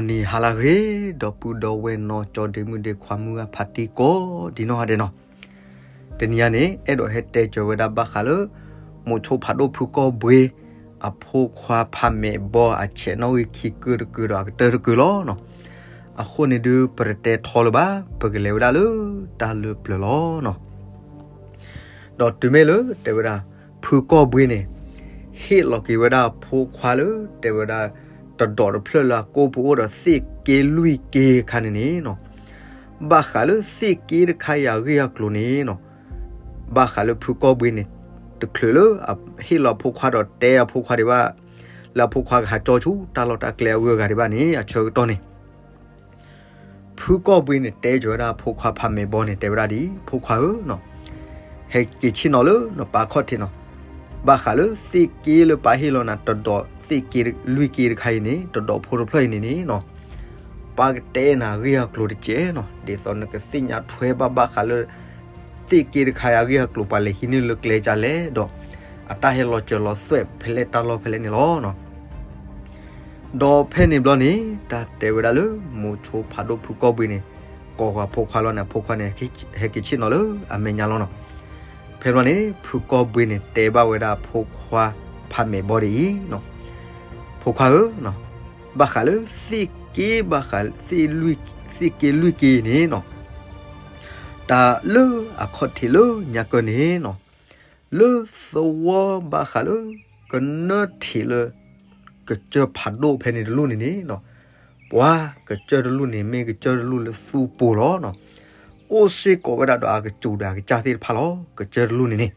နံၤဟါလၢအဂ့ၤ ဒီပုၢ်ဒီဝဲၢ်နီၢ်ကၠီဒ့မုၣ်ဒ့ခွါမုၢ်ဂၢ်ဖးတံၢ်ကိးဒံနီၢ်ဂၤဒဲးနီၤ, တနံၤအံၤန့ၣ် အဲၣ်ဒိးဟဲတဲစၢၤဝဲဒၣ်ဘၣ်ဃးလၢ မိၤဆိဖးဒိၣ်ဖုကီၢ်ဘှ့ အဖိခွါဖးမဲာ်ဘီအဆဲးနီၣ်ဂံၢ်ခံကုတကုဒီးအကတၢၢ်တကုလီၤနီၤ. အဃိန့ၣ်ဒုး ပတတဲထီလၢၤဘၣ်, ပကလဲၤဝဲဒၣ်လၢတၢ်လၢပျၢၤလီၤနီၤ. ဒီးတုၤမ့ၢ်လၢတဲဝဲဒၣ် ဖုကီၢ်ဘှ့န့ၣ် ဟ့ၣ်လီၤက့ၤဝဲဒၣ်အဖိခွါလၢ တဲဝဲဒၣ် တဒီးတဖျၢၣ်လၢအကိၢ်ပူၤအိၣ်ဒီးသ့ၣ်က့လွံၢ်က့အခါန့ၣ်န့ၣ်နီၤ, ဘၣ်ဃးလၢသ့ၣ်က့တခါအံၤအဂ့ၢ်အကျိၤန့ၣ်နီၤ, ဘၣ်ဃးလၢဖုကီၢ်ဘှ့န့ၣ် တချုးလၢအဟ့ၣ်လီၤအဖိခွါဒီးတဲအဖိခွါဒံးဘၣ်, လၢအဖိခွါကဟးကၠီဆူတၢ်လီၢ်တၢ်ကျဲအဂုၤအဂၤဒံးဘၣ်န့ၣ် အဆၢကတီၢ်န့ၣ် ဖုကီၢ်ဘှ့န့ၣ် တဲစၢၤဝဲဒၣ်အဖိခွါဖးမဲာ်ဘီန့ၣ် တဲဝဲဒၣ်ဒ်အံၤ, ဖိခွါဧၢ, ဟဲက့ၤဆ့ၣ်နီၤလၢနပၢ်ခီၣ်ထံးနီၤ, ဘၣ်ဃးလၢသ့ၣ်က့လၢပၢ်ဟ့ၣ်လီၤနၤ တဒီးသ့ၣ်က့လွံၢ်က့တခါအံၤန့ၣ် တဒီးဖိတဖျၢၣ်အံၤန့ၣ်န့ၣ်နီၤ, ပၢ်ကတဲနၤအဂ့ၢ်အကျိၤတကဲးနီၤ, ဒ်သိးနကသ့ၣ်ညါထွဲဘၣ်ဘၣ်ဃးလၢ သ့ၣ်က့တခါအံၤအဂ့ၢ်အကျိၤ ပှၤလဲၤဟံးန့ၢ်လၢကျဲကလဲၣ်ဒီး အတၢ်ဟဲလီၤစၢၤလီၤသွဲၣ်ဖဲလဲၣ်တၢ်လီၢ်ဖဲလဲၣ်န့ၣ်လီၤ. ဒီးဖဲန့ၣ်ဘျီန့ၣ် တၢ်တဲဝဲဒၣ်လၢ မိၤဆိဖးဒိၣ်ဖုကီၢ်ဘှ့န့ၣ် ကိးဃီၤအဖိခွါလီၤန့ၣ် အဖိခွါန့ၣ် ဟဲက့ၤဆ့ၣ်နီၤလၢအမဲာ်ညါလီၤနီၤ. ဖဲဘျီန့ၣ် ဖုကီၢ်ဘှ့န့ၣ် တဲဘၣ်ဝဲဒၣ်အဖိခွါဖးမဲာ်ဘီဒ်အံၤ, ဖိခွါဧၢ, ဘၣ်ဃးလၢသ့ၣ်က့ ဘၣ်ဃးသ့ၣ်လွံၢ် သ့ၣ်က့လွံၢ်က့န့ၣ်နီၤ, တၢ်လၢအခီၣ်ထံးလၢညါကၢန့ၣ်နီၤ, လၢသဝီဘၣ်ဃးလၢ ကနၢထံးလၢ ကစၢၢ်ဖးဒိၣ်ဖဲန့ၣ်တလူၢ်န့ၣ်န့ၣ်နီၤ, ပှၤကစၢၢ်တလူၢ်န့ၣ် မ့ၢ်ကစၢၢ်တလူၢ်လၢသူပူၤလီၤနီၤ, အိၣ်စ့ၢ်ကီးဝဲဒၣ်ဒီးအကစူၤဒီးအကစၢ်သ့ၣ်တဖၣ်လီၤ, ကစၢၢ်တလူၢ်န့ၣ်န့ၣ်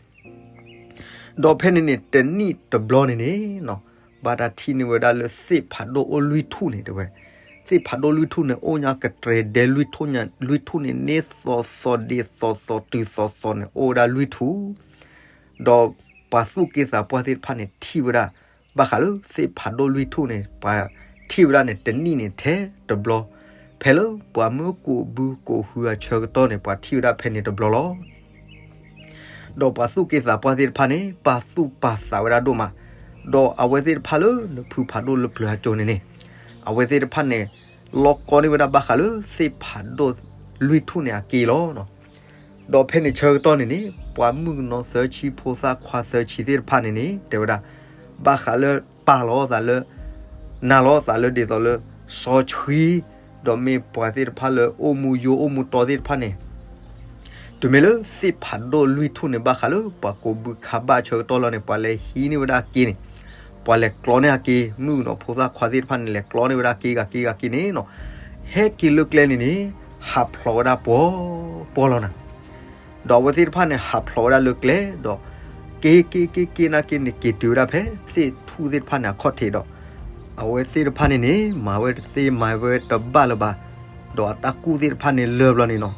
ဒီးဖဲန့ၣ်န့ၣ် တနံၣ်တဘျီန့ၣ်န့ၣ်နီၤ, ဘၣ်တၢ်ထံၣ်န့ၢ်ဝဲဒၣ်လၢသ့ၣ်ဖးဒိၣ်အိၣ်လွံၢ်ထူၣ်န့ၣ်တဲဝဲ, သ့ၣ်ဖးဒိၣ်လွံၢ်ထူၣ်န့ၣ် အိၣ်ညါကတြဲၤဒဲလွံၢ်ထူၣ်ညါ, လွံၢ်ထူၣ်န့ၣ် န့ၢ်သီသီဒ့သီသီတုၤသီသီန့ၣ် အိၣ်ဝဲဒၣ်လွံၢ်ထူၣ်, ဒီးပှၤသူၣ်က့သးပှၢ်သ့ၣ်တဖၣ်န့ၣ် ထံၣ်ဝဲဒၣ် ဘၣ်ဃးလၢသ့ၣ်ဖးဒိၣ်လွံၢ်ထူၣ်န့ၣ် ပှၤထံၣ်ဝဲဒၣ်န့ၣ် တနံၣ်န့ၣ်ထဲတဘျီ, ဖဲလၢပှၤမၢကိးဘုကိးဟုအဆၢကတီၢ်န့ၣ် ပှၤထံၣ်ဝဲဒၣ်ဖဲန့ၣ်တဘျီလီၤ. ဒီးပှၤသူၣ်က့သးပှၢ်သ့ၣ်တဖၣ်န့ၣ် ပာ်သူၣ်ပာ်သးဝဲဒၣ်ဒိၣ်မး, ဒီးအဝဲသ့ၣ်တဖၣ်လၢနဖုဖးဒိၣ်လၢပျၢၤအစိၤန့ၣ်န့ၣ်, အဝဲသ့ၣ်တဖၣ်န့ၣ် လီၢ်ကီန့ၢ်ဝဲဒၣ်ဘၣ်ဃးလၢသ့ၣ်ဖးဒိၣ်လွံၢ်ထူၣ်န့ၣ်အက့လီၤ. ဒီးဖဲန့ၣ်ဆၢကတီၢ်န့ၣ်န့ၣ် ပှၤမုၣ်ကနီၤသၢဆံ ဖိသၣ်ခွါသၢဆံသ့ၣ်တဖၣ်န့ၣ်န့ၣ် တဲဝဲဒၣ် ဘၣ်ဃးလၢပာ်လီၤသးလၢ နာ်လီၤသးလၢဒ်သိးလၢ စီဆှံ, ဒီးမ့ၢ်ပှၤသ့ၣ်တဖၣ်လၢအိၣ်မူယိအိၣ်မူတီသ့ၣ်တဖၣ်န့ၣ် တုၤမ့ၢ်လၢသ့ၣ်ဖးဒိၣ်လွံၢ်ထူၣ်န့ၣ် ဘၣ်ဃးလၢပှၤကိးဘုခါဘၣ်ဆၢကတီၢ်လီၤန့ၣ် ပှၤလဲၤဟံးန့ၢ်ဝဲဒၣ်အက့န့ၣ်, ပှၤလဲၤကျီန့ၢ်အက့, မုၣ်ကနီၤဖိသၣ်ခွါသ့ၣ်တဖၣ်န့ၣ် လဲၤကျီန့ၢ်ဝဲဒၣ်က့ဂၤက့ဂၤက့န့ၣ်နီၤ, ဟဲက့ၤလၢကျဲန့ၣ်န့ၣ် ဟးဖျိးဝဲဒၣ်ပှီၤပှီၤလီၤနၤ. ဒီးအဝဲသ့ၣ်တဖၣ်န့ၣ် ဟးဖျိးဝဲဒၣ်လၢကျဲဒီး က့ၤက့ၤက့ၤက့ၤနာ်က့န့ၣ် က့ၤတုၤဝဲဒၣ်ဖဲသ့ၣ်ထူၣ်သ့ၣ်တဖၣ်န့ၣ် အခီၣ်ထံးဒီး အဝဲသ့ၣ်တဖၣ်န့ၣ်န့ၣ် မၤဝဲတသ့မၤဝဲတဘၣ်လၢၤဘၣ်, ဒီးအတၢ်ကူၣ်သ့ၣ်တဖၣ်န့ၣ်လၢာ်ဘျီန့ၣ်နီၤ,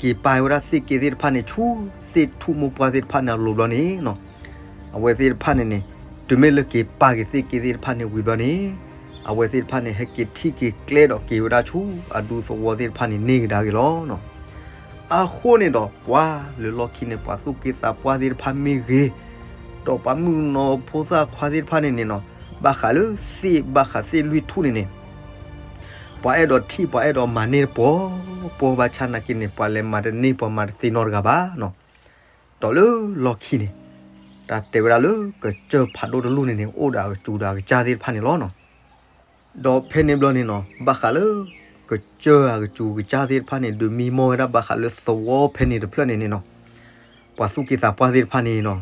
က့ၤပာ်ဝဲဒၣ်သ့ၣ်က့သ့ၣ်တဖၣ်န့ၣ် ဆူသ့ၣ်ထူၣ်မိၢ်ပှၢ်သ့ၣ်တဖၣ်န့ၣ်အလိၤဘျီန့ၣ်နီၤ, အဝဲသ့ၣ်တဖၣ်န့ၣ်န့ၣ် တုၤမ့ၢ်လၢက့ၤပာ်က့ၤသ့ၣ်က့သ့ၣ်တဖၣ်န့ၣ်ဝံၤဘျီန့ၣ် အဝဲသ့ၣ်တဖၣ်န့ၣ် ဟဲက့ၤထံၣ်က့ၤကျဲဒီးက့ၤဝဲဒၣ်ဆူအဒူသဝီသ့ၣ်တဖၣ်န့ၣ် န့ၢ်ကဒါက့ၤလီၤနီၤ. အဃိန့ၣ်ဒီး ပှၤလၢလီၢ်ခံန့ၣ် ပှၤသူၣ်က့သးပှၢ်သ့ၣ်တဖၣ်မ့ၢ်ဂ့ၤ, ဒီးပှၤမုၣ်ကနီၤဖိသၣ်ခွါသ့ၣ်တဖၣ်န့ၣ်န့ၣ်နီၤ, ဘၣ်ဃးလၢသ့ၣ် ဘၣ်ဃးသ့ၣ်လွံၢ်ထူၣ်န့ၣ်န့ၣ် ပှၤအဲၣ်ဒိးထံၣ် ပှၤအဲၣ်ဒိးမၤန့ၢ်တပှီၤပှီၤဘၣ်ဆၣ်နာ်က့န့ၣ် ပှၤလဲၤမၤတန့ၢ် ပှၤမၤတသ့နီတဂၤဘၣ်နီၤ. ဒီးလၢလီၢ်ခံန့ၣ် တၢ်တဲဝဲဒၣ်လၢကစၢၢ်ဖးဒိၣ်တလူၢ်န့ၣ်န့ၣ် အိၣ်ဒီးအကစူၤဒီးအကစၢ်သ့ၣ်တဖၣ်န့ၣ်လီၤနီၤ. ဒီးဖဲန့ၣ်ဘျီန့ၣ်နီၤ ဘၣ်ဃးလၢ ကစၢၢ်အကစူၤကစၢ်သ့ၣ်တဖၣ်န့ၣ် ဒုးမံမီၢ်ဝဲဒၣ်ဘၣ်ဃးလၢသဝီဖဲန့ၣ်တဖျၢၣ်န့ၣ်န့ၣ်နီၤ, ပှၤသူၣ်က့သးပှၢ်သ့ၣ်တဖၣ်န့ၣ်နီၤ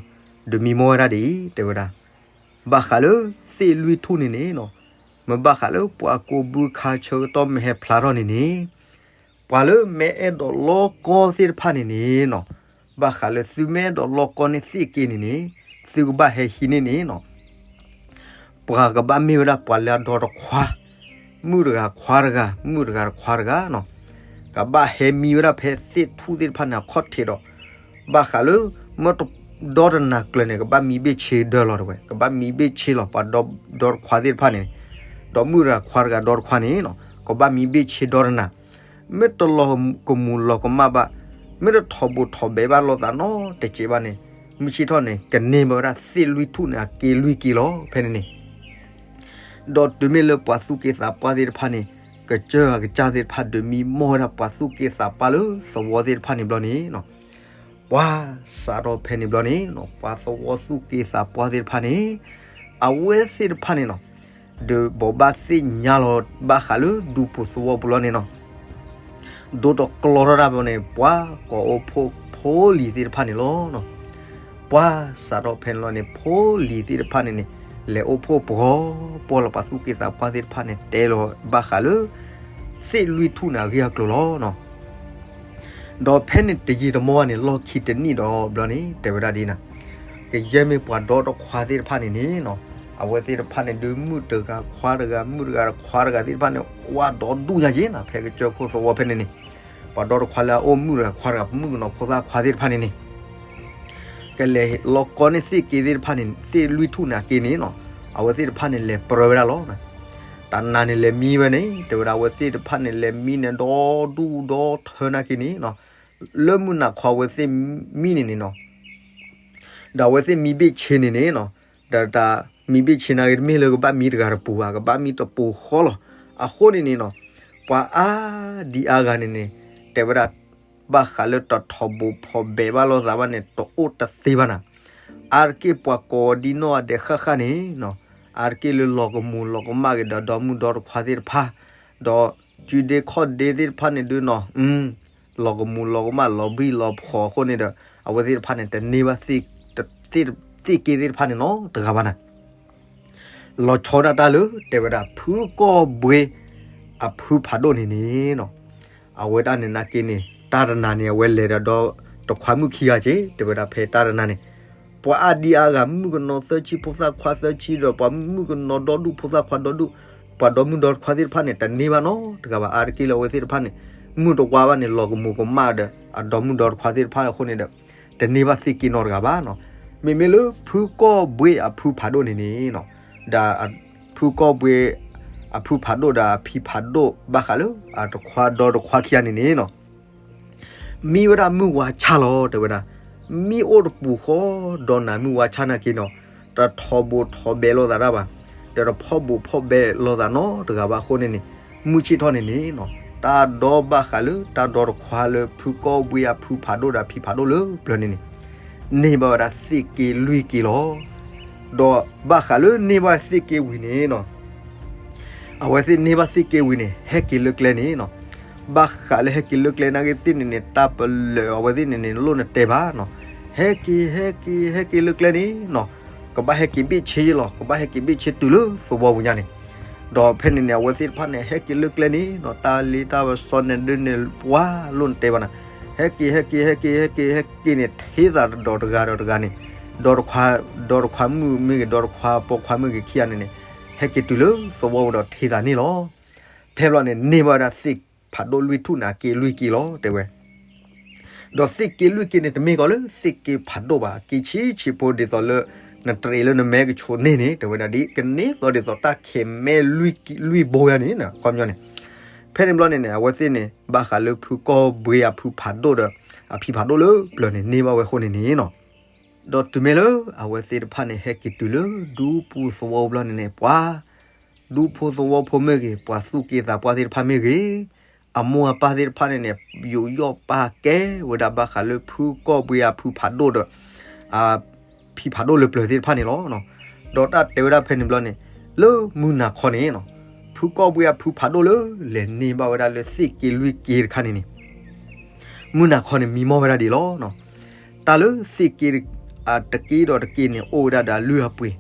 ဒုးမံမီၢ်ဝဲဒၣ်ဒ်အံၤ တဲဝဲဒၣ် ဘၣ်ဃးလၢသ့ၣ်လွံၢ်ထူၣ်န့ၣ်န့ၣ်နီၤ, မ့ၢ်ဘၣ်ဃးလၢပှၤကိးဘုခါဆၢကတီၢ်မ့ၢ်ဟဲဖျါထီၣ်န့ၣ်န့ၣ် ပှၤလၢမ့ၢ်အဲၣ်ဒိးလီၢ်ကီသ့ၣ်တဖၣ်န့ၣ်န့ၣ်နီၤ, ဘၣ်ဃးလၢသုမ့ၢ်အဲၣ်ဒိးလီၢ်ကီန့ၢ်သ့ၣ်က့န့ၣ်န့ၣ် သုကဘၣ်ဟဲဟံးန့ၢ်န့ၣ်နီၤ ပှၤကဘၣ်မ့ၢ်ဝဲဒၣ်ပှၤလၢအဒီတခွါ, မုၣ်တဂၤခွါတဂၤ, မုၣ်တဂၤတခွါတဂၤနီၤ, ကဘၣ်ဟဲမံဝဲဒၣ်ဖဲသ့ၣ်ထူၣ်သ့ၣ်တဖၣ်န့ၣ်အခီၣ်ထံးဒီး ဘၣ်ဃးလၢ မ့ၢ်တဒီတနၤကျၢၤန့ၣ် ကဘၣ်မံဘ့ၣ်ဆ့ဒၢလီၤတဝဲ, ကဘၣ်မံဘ့ၣ်ဆ့လီၤ ပှၤဒီတခွါသ့ၣ်တဖၣ်န့ၣ်, ဒီးမုၣ်တဂၤခွါတဂၤဒီတခွါန့ၣ်နီၤ ကဘၣ်မံဘ့ၣ်ဆ့ဒီတနၤ မ့ၢ်တလီၤကမူၤလီၤကမၣ်ဘၣ်, မ့ၢ်တထီၣ်ဘိးထီၣ်ဘဲဘၣ်လိာ်သးနီတစဲးဘၣ်န့ၣ်, မုၢ်ဆ့ၣ်ထီၣ်န့ၣ် ကန့ၢ်ဘၣ်ဝဲဒၣ်သ့ၣ်လွံၢ်ထူၣ်န့ၣ် အက့လွံၢ်က့လီၤ ဖဲန့ၣ်န့ၣ်. ဒီးတုၤမ့ၢ်လၢပှၤသူၣ်က့သးပှၢ်သ့ၣ်တဖၣ်န့ၣ် ကစၢၢ်အကစၢ်သ့ၣ်တဖၣ်ဒုးမံမီၢ်ဝဲဒၣ်ပှၤသူၣ်က့သးပှၢ်လၢသဝီသ့ၣ်တဖၣ်န့ၣ်ဘျီန့ၣ်နီၤ, ပှၤစးထီၣ်ဖဲန့ၣ်ဘျီန့ၣ်နီၤ ပှၤသဝီသူၣ်က့သးပှၢ်သ့ၣ်တဖၣ်န့ၣ် အဝဲသ့ၣ်တဖၣ်န့ၣ်နီၤ ဒုးဘိးဘၣ်သ့ၣ်ညါလီၤဘၣ်ဃးလၢဒူပူၤသဝီပူၤလီၤန့ၣ်နီၤ ဒိတကျီထီၣ်တၢ်ဘျီန့ၣ် ပှၤကိးအိၣ်ဖှိၣ်ဖိလံၤသ့ၣ်တဖၣ်န့ၣ်လီၤ. ပှၤစးထီၣ်ဖဲန့ၣ်လီၤန့ၣ် ဖိလံၤသ့ၣ်တဖၣ်န့ၣ်န့ၣ် လဲၤအိၣ်ဖှိၣ်ပှီၤပှီၤလီၤ ပှၤသူၣ်က့သးပှၢ်သ့ၣ်တဖၣ်န့ၣ် တဲလီၤဘၣ်ဃးလၢ သ့ၣ်လွံၢ်ထူၣ်န့ၣ်အဂ့ၢ်အကျိၤလီၤ. ဒီးဖဲန့ၣ်တယံာ်တမီၢ်ဘၣ်န့ၣ် လီၢ်ခံတနံၣ်ဒီးဘျီန့ၣ် တဲဝဲဒၣ်ဒ်န့ၣ် ကယဲၢ်မ့ၢ်ပှၤဒီတခွါသ့ၣ်တဖၣ်န့ၣ်န့ၣ်နီၤ အဝဲသ့ၣ်တဖၣ်န့ၣ် ဒုးမုၣ်တဂၤခွါတဂၤ မုၣ်တဂၤတခွါတဂၤသ့ၣ်တဖၣ်န့ၣ် ကွၢ်ဒီဒူၣ်ညါက့ၤနီၤ ဖဲကစၢၢ်ခိၣ်သဝီဖဲန့ၣ်န့ၣ် ပှၤဒီတခွါလၢအအိၣ်မုၣ်တဂၤခွါတဂၤ မုၣ်ကနီၤဖိသၣ်ခွါသ့ၣ်တဖၣ်န့ၣ်န့ၣ် ကလဲၤလီၤကီန့ၢ်သ့ၣ်က့သ့ၣ်တဖၣ်န့ၣ် သ့ၣ်လွံၢ်ထူၣ်န့ၣ်အက့န့ၣ်နီၤ အဝဲသ့ၣ်တဖၣ်န့ၣ်လဲၤပြၢဝဲဒၣ်လီၤ. တၢ်နါန့ၣ်လဲၤမံဝဲန့ၣ် တဲဝဲဒၣ်အဝဲသ့ၣ်တဖၣ်န့ၣ်လဲၤမံန့ၣ် ဒီဒူၣ်ဒီထၢနာ်က့န့ၣ်နီၤ လၢမုၢ်နၤခီအဝဲသ့ၣ်မံန့ၣ်န့ၣ်နီၤ ဒီးအဝဲသ့ၣ်မံဘ့ၣ်ဆ့န့ၣ်န့ၣ်နီၤ ဒီးတၢ်မံဘ့ၣ်ဆ့နာ်က့ တမ့ၢ်လၢကဘၣ်မံတဂၤတပူၤဘၣ် ကဘၣ်မံတပူၤဃီလီၤ. အဃိန့ၣ်န့ၣ်နီၤ ပှၤအါဒံအါဂၤန့ၣ်န့ၣ် တဲဝဲဒၣ် ဘၣ်ဃးလၢတၢ်ထီၣ်ဘိၣ်ဖီၣ်ဘဲးဘၣ်လိာ်သးဘၣ်န့ၣ် တအိၣ်တသ့ဘၣ်နၤ အါတက့ၢ်ပှၤကိးဒံနီၢ်အဒဲးဃၣ်ဃၣ်န့ၣ်နီၤ အါတက့ၢ်လၢလီၤကမူၤလီၤကမၣ်က့ၤဒီး ဒီမုၣ်ဒီတခွါသ့ၣ်တဖၣ် ဒီးစုဒ့ခီၣ်ဒ့သ့ၣ်တဖၣ်န့ၣ်ဒုးနီၤ လီၤကမူၤလီၤကမၣ်လီၤဘံၣ်လီၤဖှီၣ်အဃိန့ၣ်ဒီး အဝဲသ့ၣ်တဖၣ်န့ၣ်တန့ၢ်ဘၣ် သ့ၣ်က့သ့ၣ်တဖၣ်န့ၣ်နီတဂၤဘၣ်နၤ လီၤဆီဒၣ်တၢ်လၢ တဲဝဲဒၣ်ဖုကီၢ်ဘှ့အဖုဖးဒိၣ်န့ၣ်န့ၣ်နီၤ အဝဲဒၣ်န့ၣ်နာ်က့န့ၣ် တၢ်တနၤန့ၣ် အဝဲလဲၤဒီးဒီတခွါမုၣ်ခံဂၤက့ တဲဝဲဒၣ်ဖဲတၢ်တနၤန့ၣ် ပှၤအါဒံအါဂၤ မုၣ်ကနီၤသၢဆံဖိသၣ်ခွါသၢဆံဒီး ပှၤမုၣ်ကနီၤဒီဒူၣ်ဖိသၣ်ခွါဒီဒူၣ် ပှၤဒီမုၣ်ဒီတခွါသ့ၣ်တဖၣ်န့ၣ် တန့ၢ်ဘၣ်နီတဂၤဘၣ် အါတက့ၢ်လၢအဝဲသ့ၣ်တဖၣ်န့ၣ် မုၢ်တဝါဘၣ်န့ၣ် လီၤကမူၤကမၣ်ဒီး အဒီမုၣ်ဒီတခွါသ့ၣ်တဖၣ်အဃိန့ၣ်ဒီး တန့ၢ်ဘၣ်သ့ၣ်က့နီတဂၤဘၣ်နီၤ မ့မ့ၢ်လၢဖုကီၢ်ဘှ့အဖုဖးဒိၣ်န့ၣ်န့ၣ်နီၤ ဒီးဖုကီၢ်ဘှ့အဖုဖးဒိၣ်ဒီးအဖံဖးဒိၣ် ဘၣ်ဃးလၢအတခွါဒီတခွါခံဂၤန့ၣ်န့ၣ်နီၤ မံဝဲဒၣ်မုၢ်ဝါဆါလီၤ တဲဝဲဒၣ် မံအိၣ်တပူၤဃီဒီးနၤမုၢ်ဝါဆါနာ်က့နီၤ တထီၣ်ဘိၣ်ထီၣ်ဘဲးလိာ်သးတၢ်ဘၣ် ဒီးတဖီၣ်ဘိၣ်ဖီၣ်ဘဲးလိာ်သးနီတဂၤဘၣ်အဃိန့ၣ်န့ၣ် မုၢ်ဆ့ၣ်ထီၣ်န့ၣ်န့ၣ်နီၤ တၢ်ဒီဘၣ်ဃးလၢတၢ်ဒီတခွါလၢဖုကီၢ်ဘှ့အဖုဖးဒိၣ်ဒီးအဖံဖးဒိၣ်လၢပျၢၤန့ၣ်န့ၣ် န့ၢ်ဘၣ်ဝဲဒၣ်သ့ၣ်က့လွံၢ်က့လီၤ ဒီးဘၣ်ဃးလၢန့ၢ်ဘၣ်သ့ၣ်က့ဝံၤန့ၣ်နီၤ အဝဲသ့ၣ်န့ၢ်ဘၣ်သ့ၣ်က့ဝံၤန့ၣ် ဟဲက့ၤလၢကျဲန့ၣ်နီၤ ဘၣ်ဃးလၢဟဲက့ၤလၢကျဲနာ်က့သ့ၣ်န့ၣ်န့ၣ် တၢ်ပလၢာ်အဝဲသ့ၣ်န့ၣ်န့ၣ် လိၣ်နတဲဘၣ်နီၤ ဟဲက့ၤ ဟဲက့ၤ ဟဲက့ၤလၢကျဲန့ၣ်နီၤ ကဘၣ်ဟဲက့ၤဘ့ၣ်ဆ့ယဲလီၤ ကဘၣ်ဟဲက့ၤဘ့ၣ်ဆ့တုၤလၢသဝီပူၤညါန့ၣ် ဒီးဖဲန့ၣ်န့ၣ် အဝဲသ့ၣ်တဖၣ်န့ၣ် ဟဲက့ၤလၢကျဲန့ၣ်နီၤ တၢ်လ့တၢ်ပစီန့ၣ်ဒ်န့ၣ် ပှၤလိၣ်နတဲဘၣ်နၤ ဟဲက့ၤ ဟဲက့ၤ ဟဲက့ၤ ဟဲက့ၤ ဟဲက့ၤန့ၣ် ထ့သးဒီတဂၤဒီးတဂၤန့ၣ် ဒီတခွါ ဒီတခွါမုၣ်မ့ၢ်ဂ့ၤ ဒီတခွါပိာ်ခွါမ့ၢ်ဂ့ၤခံဂၤန့ၣ်န့ၣ် ဟဲက့ၤတုၤလၢသဝီပူၤဒီးထ့သးန့ၣ်လီၤ ဖဲဘျီန့ၣ် န့ၢ်ဘၣ်ဝဲဒၣ်သ့ၣ်ဖးဒိၣ်လွံၢ်ထူၣ်န့ၣ် အက့လွံၢ်က့လီၤ တဲဝဲ ဒီးသ့ၣ်က့လွံၢ်က့န့ၣ် တမ့ၢ်ကီးလၢသ့ၣ်က့ဖးဒိၣ်ဘၣ် က့ဆံးဆံးဖိဒ်သိးလၢ နတရံးလၢနမဲကဆိးန့ၢ်န့ၣ် တဲဝဲဒၣ်ဒ် ကန့ၢ်သိးဒ်သိးတၢ်ခဲးမဲလွံၢ်ဘိယါန့ၣ် ခီပညီန့ၣ် ဖဲန့ၣ်ဘျီန့ၣ်န့ၣ် အဝဲသ့ၣ်န့ၣ် ဘၣ်ဃးလၢဖုကီၢ်ဘှ့အဖုဖးဒိၣ်ဒီး အဖံဖးဒိၣ်လၢပျၢၤန့ၣ် န့ၢ်ဘၣ်ဝဲအဃိန့ၣ်န့ၣ်နီၤ ဒီးတုၤမ့ၢ်လၢအဝဲသ့ၣ်တဖၣ်န့ၣ် ဟဲက့ၤတုၤလၢဒူပူၤသဝီပူၤဘျီန့ၣ်န့ၣ် ပှၤ ဒူဖိသဝီဖိမ့ၢ်ဂ့ၤ ပှၤသူၣ်က့သးပှၢ်သ့ၣ်တဖၣ်မ့ၢ်ဂ့ၤ အမိၢ်အပၢ်သ့ၣ်တဖၣ်န့ၣ်န့ၣ် ယူးယီၣ်ပာ်ကဲဝဲဒၣ်ဘၣ်ဃးလၢဖုကီၢ်ဘှ့အဖုဖးဒိၣ်ဒီး အဖံဖးဒိၣ်လၢပျၢၤသ့ၣ်တဖၣ်န့ၣ်လီၤ. ဒီးတၢ်တဲဝဲဒၣ်ဖဲန့ၣ်ဘျီန့ၣ် လၢမုၢ်နၤခီန့ၣ်နီၤ ဖုကီၢ်ဘှ့အဖုဖးဒိၣ်လၢလဲၤန့ၢ်ဘၣ်ဝဲဒၣ်လၢသ့ၣ်က့လွံၢ်က့တခါန့ၣ်န့ၣ် မုၢ်နၤခီန့ၣ်မံမီၢ်ဝဲဒၣ်ဒ်လီၤ. တၢ်လၢသ့ၣ်က့ တက့ဒီးတက့န့ၣ် အိၣ်ဝဲဒၣ်ဒီးအလုၢ်အပှ့ၤ,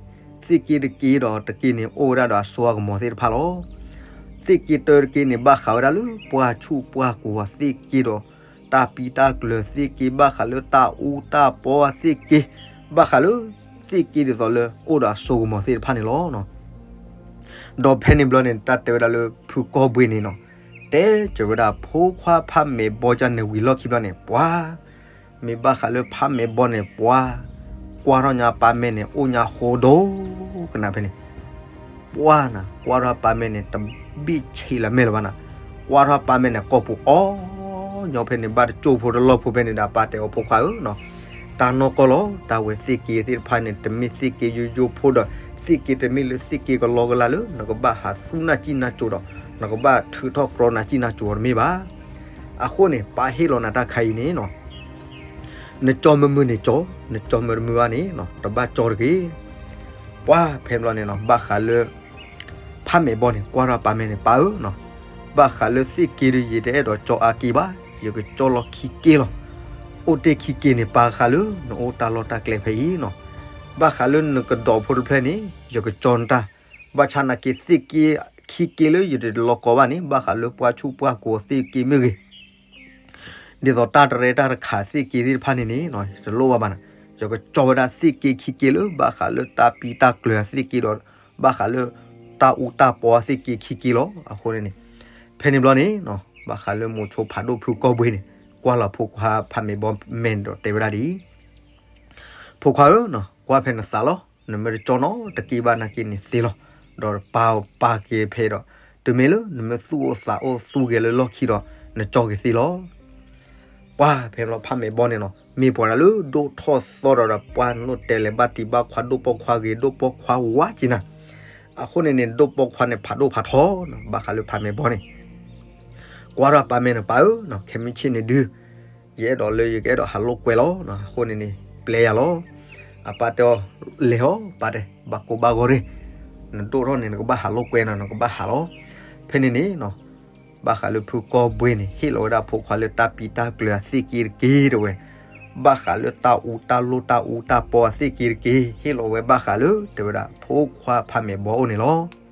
သ့ၣ်က့တက့ဒီးတက့န့ၣ် အိၣ်ဝဲဒၣ်ဒီးအစိအကမီၤသ့ၣ်တဖၣ်လီၤ. သ့ၣ်က့တၢတက့န့ၣ် ဘၣ်ဃးဝဲဒၣ်လၢပှၢ်ဆူၣ်ပှၢ်ကိၤအသ့ၣ်က့ဒီး တၢ်ပံတၢ်ကျၢၤသ့ၣ်က့ ဘၣ်ဃးလၢတၢ်အူတၢ်ပီအသ့ၣ်က့, ဘၣ်ဃးလၢသ့ၣ်က့ဒ်သိးလၢအိၣ်ဒီးအစိကမီၤသ့ၣ်တဖၣ်န့ၣ်လီၤ. ဒီးဖဲန့ၣ်ဘျီန့ၣ် တၢ်တဲဝဲဒၣ်လၢဖုကီၢ်ဘှ့န့ၣ်နီၤ, တဲစၢၤဝဲဒၣ်ဖိခွါဖးမဲာ်ဘီကၢ်န့ၣ်ဝံၤလီၢ်ခံဘျီန့ၣ် ပှၤ မ့ၢ်ဘၣ်ဃးလၢဖးမဲာ်ဘီန့ၣ် ပှၤ ကွၢ်ထီၣ်ညါပၢ်မဲာ်န့ၣ် အိၣ်ညါဃိဒိၣ်ကနၣ်ဖဲန့ၣ် ပှၤနၤ ကွၢ်ထီၣ်ပၢ်မဲာ်န့ၣ် တဘ့ၣ်ဆံးလၢမဲာ်လၢၤဘၣ်နၤ, ကွၢ်ထီၣ်ပၢ်မဲာ်န့ၣ် ကိာ်ပူၤအီၣ်ညီဖဲန့ၣ် ဘၣ်တကၠိၢ်ဖိတလီၢ်ဖိဖဲန့ၣ်ဒီး အပၢ်တဲအီၤဖိခွါဧၢနီၤ, တၢ်နီၢ်ကီၢ်လီၤ, တၢ်ဝဲသ့ၣ်က့သ့ၣ်တဖၣ်န့ၣ် တမ့ၢ်သ့ၣ်က့ယိယိဖိဒီး သ့ၣ်က့တမ့ၢ်လၢသ့ၣ်က့ကလီကလီလၢ နကဘၣ်ဟးသူနၢ်စံၣ်နၢ်စိၤဒီး နကဘၣ်ထုးထီၣ်ကြီနၢ်စံၣ်နၢ်စိၤအီၤတမ့ၢ်ဘၣ်. အဃိန့ၣ် ပၢ်ဟ့ၣ်လီၤနၤတၢ်ခါအံၤန့ၣ်နီၤ နကၠီမုာ်မုာ်န့ၣ်ကၠီ, နကၠီမုာ်တမုာ်ဘၣ်န့ၣ်နီၤ တဘၣ်ကၠီတဂ့ၤ. ပှၢ်ဖဲန့ၣ်ဘျီန့ၣ်နီၤ ဘၣ်ဃးလၢ ဖးမဲာ်ဘီန့ၣ် ကွၢ်ထီၣ်ပၢ်မဲာ်န့ၣ် ပၢ်ဧၢနီၤ, ဘၣ်ဃးလၢသ့ၣ်က့ဒီး ယတအဲၣ်ဒိးကၠီအါက့ဘၣ်, ယကကၠီလီၤခံက့လီၤ. အိၣ်တ့ၢ်ခံက့န့ၣ် ပၢ်ဃးလၢ နအိၣ်တၢ်လီၢ်တၢ်ကျဲဖဲအံၤနီၤ. ဘၣ်ဃးလၢနကဒီးဖိတဖျၢၣ်န့ၣ် ယကကၠီနတၢ်, ဘၣ်ဆၣ်နာ်က့သ့ၣ်က့ခံက့လၢယတလီၤကီဘၣ်န့ၣ် ဘၣ်ဃးလၢပှၢ်ဆူၣ်ပှၢ်ကိၤသ့ၣ်က့မ့ၢ်ဂ့ၤ ဒ်သိးတၢ်တရဲတၢ်တခးသ့ၣ်က့သ့ၣ်တဖၣ်န့ၣ်န့ၣ် တလိၣ်ဘၣ်ဘၣ်နီၤ, ယကကၠီဝဲဒၣ်သ့ၣ်က့ခံက့လၢ ဘၣ်ဃးလၢတၢ်ပံတၢ်ကျၢၤအသ့ၣ်က့ဒီး ဘၣ်ဃးလၢ တၢ်အူတၢ်ပီအသ့ၣ်က့ခံက့လီၤ. အဃိန့ၣ်န့ၣ် ဖဲန့ၣ်ဘျီန့ၣ်နီၤ ဘၣ်ဃးလၢမိၤဆိဖးဒိၣ်ဖုကီၢ်ဘှ့န့ၣ် ကွၢ်လီၤဖိခွါဖးမဲာ်ဘီမဲာ်န့ၣ်ဒီးတဲဝဲဒၣ်ဒ်အံၤ ဖိခွါဧၢနီၤ ကွၢ်ဖဲနသးလီၤ, နမ့ၢ်တကၠီနီတက့ဘၣ်နာ်က့န့ၣ်သ့လီၤ. ဒီးပၢ်ပၢ်က့ၤဖဲဒီး တုၤမ့ၢ်လၢနမ့ၢ်သူၣ်အိၣ်သးအိၣ်သူၣ်ဂဲၤလၢလီၢ်ခံဒီး နကၠီက့ၤသ့လီၤ. ပှၢ်ဖဲန့ၣ်ဘျီဖးမဲာ်ဘီန့ၣ်နီၤ မ့ၢ်ပှၤဒၣ်လၢဒိၣ်ထီၣ်သီဒီးဒီး ပှၢ်နလိၣ်တဲလဲၤဘၣ်တံၢ်ဘၣ်ခွါ ဒိၣ်ပိာ်ခွါဂ့ၤ ဒိၣ်ပိာ်ခွါဝါက့ၤနၤ, အဃိန့ၣ်န့ၣ် ဒိၣ်ပိာ်ခွါန့ၣ်ဖးဒိၣ်ဖးထီနီၤ ဘၣ်ဃးလၢဖးမဲာ်ဘီန့ၣ် ကွၢ်ထီၣ်ပၢ်မဲာ်န့ၣ် ပၢ်ဧၢနီၤ ခဲမုၢ်ဆ့ၣ်န့ၣ်ဒုး ယအဲၣ်ဒိးလၢယကအဲၣ်ဒိးဟးလိာ်ကွဲလီၤနီၤ အဃိန့ၣ်န့ၣ် ပျဲယၤလီၤ. အပၢ်တဲအီၤ လဲၤဟီၣ် ပၢ်တဲ ဘၣ်ကိၢ်ဘၣ်ဂီၤရ့ၣ်, နဒိၣ်ထီၣ်န့ၣ် နကဘၣ်ဟးလိာ်ကွဲနီၤ နကဘၣ်ဟးလီၤ. ဖဲန့ၣ်န့ၣ်နီၤ ဘၣ်ဃးလၢဖုကီၢ်ဘှ့န့ၣ် ဟ့ၣ်လီၤဝဲဒၣ်ဖိခွါလၢတၢ်ပံတၢ်ကျၢၤအသ့ၣ်က့တက့ၢ်တဲဝဲ, ဘၣ်ဃးလၢတၢ်အူတၢ်လိၣ်တၢ်အူတၢ်ပီအသ့ၣ်က့တက့ၢ် ဟ့ၣ်လီၤဝဲဘၣ်ဃးလၢ တဲဝဲဒၣ် ဖိခွါဖးမဲာ်ဘီအိၣ်န့ၣ်လီၤ.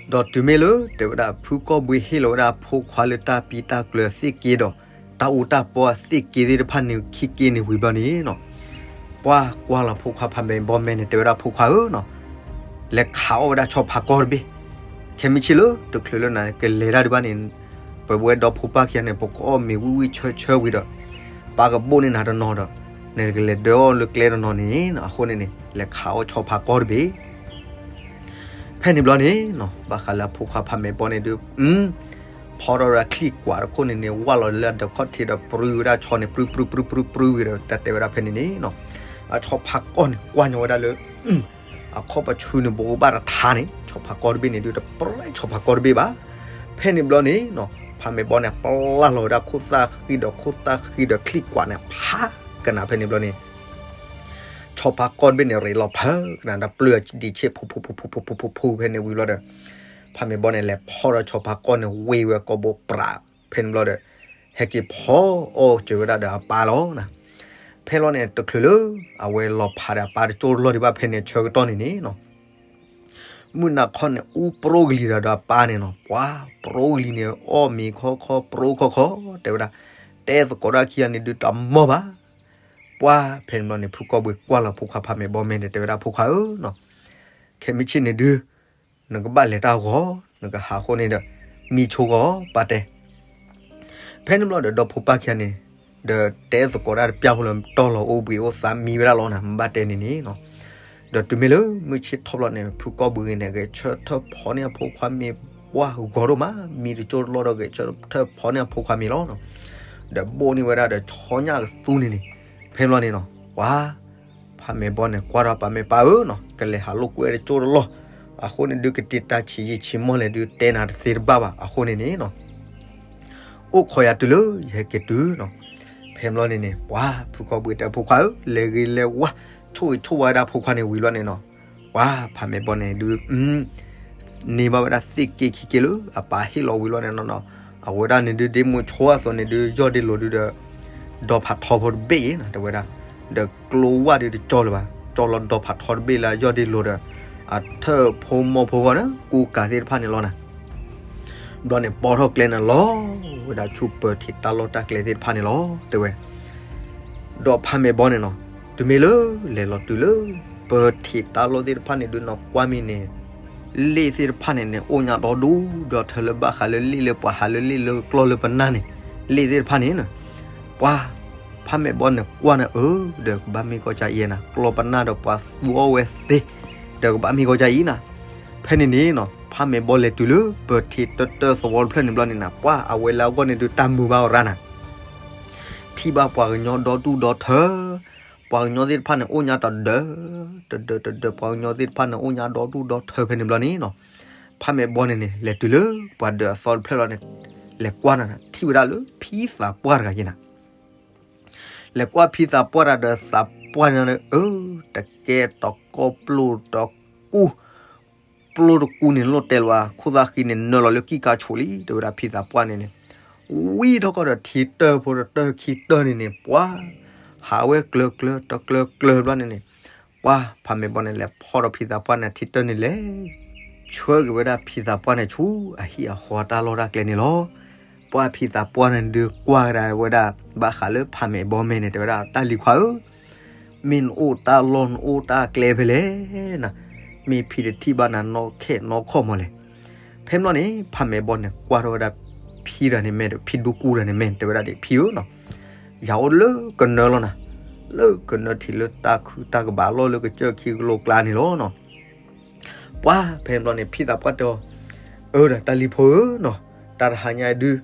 ဒီးတုၤမ့ၢ်လၢ တဲဝဲဒၣ် ဖုကီၢ်ဘှ့ဟ့ၣ်လီၤဝဲဒၣ်ဖိခွါလၢတၢ်ပံတၢ်ကျၢၤအသ့ၣ်က့ဒီး တၢ်အူတၢ်ပီအသ့ၣ်က့သ့ၣ်တဖၣ်န့ၣ်ခံက့န့ၣ်ဝံၤဘျီန့ၣ်နီၤ ပှၢ်ကွၢ်လီၤဖိခွါဖးမဲာ်ဘီမဲာ်န့ၣ် တဲဝဲဒၣ် ဖိခွါဧၢနီၤ, လဲၤခးအီၣ်ဝဲဒၣ်ဆီဖါကီၢ်တဘ့ၣ်, ခဲမုၢ်ဆ့ၣ်လၢ တချုးလၢနကလဲၤတၢ်ဒံးဘၣ်န့ၣ် ပဝဲဒီဖိပၢ်ခံဂၤန့ၣ် ပကအီၣ်မ့ၤဝံၣ်ဝံၣ်ဆၢဆၢဝံၤဒီး ပၢ်ကဘိၣ်န့ၢ်နၤတနီၤဒီး နကလဲၤဒၢအီၣ်လၢကျဲတနီၤန့ၣ် အဃိန့ၣ်န့ၣ် လဲၤခးအီၣ်ဆီဖါကီၢ်တဘ့ၣ် ဖဲန့ၣ်ဘျီန့ၣ်နီၤ ဘၣ်ဃးလၢအဖိခွါဖးမဲာ်ဘီန့ၣ်ဒုး ဖီထီၣ်ဝဲဒၣ်ချံၣ်ကွးတခိၣ်န့ၣ်န့ၣ် ဝၢ်လီၤလၢအဒၢးခီၣ်ထံးဒီး ပြူဝဲဒၣ်ဆီန့ၣ် ပြူပြူပြူပြူပြူဝံၤဒီး တၢ်တဲဝဲဒၣ်ဖဲန့ၣ်န့ၣ်နီၤ အဆီဖါကီၢ်န့ၣ် ကွၢ်ညီဝဲဒၣ်လၢ အခီၣ်ပဆူန့ၣ် ဘိးဘၣ်တထါန့ၣ် ဆီဖါကီၢ်တဘ့ၣ်န့ၣ်ဒုး တပြဲၢ်ဆီဖါကီၢ်တဘ့ၣ်ဘၣ်. ဖဲန့ၣ်ဘျီန့ၣ်နီၤ ဖးမဲာ်ဘီန့ၣ် ပျၢ်လီၤဝဲဒၣ်ခိၣ်သၣ်ဃံဒီး ခိၣ်သၣ်ဃံဒီးချံၣ်ကွးန့ၣ် ဖးကနၣ်ဖဲန့ၣ်ဘျီန့ၣ် ဆီဖါကီၢ်တဘ့ၣ်န့ၣ် ရ့းလီၤဖးကနၣ်ဒီး ပျၢ်ဒံးဆ့ၣ် ဖူဖူဖူဖူဖူဖူဖူဖူဖဲန့ၣ်ဝံၤဘျီဒီး ဖးမဲာ်ဘီန့ၣ် လဲၤဖီၣ်ဒီးဆီဖါကီၢ်န့ၣ် ဝ့ၤဝဲကိာ်ဘိပြး ဖဲန့ၣ်ဘျီဒီး ဟဲက့ၤဖီအီၣ်စၢၤဝဲဒၣ်ဒီးအပၢ်လီၤ. ဖဲလီၤန့ၣ် တချုးလၢ အဝဲလီၤဖးဒီးအပၢ်တကၠိတလီၢ်ဒံးဘၣ် ဖဲန့ၣ်ဆၢကတီၢ်န့ၣ်န့ၣ်နီၤ မုၢ်နၤခီန့ၣ် အူပြိကလံၤဒီးဒီးအပၢ်န့ၣ်နီၤ ပှၤပြိကလံၤန့ၣ် အီၣ်မ့ၤခီခီ ပြိခီခီ တဲဝဲဒၣ် တဲသကိးတၢ်ခံဂၤန့ၣ်ဒုးတမီၢ်ဘၣ်. ပှၢ်ဖဲန့ၣ်ဘျီန့ၣ် ဖုကီၢ်ဘှ့ကွၢ်လီၤဖိခွါဖးမဲာ်ဘီမဲာ်န့ၣ် တဲဝဲဒၣ် ဖိခွါဧၢနီၤ ခဲမုၢ်ဆ့ၣ်န့ၣ်ဒုး နကဘၣ်လဲၤတၢ်ဂီၤ နကဟးဃိန့ၣ်ဒီး မံဆိဂီၤ ပၢ်တဲ ဖဲန့ၣ်ဘျီဒီး ဒီဖိပၢ်ခံဂၤန့ၣ် ဒီးတဲသကိးတၢ်တပျၢ်ဖိလၢ တီၢ်လီၤအိၣ်ဘှံးအိၣ်သးမံဝဲဒၣ်လီၤနၤ မ့ၢ်ဘၣ်တဲန့ၣ်န့ၣ်နီၤ. ဒီးတုၤမ့ၢ်လၢမုၢ်ဆ့ၣ်ထီၣ်ဘျီန့ၣ် ဖုကီၢ်ဘှံးဂ့ၤန့ၣ် ဂဲၤဆၢထၢၣ်ဖီန့ၢ်အဖိခွါမ့ၤ ပှၢ်ဂီၤဒိၣ်မး မံတကၠိတလီၢ်ဒီး ဂဲၤဆၢထၢၣ်ဖီန့ၢ်အဖိခွါမ့ၤလီၤနီၤ. ဒီးဘိၣ်န့ၢ်ဝဲဒၣ်ဒီးဆီညၣ်ကသူန့ၣ်န့ၣ် ဖဲန့ၣ်ဘျီန့ၣ်နီၤ ပှၢ် ဖးမဲာ်ဘီန့ၣ် ကွၢ်ထီၣ်ပၢ်မဲာ် ပၢ်ဧၢနီၤ ကလဲၤဟးလိာ်ကွဲတကၠိတလီၢ် အဃိန့ၣ်ဒုး ကတ့တၢ်ဆံးယံာ်ဆံးမီၢ်လဲၣ်ဒုး တဲနၤတသ့တဘၣ်ဘၣ် အဃိန့ၣ်န့ၣ်နီၤ အိၣ်ခိးယၤတုၤလၢယဟဲက့ၤတုၤနီၤ. ဖဲန့ၣ်ဘျီန့ၣ်န့ၣ် ပှၢ် ဖုကီၢ်ဘှံးတဲဖိခွါဧၢ လဲၤဂ့ၤလဲၤဝါ ဆိၣ်ဂ့ၤဆိၣ်ဝါဝဲဒၣ်ဖိခွါန့ၣ်ဝံၤဘျီန့ၣ်နီၤ ပှၢ် ဖးမဲာ်ဘီန့ၣ်ဒုး န့ၢ်ဘၣ်ဝဲဒၣ်သ့ၣ်က့ခံက့လၢအပၢ်ဟ့ၣ်လီၤဝံၤဘျီန့ၣ်နီၤ အဝဲဒၣ်န့ၣ်ဒုး ဒ့မုၣ်ဆိအသိးန့ၣ်ဒုး ယီၢ်ဒ့လိာ်ဒုးဒီး ဒီဖးထီဖိတဘ့ၣ်အံၤနီၤ တဲဝဲဒၣ် ဒီးကျိဝၣ်ဒုးတကၠီလၢၤဘၣ် ကၠီလီၤဒီဖးထီတဘ့ၣ်လၢယီၢ်ဒ့လိာ်ဒီး အထၢၣ်ဖိမိၢ်ဖိဂီၢ်န့ၣ် ကူကၤသ့ၣ်တဖၣ်န့ၣ်လီၤနၤ ဘျီန့ၣ် ပိာ်ထီၣ်ကျဲန့ၣ်လီၤဝဲဒၣ်ဆူပၢၤထံးတၢ်လီၢ်တၢ်ကျဲသ့ၣ်တဖၣ်န့ၣ်လီၤ တဲဝဲ ဒီးဖးမဲာ်ဘီန့ၣ်နီၤ တုၤမ့ၢ်လၢ လဲၤလီၤတုၤလၢ ပၢၤထံးတၢ်လီၢ်သ့ၣ်တဖၣ်န့ၣ်ဒုးနီၤ ကွၢ်မ့ၢ်န့ၣ် လ့ၣ်သ့ၣ်တဖၣ်န့ၣ်န့ၣ် အိၣ်ညါဒီဒူၣ်ဒီထၢလၢဘၣ်ဃးလၢလ့ၣ်လၢပှၤဟးလၢလ့ၣ်လၢကျီၢ်လၢပနၢ်န့ၣ် လ့ၣ်သ့ၣ်တဖၣ်န့ၣ် ပှၢ် ဖးမဲာ်ဘီန့ၣ်ကွၢ်န့ၣ် အၢ ဒီးကဘၣ်မ့ၢ်ကီၢ်ကၢ်အံၤနၤ ကျီၢ်ပနၢ်ဒီးပှၤသူအီၣ်ဝဲသ့ ဒီးကဘၣ်မ့ၢ်ကီၢ်ကၢ်အံၤနၤ ဖဲန့ၣ်န့ၣ်နီၤ ဖးမဲာ်ဘီလဲၤတုၤလၢ ပၢၤထံးတၢတၢသဝီတဖျၢၣ်န့ၣ်ဘျီန့ၣ်နၤ ပှၢ် အဝဲလၢအဂီၢ်န့ၣ်ဒုးတၢ်မုာ်ဘၣ်အီၤရၣ်နၤ ထံၣ်ဘၣ်ပှၤကညီဒီဒူၣ်ဒီထၢ ပှၤကညီသ့ၣ်တဖၣ်န့ၣ် အိၣ်ညါတဒၢး, တဒၢးတဒၢး ပှၤကညီသ့ၣ်တဖၣ်န့ၣ် အိၣ်ညါဒီဒူၣ်ဒီထၢဖဲန့ၣ်ဘျီန့ၣ်နီၤ, ဖးမဲာ်ဘီန့ၣ်န့ၣ် လဲၤတုၤလၢပှၤဒၢးအသီတဖျၢၣ်လီၤန့ၣ်, လဲၤကွၢ်နၤနၤ ထံၣ်ဝဲဒၣ်လၢဖံသးပှၢ်တဂၤယဲနၤ လဲၤကွၢ်ဖံသးပှၢ်တဂၤဒီးသးပှၢ်န့ၣ် အၢ တကဲတကီၢ်ပျိၢ်တကူၣ်, ပျိၢ်တကူၣ်န့ၣ် လိၣ်တဲလီၤဧါ, ခိၣ်သၣ်ဃံန့ၣ် နၢလီၤလၢကံၢ်ကါဆိးလံ တဲဝဲဒၣ်ဖံသးပှၢ်န့ၣ်န့ၣ်, ဝံထီၣ်ကီၢ်ဒီးထံတၢၢ်ဖိတတၢၢ်ခံတၢၢ်န့ၣ်န့ၣ် ပှၤ ဟးဝဲကျၢၤကျၢၤတကျၢၤကျၢၤဘျီန့ၣ်န့ၣ်, ပှၤဖးမဲာ်ဘီန့ၣ် လဲၤဖီၣ်ဒီးဖံသးပှၢ်န့ၣ်ထံတၢၢ်န့ၣ်လဲၤ ဆှၢက့ၤဝဲဒၣ်ဖံသးပှၢ်န့ၣ်ဆူ အဟံၣ်အဃီတၢ်လီၢ်တၢ်ကျဲန့ၣ်လီၤ. ပှၤဖံသးပှၢ်န့ၣ်ဒုးကွၢ်ကဒါဝဲဒၣ် ဘၣ်ဃးလၢဖးမဲာ်ဘီမဲာ်န့ၣ် တဲဝဲဒၣ် တၢ်လံၤခွါဧၢ, မ့ၢ်နအိၣ်တၢ်လီၢ်နအိၣ်တၢ်ကျဲဖဲလဲၣ်နၤ, မ့ၢ်ဖံတထံၣ်ဘၣ်နၤနီၢ်ခဲနီၢ်ခီၣ်မးလဲၣ်. ဖဲဘျီန့ၣ် ဖးမဲာ်ဘီန့ၣ် ကွၢ်ထီၣ်ဝဲဒၣ်ဖံတဂၤန့ၣ်မဲာ်ဒီး ဖံဒူကူတဂၤန့ၣ်မဲာ်န့ၣ် တဲဝဲဒၣ်ဒ်ဖံဧၢနီၤ, ယၤအိၣ်လၢကနၢလီၤနၤ, လၢကနၢထံးလၢတၢ်ခုတၢ်ကဘၣ်လီၢ်လၢကစၢၢ်ခံကလိကျါန့ၣ်လီၤနီၤ. ပှၤဖဲဘျီန့ၣ် ဖံသးပှၢ်တဲအီၤ, အၢဒီးတၢ်လံၤဖိဧၢနီၤ, တၢ်တဟါညါဒုး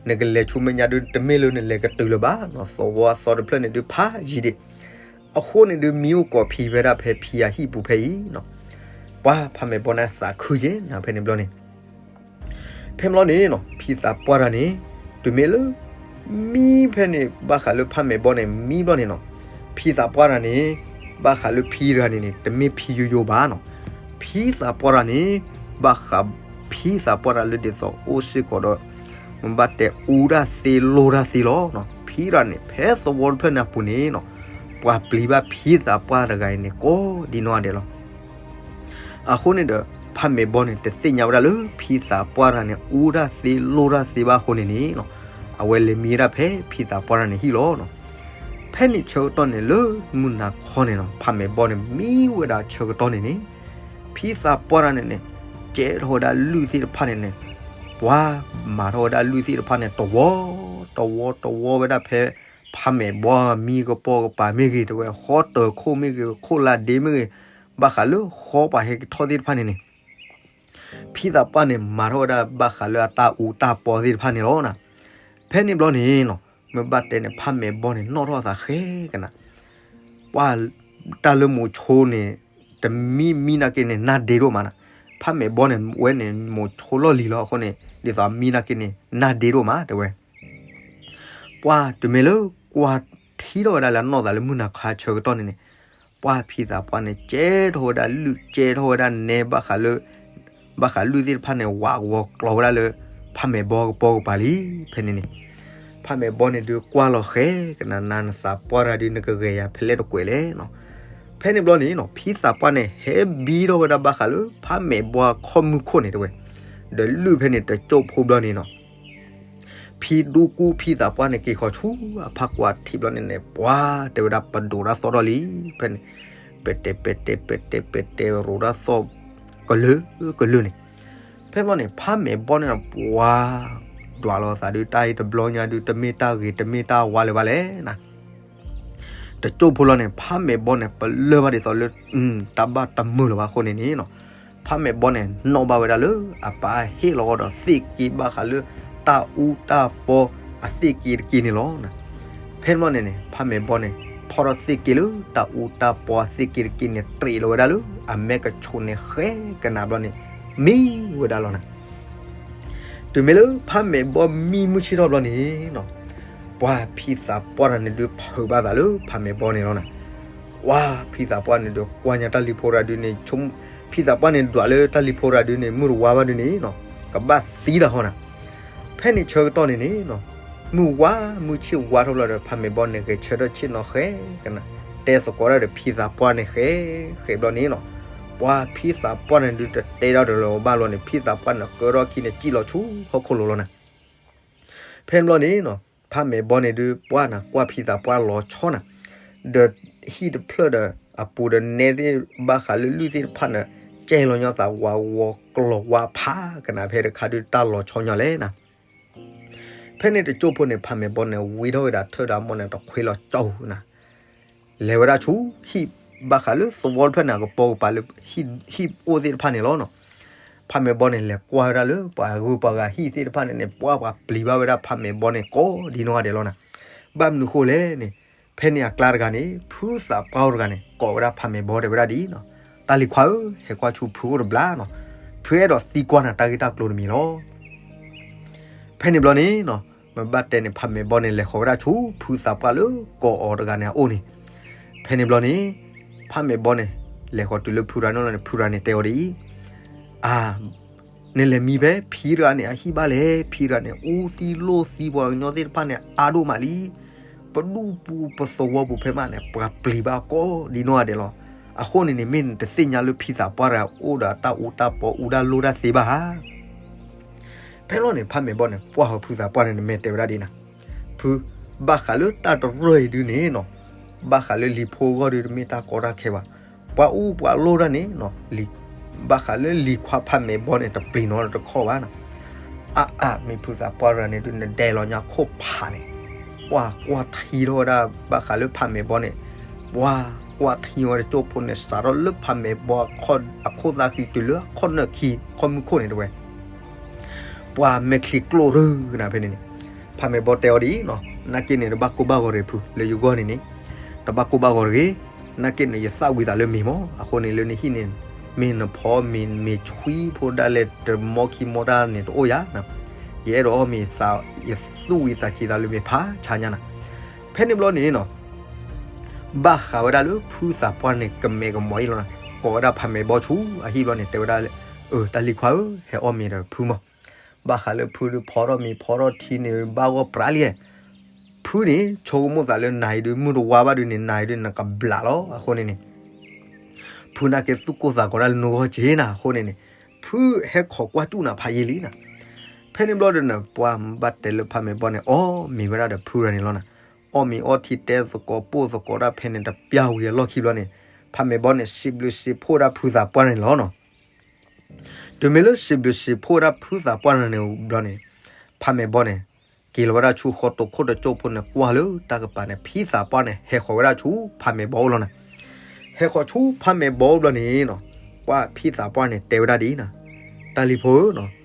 နကလဲၤဆူမဲာ်ညါဒုး တမ့ၢ်လၢနလဲၤကတုၤလၢၤဘၣ်နီၤ, သဝီအသီတဖျၢၣ်န့ၣ်ဒုးဖးယံာ်ဒံး, အဃိန့ၣ်ဒုး မံအိၣ်ကိးဖံဖဲဒၣ်ဖဲဖံအဟံၣ်ပူၤဖဲအံၤနီၤ. ပှၤဖးမဲာ်ဘီန့ၣ်သးခုက့ၤနၤဖဲန့ၣ်ဘျီန့ၣ် ဖဲဘျီန့ၣ်နီၤ ဖံသးပှၢ်တဂၤန့ၣ် တုၤမ့ၢ်လၢ မံဖဲန့ၣ် ဘၣ်ဃးလၢဖးမဲာ်ဘီန့ၣ် မံဘျီန့ၣ်နီၤ, ဖံသးပှၢ်တဂၤန့ၣ် ဘၣ်ဃးလၢဖံတဂၤန့ၣ်န့ၣ် တမ့ၢ်ဖံယိယိဘၣ်နီၤ. ဖံသးပှၢ်တဂၤန့ၣ် ဘၣ်ဃးဖံသးပှၢ်တဂၤလၢဒ်သိးအိၣ်စ့ၢ်ကီးဒီး မ့ၢ်ဘၣ်တဲအူတၢ်သ့လိၢ်တၢ်သ့လီၤနီၤ. ဖံတဂၤန့ၣ် ဖဲသဝီတဖျၢၣ်န့ၣ်အပူၤန့ၣ်နီၤ ပှၤပျံၤဘၣ်ဖံသးပှၢ်တဂၤအံၤန့ၣ် ကိးဒ်နီၢ်ဂၤဒဲးလီၤ. အဃိန့ၣ်ဒီး ဖးမဲာ်ဘီန့ၣ် တသ့ၣ်ညါဝဲဒၣ်လၢ ဖံသးပှၢ်တဂၤန့ၣ် အူတၢ်သ့လိၢ်တၢ်သ့ဘၣ်အဃိန့ၣ်န့ၣ်နီၤ အဝဲလဲၤမံဝဲဒၣ်ဖဲဖံသးပှၢ်တဂၤန့ၣ်ဟံၣ်လီၤနီၤ. ဖဲန့ၣ်ဆၢကတီၢ်န့ၣ် လၢမုၢ်နၤခီန့ၣ်နီၤ ဖးမဲာ်ဘီန့ၣ် မံဝဲဒၣ်ဆၢကတီၢ်န့ၣ်န့ၣ် ဖံသးပှၢ်တဂၤန့ၣ်န့ၣ် ကဲထီၣ်ဝဲဒၣ်လုၢ်သ့ၣ်တဖၣ်န့ၣ်န့ၣ် ပှၤမၤထီၣ်ဝဲဒၣ်လုၢ်သ့ၣ်တဖၣ်န့ၣ် တဝီ တဝီတဝီဝဲဒၣ်ဖဲ ဖးမဲာ်ဘီမံကပီၤကပၤမ့ၢ်ဂ့ၤ တဲဝဲ ဃီတၢၤခိၣ်မ့ၢ်ဂ့ၤ ခိၣ်လါဒ့မ့ၢ်ဂ့ၤ ဘၣ်ဃးလၢဃီပှၤဟဲက့ၤထီၣ်သ့ၣ်တဖၣ်န့ၣ်န့ၣ် ဖံသးပှၢ်န့ၣ် မၤထီၣ်ဝဲဒၣ်ဘၣ်ဃးလၢအတၢ်အူတၢ်ပီသ့ၣ်တဖၣ်န့ၣ်လီၤနီၤ. ဖဲန့ၣ်ဘျီန့ၣ်နီၤ မ့ၢ်ဘၣ်တဲန့ၣ် ဖးမဲာ်ဘီန့ၣ် နီၣ်ထီၣ်သးဃဲကနၤ ပှၤတၢ်လၢမိၤဆိန့ၣ် တမံမံနာ်က့န့ၣ် နါဒ့ဒိၣ်မးနီၤ. ဖးမဲာ်ဘီန့ၣ် ဝဲန့ၣ်မိၤဆိလီၢ်လံၤလီၤအဃိန့ၣ် ဒ်သိးမံနာ်က့န့ၣ် နါဒ့ဒိၣ်မး တဲဝဲ ပှၤတုၤမ့ၢ်လၢကွၢ်ထံထီၣ်ဝဲဒၣ်လၢအနီၢ်သးလၢမုၢ်နၤခါဆၢကတီၢ်န့ၣ်န့ၣ် ပှၤဖံသးပှၢ်န့ၣ် ကဲထီၣ်ဝဲဒၣ်လုၢ် ကဲထီၣ်ဝဲဒၣ်နဲ ဘၣ်ဃးလၢ ဘၣ်ဃးလုၢ်သ့ၣ်တဖၣ်န့ၣ် ဝးကဝီၤကျီၤဝဲဒၣ်လၢ ဖးမဲာ်ဘီကပီၤကပၤလံ. ဖဲန့ၣ်န့ၣ် ဖးမဲာ်ဘီန့ၣ်ဒုးကွၢ်လီၤဃဲကနၤ နၤနသးပှၢ်တဂၤဒုး နကဂဲၤယၤဖဲလဲၣ်တကွဲးလဲၣ်နီၤ. ဖဲန့ၣ်ဘျီန့ၣ်နီၤ ဖံသးပှၢ်န့ၣ် ဟဲဘံထီၣ်ဝဲဒၣ်ဘၣ်ဃးလၢ ဖးမဲာ်ဘီအခီၣ်မုၢ်ခိၣ်န့ၣ်တဲဝဲ ဒီးလုၢ်ဖဲန့ၣ်တကၠိၢ်ဖိဘျီန့ၣ်နီၤ ဖံဒူကူဖံသးပှၢ်န့ၣ် က့ၤဃီၤဆူအဖးကွၢ်ထံးဘျီန့ၣ်န့ၣ် ပှၤတဲဝဲဒၣ်ပဒိးတၢ်သီၣ်ထီၣ်လံ. ဖဲန့ၣ် ပဲတဲပဲတဲပဲတဲပဲတဲရိးတၢ်သီၣ် ကလုာ်ကလုာ်န့ၣ် ဖဲဘျီန့ၣ် ဖးမဲာ်ဘီန့ၣ် ပှၤဒွးလီၤသးဒုး တၢ်အံၤတဘျီညါဒုး တမ့ၢ်တၢ်ဂ့ၤ တမ့ၢ်တၢ်ဝါလၢၤဘၣ်လဲၣ်နၤ တကၠိၢ်ဖိလီၤန့ၣ် ဖးမဲာ်ဘီန့ၣ် ပလၢၢ်ဘၣ်ဒ်သိးလၢ တၢ်ဘၣ်တမုာ်လၢၤဘၣ်အဃိန့ၣ်န့ၣ်နီၤ ဖးမဲာ်ဘီန့ၣ် နီၣ်ဘၣ်ဝဲဒၣ်လၢ အပၢ်ဟ့ၣ်လီၤအီၤဒီးသ့ၣ်က့ဘၣ်ဃးလၢ တၢ်အူတၢ်ပီအသ့ၣ်က့တက့န့ၣ်လီၤ. ဖဲန့ၣ်ဘျီန့ၣ်န့ၣ် ဖးမဲာ်ဘီန့ၣ် ဖီၣ်ထီၣ်သ့ၣ်က့လၢ တၢ်အူတၢ်ပီအသ့ၣ်က့တက့န့ၣ် တြံးလီၤဝဲဒၣ်လၢ အမဲကဆိးန့ၣ်ဃဲကနၤဘျီန့ၣ် မံဝဲဒၣ်လီၤနၤ တုၤမ့ၢ်လၢဖးမဲာ်ဘီမံမုၢ်ဆ့ၣ်ထီၣ်ဘျီန့ၣ်နီၤ ပှၤဖံသးပှၢ်တဂၤန့ၣ်ဒုး ဖုးဘၣ်သးလၢဖးမဲာ်ဘီန့ၣ်လီၤနၤ. ပှၤဖံသးပှၢ်န့ၣ်ဒုး ကွၢ်ညါတၢ်လံၤဖိတဂၤဒုးန့ၣ် ဖံသးပှၢ်န့ၣ်ဒွးလၢတၢ်လံၤဖိတဂၤဒုးန့ၣ် မုၢ်တဝါဘၣ်ဒုးန့ၣ်နီၤ ကဘၣ်သံတၢ်ဟီနၤ. ဖဲန့ၣ်ဆၢကတီၢ်န့ၣ်န့ၣ်နီၤ မုၢ်ဝါ မုၢ်ဆ့ၣ်ဝါထီၣ်ဘျီဒီး ဖးမဲာ်ဘီန့ၣ် ဂဲၤဆၢထၢၣ်ဆ့ၣ်နီၤဃဲကနၤ တဲသကိးတၢ်ဒီးဖံသးပှၢ်န့ၣ်ဃဲ ဃဲဘျီန့ၣ်နီၤ ပှၤဖံသးပှၢ်န့ၣ်ဒုး တတဲတၢ်ဒီးလၢၤဘၣ်လီၤန့ၣ် ဖံသးပှၢ်န့ၣ် ကၢထီၣ်ခံန့ၣ် စံၣ်လီၤဆူဟီၣ်ခိၣ်လိၤလီၤနၤ. ဖဲန့ၣ်ဘျီန့ၣ်နီၤ ဖးမဲာ်ဘီန့ၣ်ဒုး ပှၤနၤကွၢ်ဖံသးပှၢ်လီၤဆီနၤ ဒီးဟံၣ်တဖျၢၣ်ဒီး အပူၤဒီးနဲသ့ၣ် ဘၣ်ဃးလၢလုၢ်သ့ၣ်တဖၣ်န့ၣ် ကဲလီၤညီသးဝးဝီၤကျီၤဝါဖးကနၤ ဖဲတခါဒုးတၢ်လီၤဆီညီလဲၣ်နၤ. ဖဲန့ၣ်တကၠိၢ်ဖိန့ၣ် ဖးမဲာ်ဘီန့ၣ် ဝံထီၣ်ဝဲဒၣ်ထၢၣ်ဒီးအမိၢ်န့ၣ် တခွ့လီၤကၠီနၤ လဲၤဝဲဒၣ်ဆူ ဟံၣ်ဘၣ်ဃးလၢသဝီတဖျၢၣ်န့ၣ် အကပီၤကပၤလၢ ဟံၣ်အိၣ်သ့ၣ်တဖၣ်န့ၣ်လီၤနီၤ. ဖးမဲာ်ဘီန့ၣ် လဲၤကွၢ်ဝဲဒၣ်လၢပှၤဂုၤပှၤဂၤဟံၣ်သ့ၣ်တဖၣ်န့ၣ်န့ၣ် ပှၤပှၤပျံၤဘၣ်ဝဲဒၣ်ဖးမဲာ်ဘီန့ၣ် ကိးဒ်နီၢ်ဂၤဒဲးလီၤနၤ. ဘၣ်မနုၤဃိလဲၣ်န့ၣ် ဖဲန့ၣ်အကျါတဂၤန့ၣ် ဖုသးပှၢ်အိၣ်တဂၤန့ၣ် ကိးဝဲဒၣ်ဖးမဲာ်ဘီတဲဝဲဒၣ်ဒ်အံၤ, တၢ်လံၤခွါဧၢ, ဟဲကွၢ်ဆူဖုအိၣ်တဘျီနီၤ, ဖုအဲၣ်ဒိးသံကွၢ်နၤတၢ်ဂ့ၢ်တၢ်ကျိၤတမံၤလီၤ. ဖဲန့ၣ်ဘျီန့ၣ်နီၤ, မ့ၢ်ဘၣ်တဲန့ၣ် ဖးမဲာ်ဘီန့ၣ် လဲၤဃီၤဝဲဒၣ်ဆူဖုသးပှၢ်လၢကိးအီၤတဂၤန့ၣ်အအိၣ်န့ၣ်, ဖဲန့ၣ်ဘျီန့ၣ် ဖးမဲာ်ဘီန့ၣ် လဲၤဃီၤတုၤလၢဖုရၤန့ၣ်လီၤန့ၣ် ဖုရၤန့ၣ်တဲအီၤဒ်အံၤ, အါ နလဲၤမံဖဲဖံတဂၤန့ၣ်အဟံၣ်ဘၣ်လဲၣ်, ဖံတဂၤန့ၣ် အူသံလိၢ်သံပှၤကညီသ့ၣ်တဖၣ်န့ၣ် အါဒိၣ်မးလံ. ပဒူၣ်ပူၤပသဝီပူၤဖဲမးန့ၣ် ပှၤပျံၤဘၣ်ကိးဒ်နီၢ်ဂၤဒဲးလီၤ. အဃိန့ၣ်န့ၣ် မ့ၢ်နတသ့ၣ်ညါလၢဖံသးပှၢ်တဂၤအိၣ်ဒီးတၢ်အူတၢ်ပီအူတၢ်လိၢ်တၢ်သ့ဘၣ်ဧါ. ဖဲလီၤန့ၣ် ဖးမဲာ်ဘီန့ၣ် ကွၢ်ဃီၤဖုသးပှၢ်န့ၣ် နမဲာ်တဲဝဲဒၣ်ဒ်နၤ, ဖု, ဘၣ်ဃးလၢတၢ်တရၢၢ်အံၤဒုန့ၣ်နီၤ, ဘၣ်ဃးလၢလံၤဖိအဂီၢ်ဒုတမ့ၢ်တၢ်ကီတၢ်ခဲဘၣ်. ပှၤအူပှၤလိၢ်တၢ်န့ၣ်နီၤ, ဘၣ်ဃးလၢလံၤခွါဖးမဲာ်ဘီန့ၣ် တပျံၤနီတခီၣ်ဘၣ်နီၤ. အါအါ မ့ၢ်ဖုသးပှၢ်တဂၤန့ၣ်ဒု နဒဲးလီၤညါခိၣ်ဖးန့ၣ်, ပှၤကွၢ်ထံထီၣ်ဝဲဒၣ် ဘၣ်ဃးလၢဖးမဲာ်ဘီန့ၣ်, ပှၤကွၢ်ထံဝဲတကၠိၢ်ဖိန့ၣ် စးထီၣ်လၢဖးမဲာ်ဘီအခိၣ်သၣ်ဃံတုၤလၢအခီၣ်နၢၣ်ခံ ခီၣ်မုၢ်ခိၣ်န့ၣ်တဝဲ ပှၤမဲာ်ချံကျိၣ်ရၢနၤဖဲန့ၣ်န့ၣ်, ဖးမဲာ်ဘီတဲအီၤဒ်အံၤနီၤ, နာ်က့န့ၣ် တဘၣ်ကိၢ်ဘၣ်ဂီၤတဂ့ၤဖု လၢယဂီၢ်န့ၣ်န့ၣ်, တဘၣ်ကိၢ်ဘၣ်ဂီၤတဂ့ၤ, နာ်က့န့ၣ် ယသၣ်ဝံၤသးလၢမ့ၤမး, အဃိန့ၣ်လၢနဟံၣ်န့ၣ် မ့ၢ်နဖီမ့ၤ မ့ၤဆွံဖိဒၣ်လဲာ် တမီခံမီတၢ်န့ၣ်တအိၣ်ယၤ, ယအဲၣ်ဒိးအီၣ်မ့ၤသး ယသူၣ်ဝံၤသးစံးသးလၢမ့ၤဖးဆါညါနၤ. ဖဲန့ၣ်ဘျီန့ၣ်နီၤ ဘၣ်ဃးဝဲဒၣ်လၢဖုသးပှၢ်န့ၣ် ကမဲာ်ကမီၤအံၤလီၤနၤ, ကိးဝဲဒၣ်ဖးမဲာ်ဘီဆူအဟံၣ်ဘျီန့ၣ် တဲဝဲဒၣ်လၢ, အၢ တၢ်လံၤခွါဧၢ, ဟဲအီၣ်မ့ၤဒီးဖုမး. ဘၣ်ဃးလၢဖုဒုးဖီထီၣ်မ့ၤဖီထီၣ်ထံန့ၣ် ဘၣ်ဂီၢ်ပြးလံ, ဖုန့ၣ် ဆိကမိၣ်သးလၢနၤအံၤဒုး မုၢ်တဝါဘၣ်ဒုးန့ၣ် နၤအံၤဒုး နကဘျးလီၤ. အဃိန့ၣ်န့ၣ် ဖုနာ်က့သူၣ်ကိၢ်သးဂီၤဒၣ်လၢနဂီၢ်က့နၤ, အဃိန့ၣ်န့ၣ် ဖုဟဲခိးကွၢ်စူၣ်နၤဖးယံာ်လံနၤ. ဖဲန့ၣ်ဘျီဒီးနၤ ပှၤဘၣ်တဲလၢဖးမဲာ်ဘီန့ၣ် အီၣ်မ့ၤဝဲဒၣ်ဒီးဖုရၤန့ၣ်လီၤနၤ. အီၣ်မ့ၤအီထံတဲသကိးပိၢ်သကိးဒၣ်ဖဲန့ၣ် တပျၢ်ဝံၤအလီၢ်ခံဘျီန့ၣ် ဖးမဲာ်ဘီန့ၣ် စံးဘျုးစံးဖှိၣ်ဒၣ်ဖုသးပှၢ်န့ၣ်လီၤနီၤ. တုၤမ့ၢ်လၢစံးဘျုးစံးဖှိၣ်ဒၣ်ဖုသးပှၢ်န့ၣ်ဘျီန့ၣ် ဖးမဲာ်ဘီန့ၣ် က့ၤလီၤဝဲဒၣ်ဆူဃီတိာ်ခိၣ်တကၠိၢ်ဖိန့ၣ် ကွၢ်လၢတၢ်ကပၤန့ၣ် ဖံသးပှၢ်န့ၣ် ဟဲဃီၤဝဲဒၣ်ဆူဖးမဲာ်ဘီအိၣ်လီၤနၤ. ဟဲဃီၤဆူဖးမဲာ်ဘီအိၣ်ဘျီန့ၣ်နီၤ ပှၤဖံသးပှၢ်န့ၣ်တဲဝဲဒၣ်ဒ်အံၤနၤ, တၢ်လံၤဖိဧၢနီၤ,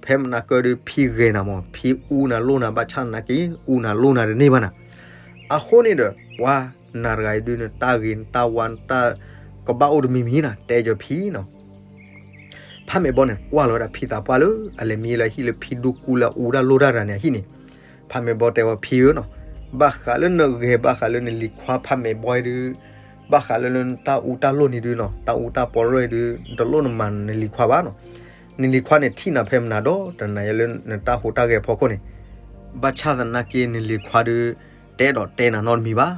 ဖဲမနၤကၢဒုးဖံဂဲၤနၤမး ဖံအူနၤလိၣ်နၤ ဘၣ်ဆၣ်သနာ်က့ အူနၤလိၣ်နၤတန့ၢ်ဘၣ်နၤ. အဃိန့ၣ်ဒီး ပှၤနၤတဂၤအံၤဒုး နတၢ်ဂ့ၤနတၢ်ဝါနတၢ်ကဘၣ်အိၣ်တမံၤမံၤနၤ တဲကၢၤဖံနီၤ. ဖးမဲာ်ဘီန့ၣ် ကွၢ်လီၤဝဲဒၣ်ဖံသးပှၢ်လၢအလဲၤမံလၢဟံၣ်လၢဖံဒိၣ်ကူလၢအူတၢ်လိၣ်တၢ်တဂၤန့ၣ်အဟံၣ်န့ၣ်, ဖးမဲာ်ဘီတဲဝဲဖံဧၢနီၤ, ဘၣ်ဃးလၢနဂဲၤ ဘၣ်ဃးလၢနလံၤခွါဖးမဲာ်ဘီအံၤဒုး, ဘၣ်ဃးလၢနတၢ်အူတၢ်လိၣ်န့ၣ်ဒုးနီၤ တၢ်အူတၢ်ပီရၢၢ်အံၤဒုး တလိၣ်နမၤနလံၤခွါဘၣ်နီၤ. နလံၤခွါန့ၣ်ထံၣ်နၤဖဲမနၤဒီး တနၤယၤလၢနတၢ်ဟူးတၢ်ဂဲၤအဖီခိၣ်န့ၣ်, ဘၣ်ဆၣ်သနာ်က့နလံၤခွါဒုး တဲဒီးတဲနၤနီတမံၤဘၣ်.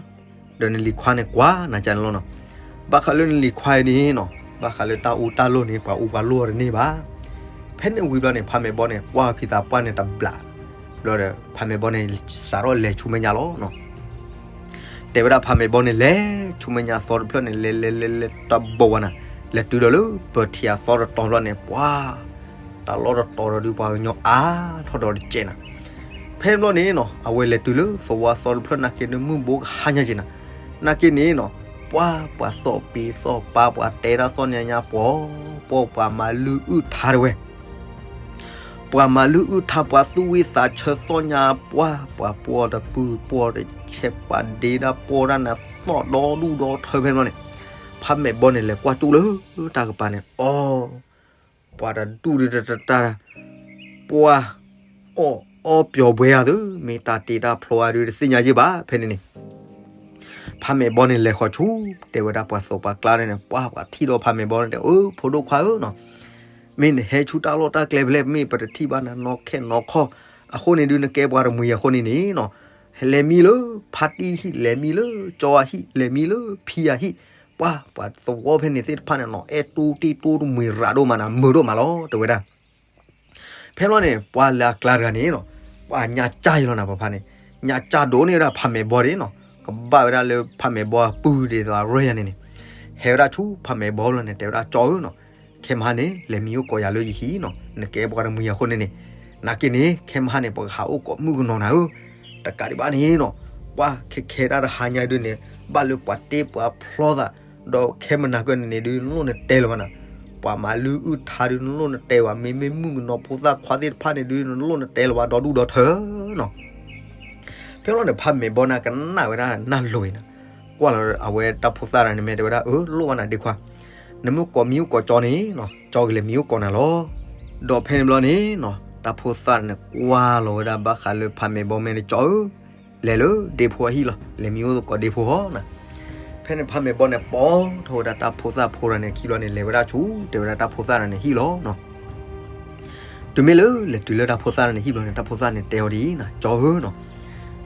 ဒီးနလံၤခွါန့ၣ်ကွၢ်နၤကန့ၣ်လီၤနီၤ. ဘၣ်ဃးလၢနလံၤခွါအံၤန့ၣ်နီၤ ဘၣ်ဃးလၢတၢ်အူတၢ်လိၣ်န့ၣ် ပှၤအူပှၤလိၣ်အီၤတန့ၢ်ဘၣ်. ဖဲန့ၣ်ဝံၤဘျီန့ၣ် ဖးမဲာ်ဘီန့ၣ် ကွၢ်ဖံသးပှၢ်န့ၣ်တဘျီ, ဘျီဒီး ဖးမဲာ်ဘီန့ၣ် စးထီၣ်လဲၤဆူမဲာ်ညါလီၤနီၤ. တဲဝဲဒၣ်ဖးမဲာ်ဘီန့ၣ် လဲၤဆူမဲာ်ညါသီတဖျၢၣ်န့ၣ် လဲၤလဲၤလဲၤလဲၤတဘိးဝဲနၤ, လဲၤတုၤဒီးလၢပၢၤထံအသီတတီၤဘျီန့ၣ် ပှၤ တၢ်လီၢ်တတီၤဒီးဒုးပှၤကညီအါထီၣ်ဒီးတကဲးနၤ. ဖဲန့ၣ်ဘျီန့ၣ်နီၤ အဝဲလဲၤတုၤလၢသဝီသီတဖျၢၣ်နာ်က့ဒုးမုၢ်ဘိကဟါညါက့နၤ. နာ်က့န့ၣ်နီၤ ပှၤ ပှၤသီၣ်ပ့ၤသီၣ်ပာ် ပှၤတဲတၢ်သီၣ်ညါညါပှီၤ, ပှၤ ပှၤမၤလုၢ်အုၣ်ထါတဝဲ ပှၤမၤလုၢ်အုၣ်ထါ ပှၤသူၣ်ဝံသးဆၢသီၣ်ညါ ပှၤ ပှၤပှီၢ်တပုၢ်ပှီၢ်တဆဲး ပှၤဒ့ဒၣ်ပှီၢ်တၢ်နၤ သီၣ်ဒီဒူၣ်ဒီထၢဖဲန့ၣ်ဘျီန့ၣ်, ဖးမဲာ်ဘီန့ၣ်လဲၤကွၢ်တူၢ်လၢတၢ်ကပၤန့ၣ် အီ ပှၤတဒူၣ်ဒုးတတၢ် ပှၤ အီၣ်အီပျီၤဘှဲဧါသု, မ့ၢ်တၢ်တ့တၢ်ဖျီဧါဒုးတသ့ၣ်ညါယ့ၢ်ဘၣ် ဖဲန့ၣ်န့ၣ် ဖးမဲာ်ဘီန့ၣ်လဲၤဃီၤဆူ တဲဝဲဒၣ်ပှၤသိးပှၤကျါန့ၣ်န့ၣ် ပှၤ ပှၤထံၣ်ဒီးဖးမဲာ်ဘီန့ၣ်တဲ အၢ ဖိဒိၣ်ခွါဧၢနီၤ, မ့ၢ်နဟဲဆူတၢ်လီၢ်တၢ်ကျဲဖဲလဲၣ် မ့ၢ်ပတထံၣ်ဘၣ်နၤနီၢ်ခဲနီၢ်ခီၣ်, အဃိန့ၣ်ဒုးနကဲပှၤတမှံၤအဃိန့ၣ်န့ၣ်နီၤ, လဲၤမံလၢဖါတံၢ်ဟံၣ် လဲၤမံလၢကၠီအဟံၣ် လဲၤမံလၢဖံအဟံၣ်, ပှၤ ပှၤသဝီဖဲန့ၣ်သ့ၣ်တဖၣ်န့ၣ်နီၤ အဲၣ်တူၢ်တံၢ်တူၢ်တမှံၤရၤဒိၣ်မးနၤ မုာ်ဒိၣ်မးလီၤ တဲဝဲဒၣ် ဖဲဘျီန့ၣ် ပှၤလၢအကျါတဂၤန့ၣ်နီၤ, ပှၤညါကၢ်ယလီၤနၤ ပှၤဖါန့ၣ်, ညါကၢ်ဒိၣ်န့ၢ်ဝဲဒၣ်ဖးမဲာ်ဘီန့ၣ်နီၤ, ကဘၣ်ဝဲဒၣ်လၢဖးမဲာ်ဘီအပုၢ်ဒ်သိးအရၢၢ်ယၤန့ၣ်န့ၣ်, ဟဲဝဲဒၣ်ဆူဖးမဲာ်ဘီလီၤန့ၣ် တဲဝဲဒၣ်ကၠီဧၢနီၤ, ခဲမဟါန့ၣ် လဲၤမံအိၣ်ကိးယၤလၢယဟံၣ်နီၤ, နကဲပှၤတမှံၤအဃိန့ၣ်န့ၣ်, နာ်က့န့ၣ် ခဲမဟါန့ၣ် ပကဟးအိၣ်ကိးမုၣ်ကနီၤနၤဧၢ, တကးဒံးဘၣ်န့ၣ်နီၤ, ပှၤခဲခဲဒၣ်တဟါညါဒုးန့ၣ် ဘၣ်လၢပှၤတ့ပှၤဖျီသး ဒီးခဲမနၤကၢန့ၣ်န့ၣ်ဒုး နလိၣ်နတဲလၢၤဘၣ်နၤ, ပှၤမၤလုၢ်အုၣ်ထါဒုး နလိၣ်နတဲဝဲ မ့မ့ၢ်မုၣ်ကနီၤဖိသၣ်ခွါသ့ၣ်တဖၣ်န့ၣ်ဒုး နလိၣ်နတဲလၢၤဘၣ်ဒီဒူၣ်ဒီထၢနီၤ. ဖဲလီၤန့ၣ် ဖးမဲာ်ဘီန့ၣ်ကနၣ်ဝဲဒၣ်နၢ်လိၤအံၤန့ၣ်, ကွၢ်လီၤအဝဲတၢ်ဖိသၣ်တဂၤန့ၣ် မ့ၢ်တဲဝဲဒၣ် အၢ လိၣ်ဘၣ်နၤဒ့ခွါ, နမ့ၢ်ကိးမံၤအိၣ်ကိးကၠီန့ၣ်နီၤ ကၠီကလဲၤမံၤအိၣ်ကိးနၤလီၤ. ဒီးဖဲန့ၣ်ဘျီန့ၣ်နီၤ တၢ်ဖိသၣ်န့ၣ်ကွၢ်လီၤဝဲဒၣ်ဘၣ်ဃးလၢဖးမဲာ်ဘီ မ့ၢ်တဲ ကၠီဧၢ, လဲၤလၢဒ့ဖိအဟံၣ်လီၤ, လဲၤမံၤအိၣ်ကိးဒ့ဖိဟီနီၤ. ဖဲန့ၣ်ဖးမဲာ်ဘီန့ၣ် ပိာ်ထီၣ်ဝဲဒၣ်တၢ်ဖိသၣ်ဖိတဂၤန့ၣ် ခံဘျီန့ၣ် လဲၤဝဲဒၣ်ဆူ တဲဝဲဒၣ်တၢ်ဖိသၣ်တဂၤန့ၣ် ဟံၣ်လီၤနီၤ. တုၤမ့ၢ်လၢလဲၤတုၤလၢတၢ်ဖိသၣ်န့ၣ်ဟံၣ်ဘျီန့ၣ် တၢ်ဖိသၣ်န့ၣ်တဲအီၤဒ်အံၤနီၤ, ကၠီဧၢနီၤ,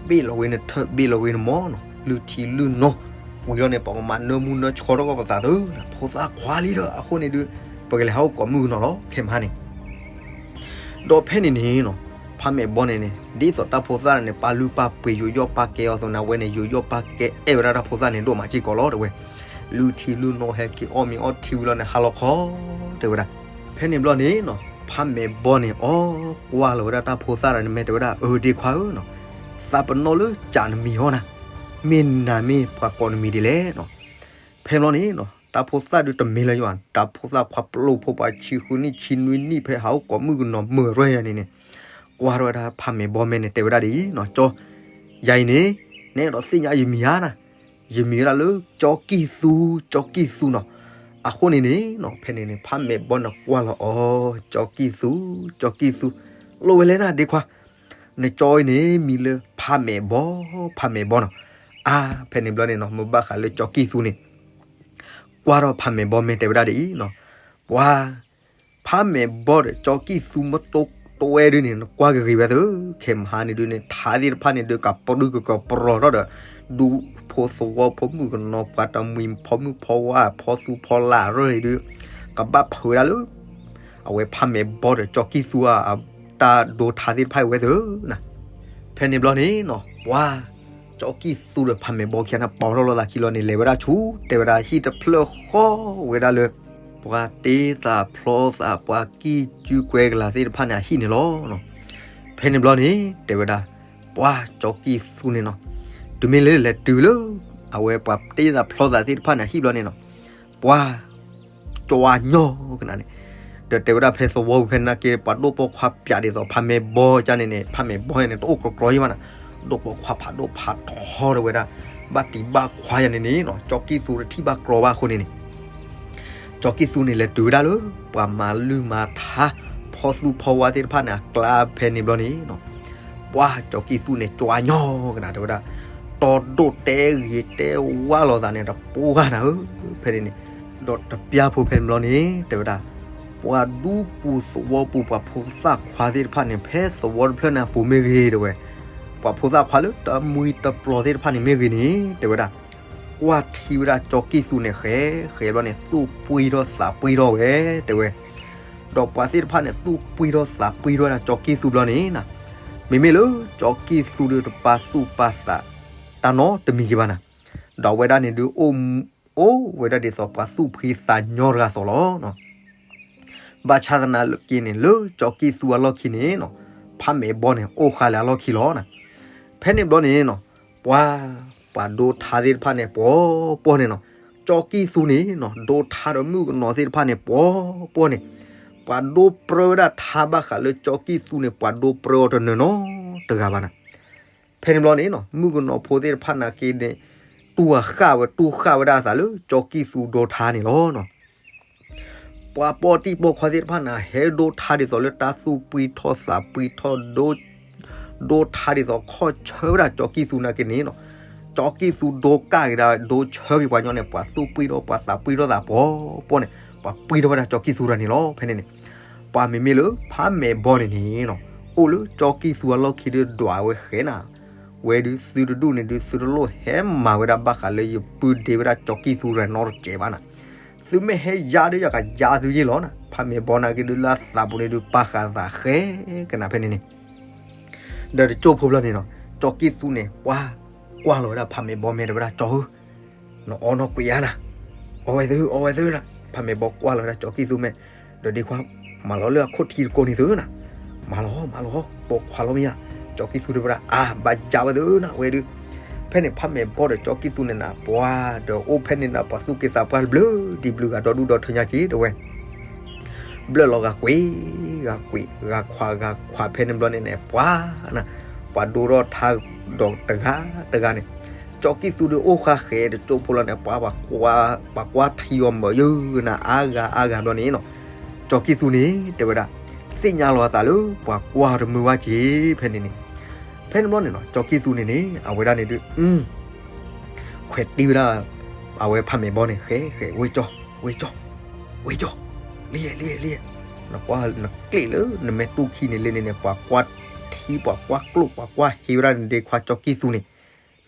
ဘ့ၣ်လီၤဝဲနထၢၣ် ဘ့ၣ်လီၤဝဲနမီၤနီၤ, လုၢ်ထံလုၢ်နိဝံၤလီၤန့ၣ် ပကမၤနၢမူနၢဆှီထီၣ်ကီးပသးသု, ဖိသၣ်ခွါလံဒီး အဃိန့ၣ်ဒုး ပကလဲၤဟးအိၣ်ကိးမုၣ်ကနီၤလီၤ ခဲမဟါန့ၣ်. ဒီးဖဲန့ၣ်န့ၣ်နီၤ ဖးမဲာ်ဘီန့ၣ်န့ၣ် ဒ်သိးတၢ်ဖိသၣ်န့ၣ် ပာ်လုၢ်ပာ်ပှ့ၤ ယူးယီၣ်ပာ်ကဲအီၤအသိးန့ၣ် အဝဲန့ၣ် ယူးယီၣ်ပာ်ကဲအဲၣ်ဝဲဒၣ်တၢ်ဖိသၣ်န့ၣ် ဒိၣ်မးစ့ၢ်ကီးလီၤ တဲဝဲ. လုၢ်ထံလုၢ်နိဟဲက့ၤအီၣ်မ့ၤအီထံဝံၤလီၤန့ၣ် ဟါလီၤခီ တဲဝဲဒၣ်. ဖဲန့ၣ်ဘျီန့ၣ်နီၤ ဖးမဲာ်ဘီန့ၣ် အီၣ်ကွၢ်လီၤဝဲဒၣ်တၢ်ဖိသၣ်တဂၤန့ၣ် မ့ၢ်တဲဝဲဒၣ် အၢ ဒ့ခွါဧၢနီၤ, သးပနီၣ်လၢကးနမံၤဟီနၤ, မ့ၢ်နၤမ့ၢ်ပှၤကိးနမံၤဒ်လဲၣ်နီၤ. ဖဲန့ၣ်ဘျီန့ၣ်နီၤ တၢ်ဖိသၣ်ဒုးတမ့ၢ်လၢၤယွၤ တၢ်ဖိသၣ်ခွါပျိာ်ဖိ ပှၤဆံဃုနံၣ်ဆံနွံနံၣ် ဖဲဟးအိၣ်ကိးမုၣ်ကနီၤမုာ်ရဲၣ်ယၤန့ၣ်န့ၣ် ကွၢ်ထီၣ်ဝဲဒၣ်ဖးမဲာ်ဘီ မ့ၢ်န့ၣ် တဲဝဲဒၣ်ဒ်အံၤနီၤ, ကၠီ, ယၤအံၤန့ၣ် နအဲၣ်ဒိးသ့ၣ်ညါယမံၤဧါနၤ, ယမံၤဝဲဒၣ်လၢ ကၠီကံၢ်သူ, ကၠီကံၢ်သူနီၤ. အဃိန့ၣ်န့ၣ်နီၤ ဖဲန့ၣ်န့ၣ် ဖးမဲာ်ဘီန့ၣ်ကွၢ်လီၤအီၤ ကၠီကံၢ်သူ, ကၠီကံၢ်သူ, လိၣ်ဝဲလဲၣ်နၤဒ့ခွါ, နကၠီအံၤန့ၣ် မံၤလၢဖးမဲာ်ဘီ, ဖးမဲာ်ဘီနီၤ. အါ ဖဲန့ၣ်ဘျီန့ၣ်နီၤ မ့ၢ်ဘၣ်ဃးလၢကၠီကံၢ်သူန့ၣ် ကွၢ်ထီၣ်ဖးမဲာ်ဘီ မ့ၢ်တဲဝဲဒၣ်ဒ်အံၤနီၤ, ပှၤ ဖးမဲာ်ဘီဒီး ကၠီကံၢ်သူ မ့ၢ်တဝဲဒုန့ၣ် နကွၢ်ကဂ့ၤဝဲသ့, ခဲမဟါန့ၣ်ဒုန့ၣ် ထါသ့ၣ်တဖၣ်န့ၣ်ဒုး ကပြူၢ်ကကပြီၤထီၣ်ဒီး ဒူဖိသဝီဖိမုၣ်ကနီၤ ပှၤတမှံၤဖီမုၣ်ဖီဝါ ဖီသူဖီလာ်ရၢၢ်အံၤဒုး ကဘၣ်ဖုးဝဲဒၣ်လၢ အဝဲဖးမဲာ်ဘီဒီး ကၠီကံၢ်သူအ တၢ်ဒိထါသ့ၣ်တဖၣ်အံၤဝဲသ့နီၤ. ဖဲန့ၣ်ဘျီန့ၣ်နီၤ ပှၤ ကၠီကံၢ်သူဒီးဖးမဲာ်ဘီခံဂၤန့ၣ် ပိာ်ထီၣ်လိာ်သးခံလီၤန့ၣ် လဲၤဝဲဒၣ်ဆူ တဲဝဲဒၣ်ဟံၣ်တဖျၢၣ်ဃီဝဲဒၣ်လၢ ပှၤတ့သးဖျီသး ပှၤကံၢ်ကုကွဲကလၤသ့ၣ်တဖၣ်န့ၣ် အဟံၣ်န့ၣ်လီၤ. ဖဲန့ၣ်ဘျီန့ၣ် တဲဝဲဒၣ် ပှၤကၠီကံၢ်သူန့ၣ်နီၤ တုၤမ့ၢ်လၢလဲၤတုၤလၢ အဝဲပှၤတ့သးဖျီသးသ့ၣ်တဖၣ်န့ၣ် အဟံၣ်ဘျီန့ၣ်နီၤ ပှၤ ကၠီညီကနၤန့ၣ် ဒီးတဲဝဲဒၣ်ဖဲသဝီပူၤဖဲန့ၣ်က့ ပှၤဒိၣ်ပိာ်ခွါပၠးဒ်သိး ဖးမဲာ်ဘီကန့ၣ်န့ၣ် ဖးမဲာ်ဘီန့ၣ် တအိၣ်ကြီကြီယံၤဘၣ်နၤ, ဒိၣ်ပိာ်ခွါဖးဒိၣ်ဖးထီတဲဝဲဒၣ် ဘၣ်တံၤဘၣ်ခွါယၤန့ၣ်န့ၣ်နီၤ ကၠီကံၢ်သူတထံၣ်ဘၣ်ကြီဘၣ်အဃိန့ၣ်န့ၣ် ကၠီကံၢ်သူန့ၣ် လဲၤတုၤဝဲဒၣ်လၢ ပှၤမၤလုၢ်မၤထါ ဖီသူဖီဝါသ့ၣ်တဖၣ်န့ၣ် အကျါဖဲန့ၣ်ဘျီန့ၣ်နီၤ ပှၤကၠီကံၢ်သူန့ၣ် ကၠီညီကနၤတဲဝဲဒၣ် တီဒိၣ်တဲဂ့ၤတဲဝါလိာ်သးန့ၣ် တပှၢ်နၤဧၢ, ဖဲန့ၣ်န့ၣ် ဒီးတပျၢ်ဖိဖဲန့ၣ်ဘျီန့ၣ် တဲဝဲဒၣ် ပှၤဒူပူၤသဝီပူၤ ပှၤဖိသၣ်ခွါသ့ၣ်တဖၣ်န့ၣ် ဖဲသဝီတဖျၢၣ်န့ၣ်အပူၤမ့ၢ်ဂ့ၤတဲဝဲ, ပှၤဖိသၣ်ခွါလၢတမှံၤတပျီၤသ့ၣ်တဖၣ်န့ၣ်မ့ၢ်ဂ့ၤန့ၣ် တဲဝဲဒၣ် ကွၢ်ထံဝဲဒၣ်ကၠီကံၢ်သူန့ၣ် ဃဲဃဲဘျီန့ၣ် သူၣ်ပှံၢ်ထီၣ်သးပှံၢ်ထီၣ်ဝဲ တဲဝဲ, ဒီးပှၤသ့ၣ်တဖၣ်န့ၣ် သူၣ်ပှံၢ်ထီၣ်သးပှံၢ်ထီၣ်ဝဲဒၣ်ကၠီကံၢ်သူဘျီန့ၣ်နၤ, မ့မ့ၢ်လၢကၠီကံၢ်သူဒီးတပာ်သူၣ်ပာ်သး တၢ်နီတမံၤက့ၤဘၣ်နၤ, ဒီးအဝဲဒၣ်န့ၣ်ဒုး အိၣ်ဝဲဒၣ်ဒ်သိးပှၤသူၣ်ဖှံသးညီတဂၤသိးလီၤ. ဘၣ်ဆၣ်သနာ်က့န့ၣ် လၢကၠီကံၢ်သူအလီၢ်ခံန့ၣ်နီၤ ဖးမဲာ်ဘီန့ၣ် အိၣ်ဃာ်လၢအလီၢ်ခံလီၤနၤ. ဖဲန့ၣ်ဘျီန့ၣ်နီၤ ပှၤ ပှၤဒိထါသ့ၣ်တဖၣ်န့ၣ် ပှီၤပှီၤန့ၣ်နီၤ, ကၠီကံၢ်သူန့ၣ်နီၤ ဒိထါဒီးမုၣ်ကနီၤသ့ၣ်တဖၣ်န့ၣ် ပှီၤပှီၤန့ၣ်, ပှၤဒိပြၢဝဲဒၣ်ထါဘၣ်ဃးလၢကၠီကံၢ်သူန့ၣ် ပှၤဒိပြၢအီၤတနၢၤနီတဂၤဘၣ်နၤ. ဖဲန့ၣ်ဘျီန့ၣ်နီၤ မုၣ်ကနီၤဖိသ့ၣ်တဖၣ်နာ်က့န့ၣ် တူၢ်ဃာ်ဝဲ တူၢ်ဃာ်ဝဲဒၣ်အသးလၢ ကၠီကံၢ်သူဒိထါန့ၣ်လီၤနီၤ. ပှၤပိာ်တံၢ်ပိာ်ခွါသ့ၣ်တဖၣ်န့ၣ် ဟဲဒိထါဒ်သိးလၢတၢ်သူၣ်ပှံၢ်ထီၣ်သးပှံၢ်ထီၣ် ဒိ ဒိထါဒ်သိးခီၣ်ဆၢဝဲဒၣ်ကၠီကံၢ်သူနာ်က့န့ၣ်နီၤ, ကၠီကံၢ်သူဒိကၢ်က့ၤဒၣ် ဒိဆၢက့ၤပှၤညီန့ၣ် ပှၤသူၣ်ပှံၢ်ထီၣ်ပှၤသးပှံၢ်ထီၣ်သးပှီၤပှီၤန့ၣ် ပှၤပှံၢ်ထီၣ်ဝဲဒၣ်ကၠီကံၢ်သူတဂၤန့ၣ်လီၤ. ဖဲန့ၣ်န့ၣ် ပှၤမ့မ့ၢ်လၢဖးမဲာ်ဘီန့ၣ်န့ၣ်နီၤ အိၣ်လၢကၠီကံၢ်သူအလီၢ်ခံဒုးဒွးဝဲဃဲနၤ ဝဲဒုးသုတဒူၣ်န့ၣ်ဒုး သုတလိၣ်ဟဲမၤဝဲဒၣ်ဘၣ်ဃးလၢ ယပုၢ်ဒ့ဝဲဒၣ်ကၠီကံၢ်သူတဂၤနီတစဲးဘၣ်နၤ. သုမ့ၢ်ဟဲယါဒုး ယကယါသုယ့ၢ်လီၤနၤ. ဖးမဲာ်ဘီနာ်က့ဒုး လၢအသးပူၤန့ၣ်ဒုး ပာ်ဃာ်သးဃဲကနၤဖဲန့ၣ်န့ၣ် ဒီးတကၠိၢ်ဖိဘျီန့ၣ်နီၤ ကၠီကံၢ်သူန့ၣ် ပှၤကွၢ်လီၤဝဲဒၣ်ဖးမဲာ်ဘီ မ့ၢ်တဲဝဲဒၣ် ကၠီဧၢ နအီနီၢ်ကွံာ်ဧါနၤ, အီဝဲသု အီဝဲသုနၤ. ဖးမဲာ်ဘီကွၢ်လီၤဝဲဒၣ်ကၠီကံၢ်သူ မ့ၢ် ဒီးဒ့ခွါ မၤလီၤလၢအခီၣ်ထံးတကိးန့ၣ်သုနၤ. မၤလီၤ မၤလီၤ ပိာ်ခွါလီၤမ့ၢ်ဧါ. ကၠီကံၢ်သူတဲဝဲဒၣ် အါ ဘၣ်ယါဝဲသုနၤ ဝဲဒုး. ဖဲန့ၣ်ဖးမဲာ်ဘီဒီးကၠီကံၢ်သူန့ၣ်နၤ ပှၤဒီးအိၣ်ဖဲန့ၣ်နၤ ပှၤသူၣ်က့သးပှၢ်တဘျုးဒံးဘျုးဂၤ ဒီဒူၣ်ဒီထၢညါက့ၤတဲဝဲ ဘျၢၣ်လီၤဂၤကွံာ် ဂၤကွံာ် ဂၤခွး ဂၤခွး ဖဲန့ၣ်ဘျီန့ၣ်န့ၣ် ပှၤနၤ ပှၤဒိထီၣ်ထါ ဒီးတဂၤတဂၤန့ၣ်, ကၠီကံၢ်သူဒီးအိၣ်ဃာ်ဃဲၤတကၠိဖိလီၤန့ၣ် ပှၤ, ပှၤကွၢ်ထံအီၤမၢယုၢ်နၤအါဂၤအါဂၤဘျီန့ၣ်နီၤ, ကၠီကံၢ်သူန့ၣ် တဲဝဲဒၣ်, သ့ၣ်ညါလီၤအသးလၢပှၤကွၢ်တမုာ်ဝဲက့ၤဖဲန့ၣ်န့ၣ်, ဖဲန့ၣ်ဘျီန့ၣ်နီၤ ကၠီကံၢ်သူန့ၣ်န့ၣ် အဝဲဒၣ်န့ၣ်ဒုး ခွဲးတံၢ်ဝဲဒၣ် အဝဲဖးမဲာ်ဘီန့ၣ် ဃဲၤဃဲၤ ဝ့ၢ်ကၠီ, ဝ့ၢ်ကၠီ, ဝ့ၢ်ကၠီ, လံယဲ လံယဲ လံယဲ, နကွၢ်နကျ့ၣ်လၢနမဲာ်တူၢ်ခံန့ၣ်လၢန့ၣ်န့ၣ် ပှၤကွၢ်ထံပှၤကွၢ်ကျိၣ် ပှၤကွၢ်ဟ့ဝဲဒၣ်နဒ့ခွါကၠီကံၢ်သူန့ၣ်,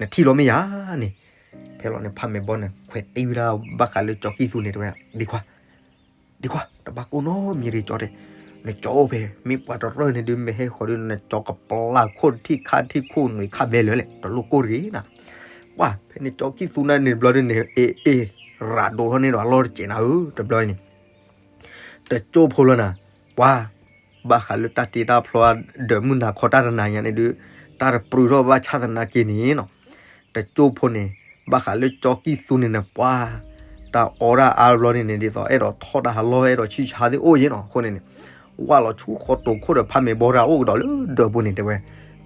နထံၣ်လီၤမ့ၢ်ယၤန့ၣ်, ဖဲလီၤန့ၣ် ဖးမဲာ်ဘီန့ၣ် ခွဲးတံၢ်ဝဲဒၣ်ဘၣ်ဃးလၢကၠီကံၢ်သူန့ၣ် တဲဝဲဒၣ် ဒ့ခွါ ဒ့ခွါ တဘၣ်ကိၢ်နီတမံၤတကၠီတဲ, နကၠီအိၣ်ဖဲ မ့ၢ်ပှၤတရၢၢ်န့ၣ်ဒုး မ့ၢ်ဟဲဃီၤဒုး နကၠီကပျၢ်ခိၣ်တထံၣ်ခါတထံၣ်ခိၣ်နွံခါဘဲလၢာ်လဲၣ် တလိၣ်ကိၢ်တဂ့ၤနၤ, ပှၤ ဖဲန့ၣ်ကၠီကံၢ်သူန့ၣ်တဘျီဒုးန့ၣ် အ့ အ့ ရၤဒိၣ်ထီၣ်န့ၢ်ဒီးအလီၢ်တစဲးနၤဧၢ တဘျီန့ၣ် တကၠိဖိလီၤနၤ, ပှၤ ဘၣ်ဃးလၢတၢ်တ့တၢ်ဖျီ ဒၢးမုၢ်နၤခီတၢ်တနၤညါန့ၣ်ဒုး တၢ်တပြုးထီၣ်ဘၣ်ဆၣ်သနာ်က့န့ၣ်နီၤ, တကၠိဖိန့ၣ် ဘၣ်ဃးလၢကၠီကံၢ်သူန့ၣ်န့ၣ် ပှၤ တၢ်အီၣ်တၢ်အါဘျီန့ၣ်န့ၣ် ဒ်သိးအဲၣ်ဒိးထီၣ်တၢ်ဟးလီၢ် အဲၣ်ဒိးဆံၣ်ဆါသ့ၣ်အိၣ်ယဲနီၤ အဃိန့ၣ်န့ၣ် ဝၢ်လီၤဆူဃီတိာ်ခိၣ်ဒီးဖးမဲာ်ဘီတၢ်အိၣ်ကဒီးလၢဒၢးပူၤန့ၣ် တဲဝဲ,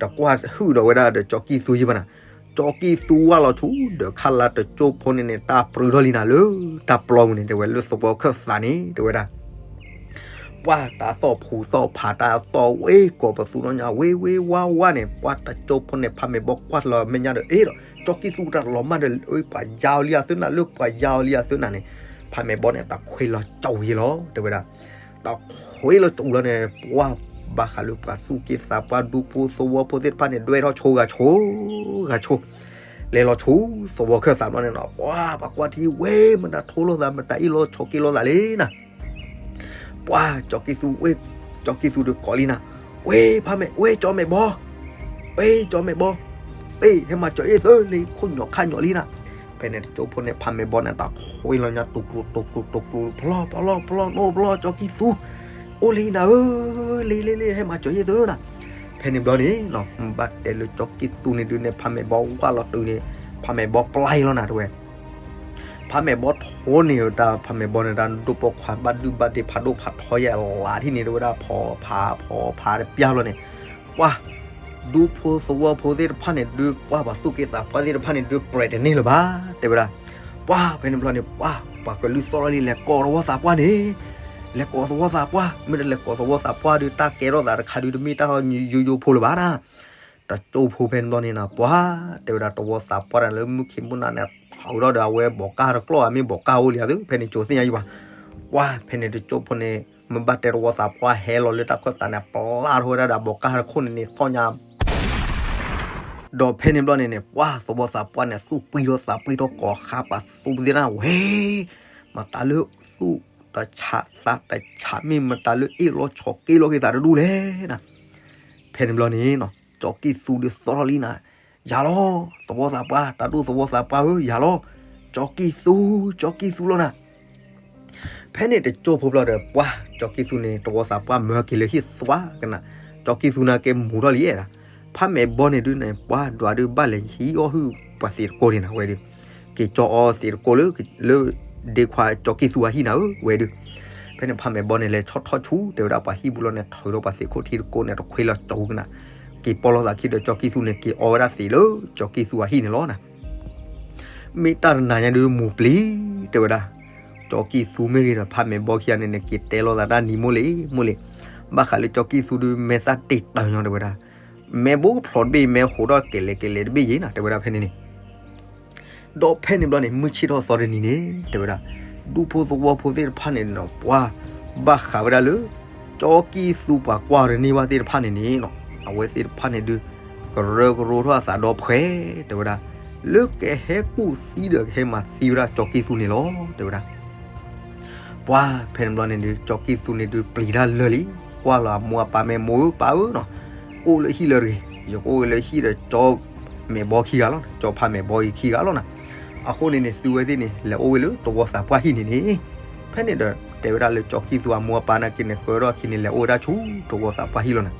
တကွၢ်ဟုၣ်ဒီးဝဲဒၣ်ဒီးကၠီကံၢ်သူယဲဘၣ်နၤ, ကၠီကံၢ်သူဝၢ်လီၤဆူဒၢးခါလၢတကၠိဖိန့ၣ်န့ၣ် တၢ်ပြုးထီၣ်လံနၤလၢ တၢ်ပျီပူၤန့ၣ် တဲဝဲလၢသဝီခၢၣ်သးန့ၣ် တဲဝဲဒၣ် ပှၤတၢ်သီၣ်ဖူးသီၣ်ဖးတၢ်သီၣ်ဝ့ၢ်ကိးပသူနီၢ်ညါ ဝ့ၢ်ဝ့ၢ်ဝါဝါန့ၣ် ပှၤတကၠိဖိန့ၣ် ဖးမဲာ်ဘီကွၢ်လီၤမဲာ်ညါဒီး အ့ဒီး ကၠီကံၢ်သူတၢ်လီၤမၢ်ဒီး ပှၤယါအီၤလံအသုနၤ လၢပှၤယါအီၤလံအသုနၤန့ၣ် ဖးမဲာ်ဘီန့ၣ် တၢ်ခွဲးလီၤကၠိယဲလီၤ တဲဝဲဒၣ် တၢ်ခွဲးလီၤကၠိလီၤန့ၣ် ပှၤဘၣ်ဃးလၢပှၤသူၣ်က့သးပှၢ်ဒူဖိသဝီဖိသ့ၣ်တဖၣ်န့ၣ် ဒွဲၣ်ထီၣ်ဆိဂၤဆိ ဂၤဆိ လဲၤလီၤဆူသဝီခၢၣ်သးဘျီန့ၣ်နီၤ ပှၤပှၤကွၢ်ထံဝ့ၢ် မတၤထိလိာ်သး မတၤအ့ၣ်လိာ်ဆိးက့လိာ်သးလံနၤ ပှၤကၠီကံၢ်သူဝ့ၢ် ကၠီကံၢ်သူဒီးကိးလံနၤ ဝ့ၢ်ဖးမဲာ် ဝ့ၢ်ကၠီမဲာ်ဘီ ဝ့ၢ်ကၠီမဲာ်ဘီ ဝ့ၢ် ဟဲမၤစၢၤအ့ၣ်သၢလံ ခိၣ်ညိးခါညိးလံနၤ ဖဲန့ၣ်တကၠိဖိန့ၣ် ဖးမဲာ်ဘီန့ၣ် တၢ်ခွဲးလီၤညါ တူၢ်ကျူတူၢ်ကျူတူၢ်ကျူ ဖျီဖျီဖျီ နိဖျီ ကၠီကံၢ်သူ အိၣ်လံနၤဧၢ လံလံလံ ဟဲမၤစၢၤအ့ၣ်သၢနၤ ဖဲန့ၣ်ဘျီန့ၣ်နီၤ ဘၣ်တဲလၢကၠီကံၢ်သူန့ၣ်ဒုးန့ၣ် ဖးမဲာ်ဘီဝၢ်လီၤတုၤန့ၣ် ဖးမဲာ်ဘီပျၢ်လီၤနၤ တဲဝဲ ဖးမဲာ်ဘီထိန့ၣ်တၢ် ဖးမဲာ်ဘီန့ၣ် တၢ်ဒိၣ်ပိာ်ခွါဘၣ်ဒုၣ်ဘၣ်ဒ့ ဖးဒိၣ်ဖးထီယဲၢ်လးထံၣ်န့ၣ် တဲဝဲဒၣ် ဖီဖးဖီဖးတပျၢ်လီၤန့ၣ် ပှၤ ဒူဖိသဝီဖိသ့ၣ်တဖၣ်န့ၣ်ဒုး ပှၤပှၤသူၣ်က့သးပှၢ်သ့ၣ်တဖၣ်န့ၣ်ဒုး ပြဲးတန့ၢ်လၢၤဘၣ် တဲဝဲဒၣ် ပှၤ ဖဲန့ၣ်ဘျီန့ၣ် ပှၤ ပှၤကလုၢ်သီၣ်ထီၣ်လံ လဲၤကိးသဝီသးပှၢ်န့ၣ် လဲၤကိးသဝီသးပှၢ် မ့ၢ်တလဲၤကိးသဝီသးပှၢ်ဒုး တၢ်ကဲထီၣ်သးတခါဒုး တမ့ၢ်တၢ်ယိယိဖိလၢၤဘၣ်နၤ တကၠိဖိဖဲန့ၣ်ဘျီန့ၣ်နီၤ ပှၤ တဲဝဲဒၣ်သဝီသးပှၢ်တၢ်လၢမုၢ်ခံမုၢ်နၤန့ၣ် ထီၣ်ဒီးအဝဲဘီးကၢ်တကျီၢ်ဧါ မ့ၢ်ဘီးကၢ်အိၣ်လံဧါသု ဖဲန့ၣ်ကၠိသ့ၣ်ညါယံၤဘၣ် ပှၤ ဖဲန့ၣ်တကၠိဖိန့ၣ် မ့ၢ်ဘၣ်တဲသဝီသးပှၢ်ဟဲလီၤလၢတၢ်ခၢၣ်သးန့ၣ် ပျၢ်ထီၣ်ဝဲဒၣ်ဒီးဘီးကၢ်တခိၣ်န့ၣ်န့ၣ် သီၣ်ညါ ဒီးဖဲန့ၣ်ဘျီန့ၣ်န့ၣ် ပှၤသဝီသးပှၢ်န့ၣ် သူၣ်ပှံထီၣ်သးပှံထီၣ်ကိးဃါပှၤသူသ့ၣ်တဖၣ်ဝဲ မတၤလၢသူၣ်တဆးသးတဆး မ့ၢ်မတၤလၢအ့ၣ်လိာ်ဆိးက့လိာ်က့ၤသးတဒူၣ်လဲၣ်နၤ ဖဲန့ၣ်ဘျီန့ၣ်နီၤ ကၠီကံၢ်သူဒီးသီၣ်ထီၣ်လံနၤ ယၤလီၤ သဝီသးပှၢ် တၢ်ဒူၣ်သဝီသးပှၢ်ဧၢ ယၤလီၤ ကၠီကံၢ်သူ ကၠီကံၢ်သူလီၤနၤ ဖဲန့ၣ်တကၠိဖိဘျီဒီး ပှၤ ကၠီကံၢ်သူန့ၣ် သဝီသးပှၢ်မၢက့ၤလၢဟံၣ်သွါကနၤ ကၠီကံၢ်သူန့ၣ်က့ၤမူၤထီၣ်လံဧါ ဖးမဲာ်ဘီန့ၣ်ဒုးန့ၣ် ပှၤဒွးဒုးဘၣ်လဲၤဟံးအီၣ်ဟုၣ်ပှၤသ့းတကိးန့ၣ်နၤ ဝဲဒုး က့ၤကၠီအီသ့းတကိးလၢ လၢဒ့ခွါကၠီကံၢ်သူအဟံၣ်နၤဧၢ ဝဲဒုး ဖဲန့ၣ်ဖးမဲာ်ဘီန့ၣ် လဲၤဆီၣ်ထီၣ်ဆူ တဲဝဲဒၣ် ပှၤဟံၣ်ပူၤလီၤန့ၣ် ထုးဒီးပှၤသ့းခိၣ်ထံးတကိးန့ၣ် တခွ့လီၤကၠိကနၤ က့ၤပီၢ်လိာ်သးခံဒီး ကၠီကံၢ်သူန့ၣ် က့ၤအီဝဲဒၣ်သ့းလၢ ကၠီကံၢ်သူအဟံၣ်န့ၣ်လီၤနၤ မ့ၢ်တၢ်တနၤညါဒုးမူၤပျံၤ တဲဝဲဒၣ် ကၠီကံၢ်သူမ့ၢ်ဂ့ၤဒီး ဖးမဲာ်ဘီခံဂၤန့ၣ်န့ၣ် က့ၤတဲလိာ်သးတၢ်နံၤမိၢ်လံ မိၢ်လံ ဘၣ်ဃးလၢကၠီကံၢ်သူဒုး မဲာ်သၣ်တ့ၢ်တၢ်ညီ တဲဝဲဒၣ် မဲာ်ဘိဖျိးတဘ့ၣ် မဲာ်ဟိးထီၣ်ကဲလဲၣ်ကဲလဲၣ်တဘ့ၣ်ယံၤနၤ တဲဝဲဒၣ်ဖဲန့ၣ်န့ၣ် ဒီးဖဲန့ၣ်ဘျီန့ၣ် မုၢ်ဆ့ၣ်ထီၣ်သီတနံၤန့ၣ် တဲဝဲဒၣ် ဒူဖိသဝီဖိသ့ၣ်တဖၣ်န့ၣ်နီၤ ပှၤ ဘၣ်ဃးဝဲဒၣ်လၢ ကၠီကံၢ်သူပှၤကွၢ်တန့ၢ်ဘၣ်သ့ၣ်တဖၣ်န့ၣ်န့ၣ်နီၤ အဝဲသ့ၣ်တဖၣ်န့ၣ်ဒုး ကရၢကရိထီၣ်အသးဒီဖှဲ တဲဝဲဒၣ် လၢကဟဲကူၣ်သံဒီး ကဟဲမၤသံဝဲဒၣ်ကၠီကံၢ်သူန့ၣ်လီၤ တဲဝဲဒၣ် ပှၤ ဖဲန့ၣ်ဘျီန့ၣ်ဒုး ကၠီကံၢ်သူန့ၣ်ဒုး ပျံၤတၢ်လၢာ်လံ ကွၢ်လီၤအမိၢ်အပၢ် မ့ၢ်မိၢ်ဧၢပၢ်ဧၢနီၤ အိၣ်လၢဟံၣ်လၢတဂ့ၤ ယကအိၣ်လၢဟံၣ်ဒီးကၠီ မဲာ်ဘီခံဂၤလီၤ ကၠီဖးမဲာ်ဘီအံၤခံဂၤလီၤနၤ အဃိန့ၣ်န့ၣ် သုဝဲသ့ၣ်န့ၣ် လဲၤအိၣ်ဝဲလၢသဝီသးပှၢ်ဟံၣ်န့ၣ်န့ၣ် ဖဲန့ၣ်ဒီး တဲဝဲဒၣ်လၢကၠီကံၢ်သူအမိၢ်အပၢ်နာ်က့န့ၣ် ကၢထီၣ်အခံန့ၣ် လဲၤအိၣ်ဝဲဒၣ်ဆူသဝီသးပှၢ်ဟံၣ်လီၤနၤ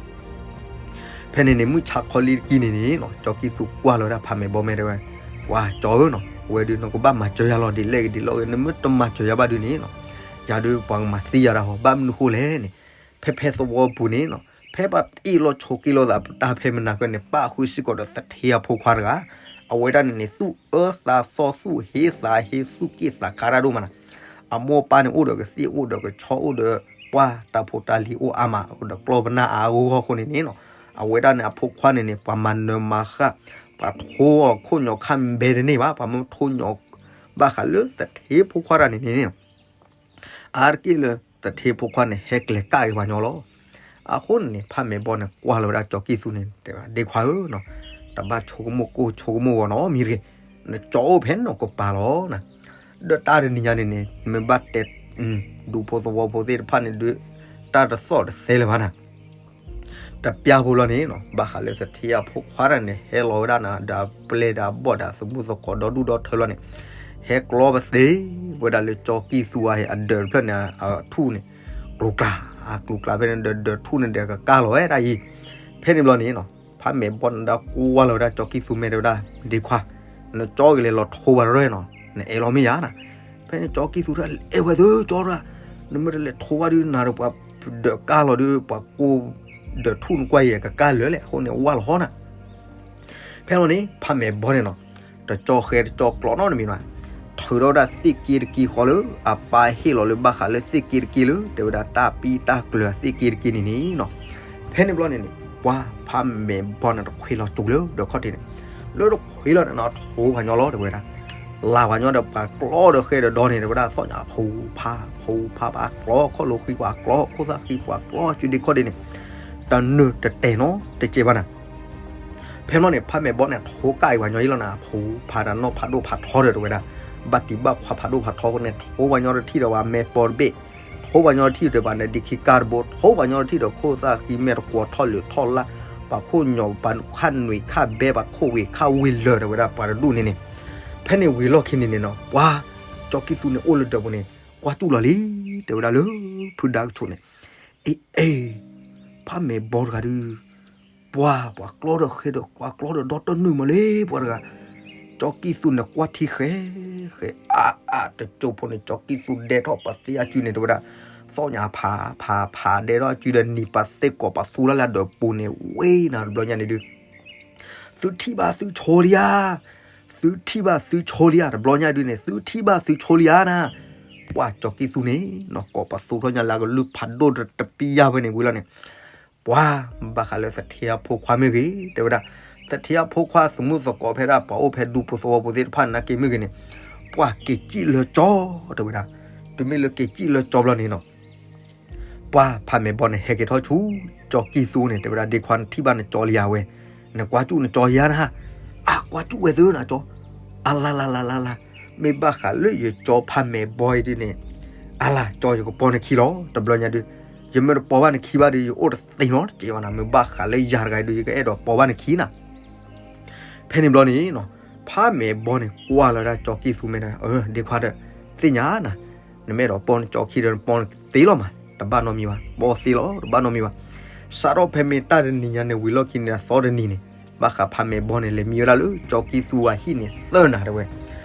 ဖဲန့ၣ်န့ၣ် မုၢ်ဆါခီလံတကံန့ၣ်န့ၣ်နီၤ ကၠီကံၢ်သူကွၢ်လီၤဝဲဒၣ်ဖးမဲာ်ဘီ မ့ၢ်တဲဝဲ ပှၤကၠီဧၢနီၤ အဝဲဒုး နကဘၣ်မၤစၢၤယၤလီၤ ဒ်လဲၣ်ဂ့ၤဒ်လဲၣ်ဂ့ၤ နမ့ၢ်တမၤစၢၤယၤဘၣ်ဒုးန့ၣ်နီၤ ယၤဒုးပှၤကမၤသံယၤဒၣ်ဟီ ဘၣ်မနုၤဃိလဲၣ်န့ၣ် ဖဲဖဲသဝီပူၤန့ၣ်နီၤ ဖဲပှၤအ့ၣ်လိာ်ဆိးက့လိာ်သးတၢ်ဖဲမနၤကဲန့ၣ် ပၣ်ဃုာ်စ့ၢ်ကီးဒီးသထ့အဖိခွါတဂၤ, အဝဲဒၣ်န့ၣ်န့ၣ် သူၣ်အၢသးသီ သူၣ်ဟ့သးဟ့ သူၣ်က့ၣ်သးကါတၢ်ဒိၣ်မးနၤ, အမိၢ်ပၢ်န့ၣ်အိၣ်ဒီးကသ့ၣ်အိၣ်ဒီးကဆီအိၣ်ဒီး ပှၤတၢ်ဖိတၢ်လံၤအိၣ်အါမး ဒီးကျီၢ်ပနၢ်အါအါဂီၢ်ဂီၢ်အဃိန့ၣ်န့ၣ်နီၤ, အဝဲဒၣ်န့ၣ်အဖိခွါန့ၣ်န့ၣ် ပှၤမၤနၢၤမၤဃၣ် ပှၤထိအီၤခိၣ်ညီခါဘဲတန့ၢ်ဘၣ်, ပှၤမ့ၢ်ထိညီ ဘၣ်ဃးလၢသထ့ဖိခွါတဂၤန့ၣ်န့ၣ် အါတက့ၢ်လၢ သထ့ဖိခွါန့ၣ် ဟဲကျဲၤကၣ်က့ၤပှၤညီလီၤ. အဃိန့ၣ်န့ၣ် ဖးမဲာ်ဘီန့ၣ် ကွၢ်လီၤဝဲဒၣ်ကၠီကံၢ်သူန့ၣ် တဲဝဲဒၣ် ဒ့ခွါဧၢနီၤ, တဘၣ်ဆိကမိၣ်ကိၢ်ဆိကမိၣ်ဂီၤနီတမံၤတဂ့ၤ, နကၠီအိၣ်ဖဲန့ၣ်နကပၤလီၤနၤ, ဒီးတၢ်တနံၤညါန့ၣ်န့ၣ် နမ့ၢ်ဘၣ်တဲ ဒူဖိသဝီဖိသ့ၣ်တဖၣ်န့ၣ်ဒုး တၢ်တသီၣ်တသဲလၢၤဘၣ်နၤ တပျၢ်ဖိလီၤန့ၣ်နီၤ, ဘၣ်ဃးလၢသထ့အဖိခွါတဂၤန့ၣ် ဟဲလီၤဝဲဒၣ်နၤ ဒီးအပျဲၢ်ဒီးအဘီၣ်ဒီးအသမူသကိးဒီဒူၣ်ဒီထၢလီၤန့ၣ်, ဟဲကျီပသ့ဝဲဒၣ်လၢကၠီကံၢ်သူအဟဲအဒၢးတဖျၢၣ်န့ၣ် အထူၣ်န့ၣ် ကျူၤကျါ, အကျူၤကျါဖဲန့ၣ်ဒီးဒၢးထူၣ်န့ၣ်ဒီးကကၢ်လီၤဝဲဒၣ်အံၤ, ဖဲန့ၣ်ဘျီန့ၣ်နီၤ, ဖးမဲာ်ဘီန့ၣ်ဒီးကွၢ်လီၤဝဲဒၣ်ကၠီကံၢ်သူမ့ၢ်တဲဝဲဒၣ် ဒ့ခွါ, နကၠီက့ၤလဲၤလီၤထိဘၣ်ရၢနီၤ, နအဲၣ်လီၤမ့ၢ်ယါနၤ, ဖဲန့ၣ်ကၠီကံၢ်သူတဂၤ အဲၣ်ဝဲသုကၠီတဂၤ, နမ့ၢ်တလဲၤထိဘၣ်ဒုးနၤဒီးပှၤဒၢးကၢ်လီၤဒုး ပှၤကိၢ်ဒၢးထူၣ်နကွၢ်ယဲၢ်ကကၢ်လၢာ်လဲၣ် အဃိန့ၣ်ဝၢ်လီၤဟီနၤ ဖဲလီၤန့ၣ် ဖးမဲာ်ဘီန့ၣ်နီၤ, တကၠီဃဲတကၠီကျိးနီတမံၤဘၣ်, ထုးထီၣ်ဝဲဒၣ်သ့ၣ်က့တက့ဃီလၢ အပၢ်ဟ့ၣ်လီၤလၢဘၣ်ဃးလၢသ့ၣ်က့တက့လၢ တဲဝဲဒၣ်တၢ်ပံတၢ်ကျၢၤအသ့ၣ်က့တက့န့ၣ်န့ၣ်နီၤ, ဖဲန့ၣ်ဘျီန့ၣ်န့ၣ် ပှၤဖးမဲာ်ဘီန့ၣ်တခွ့လီၤကၠိၤလၢဒီးခီၣ်ထံးန့ၣ်, လၢတခွ့လီၤန့ၣ်နီၤ ထိပှၤညီလီၤတဲဝဲဒၣ်, လၢပှၤညီဒီးပှၤကျီဒီးဃဲဒီးဒီန့ၣ် တဲဝဲဒၣ်သီၣ်ညါဖိဖး ဖိဖးပှၤကျီခီၣ်လိာ်ဃံပှၤကျီခိၣ်သၣ်ဃံပှၤကျီစုဒ့ခီၣ်ဒ့န့ၣ်, တနၢၤတတဲာ်နီတစဲးဘၣ်နၤ ဖဲမီၢ်န့ၣ် ဖးမဲာ်ဘီန့ၣ် ထိကၢ်အံၤပှၤညီယံလီၤနၤ ဖိဖးတၢ်နီၣ်ဖးဒိၣ်ဖးထီဒီးတဲဝဲဒၣ်, ဘၣ်တံၢ်ဘၣ်ခွါဖးဒိၣ်ဖးထီဃိန့ၣ် ထိပှၤညီတထံၣ်ဒီးပှၤမဲာ်ပီၤတဘ့ၣ်, ထိပှၤညီတထံၣ်ဒီးပှၤနဒံခံကၢ်တဘိ, ထိပှၤညီတထံၣ်ဒီးခိၣ်သၣ်ဃံမဲာ်တကွီၤထီၣ်လၢာ်ထီၣ်လၢ်, ပှၤခိၣ်ညီပှၤခၣ်နွံခၣ်ဘဲပှၤခိၣ်ဝ့ၤခၣ်ဝ့ၤလၢာ်တဲဝဲဒၣ်ပှၤတဒူၣ်န့ၣ်န့ၣ်, ဖဲန့ၣ်ဝံၤလီၢ်ခံန့ၣ်န့ၣ်နီၤ ပှၤ ကၠီကံၢ်သူန့ၣ်အိၣ်လၢဒၢးပူၤန့ၣ် ကွၢ်စူၣ်လီၤလံ, တဲဝဲဒၣ်လၢ ဖုဒါကဆိးန့ၣ်, အ့ အ့ ဖးမဲာ်ဘီတဂၤဒုး, ပှၤ ပှၤကျီဒီးဃဲဒီး ပှၤကျီဒီးဒီတနုာ်မးလံ ပှၤတဂၤ, ကၠီကံၢ်သူန့ၣ်ကွၢ်ထံဃဲ, ဃဲ အါ အါ တကၠိဖိန့ၣ် ကၠီကံၢ်သူဒဲထီၣ်ပသ့အစုန့ၣ် တဲဝဲဒၣ်, သီၣ်ညါဖး ဖး ဖးဒဲထီၣ်အစုဒီး နံၤပာ်သ့ၣ်ကိးပသူထီၣ်လၢဒၢးပူၤန့ၣ် ဝဲနၤတဘျီညါန့ၣ်ဒုး သုထံၣ်ဘၣ်သုဆိလံဧါ, သုထံၣ်ဘၣ်သုဆိလံဧါ တဘျီညါဒုးန့ၣ် သုထံၣ်ဘၣ်သုဆိလံဧါနၤ, ပှၤကၠီကံၢ်သူန့ၣ်နီၤ ကိးပသူထီၣ်ညါလၢအကလုၢ်ဖးဒိၣ်တပံယၢ်ဝဲန့ၣ်ဝံၤလီၤန့ၣ်, ပှၤ ဘၣ်ဃးလၢသထ့အဖိခွါမ့ၢ်ဂ့ၤ တဲဝဲဒၣ်, သထ့အဖိခွါသမူသကိးဖဲဒၣ် ပှၤအိၣ်ဖဲဒူဖိသဝီဖိသ့ၣ်တဖၣ်နာ်က့မ့ၢ်ဂ့ၤန့ၣ်, ပှၤက့ၤစံၣ်လၢကၠီ တဲဝဲဒၣ်, တုၤမ့ၢ်လၢက့ၤစံၣ်လၢကၠီဘျီန့ၣ်နီၤ ပှၤဖးမဲာ်ဘီန့ၣ် ဟဲက့ၤထီၣ်ဆူ ကၠီကံၢ်သူန့ၣ် တဲဝဲဒၣ် ဒ့ခွါ နထံၣ်ဘၣ်နကၠီလံဧါဝဲ, နကွၢ်စူၣ်နကၠီဧါနၤ, အါ ကွၢ်စူၣ်ဝဲသုနကၠီ, အလါလါလါလါလါ, မ့ၢ်ဘၣ်ဃးလၢယကၠီဖးမဲာ်ဘီအံၤဒုးန့ၣ်, အလါ ကၠီ ယကပီနခံလီၤ တဘျီညါဒုး, ယမ့ၢ်တပီဘၣ်နခံဘၣ်ဒုး ယအိၣ်တသ့နီတစဲးဘၣ်နၤ, မ့ၢ်ဘၣ်ဃးလၢယၤတဂၤအံၤဒုး ယကအဲၣ်ဒိးပီဘၣ်နခံနၤ ဖဲန့ၣ်ဘျီန့ၣ်နီၤ, ဖးမဲာ်ဘီန့ၣ် ကွၢ်လီၤဝဲဒၣ်ကၠီကံၢ်သူမ့ၢ်တဲ, ဒ့ခွါဒီး, သ့ၣ်ညါနၤ, နမ့ၢ်အဲၣ်ဒိးပီနကၠီခံဒီး နပီနသ့လီၤမး, တဘၣ်နီတမံၤဘၣ်, ပီသ့လီၤ တဘၣ်နီတမံၤဘၣ်. စးထီၣ်ဖဲမ့ၢ်တၢ်တနံၤညါန့ၣ် ဝံၤလီၢ်ခံန့ၣ် အသီတနံၤန့ၣ်, ဘၣ်ဃးဖးမဲာ်ဘီန့ၣ် လဲၤမံဝဲဒၣ်လၢကၠီကံၢ်သူအဟံၣ်န့ၣ်သၢနၤတဲဝဲ.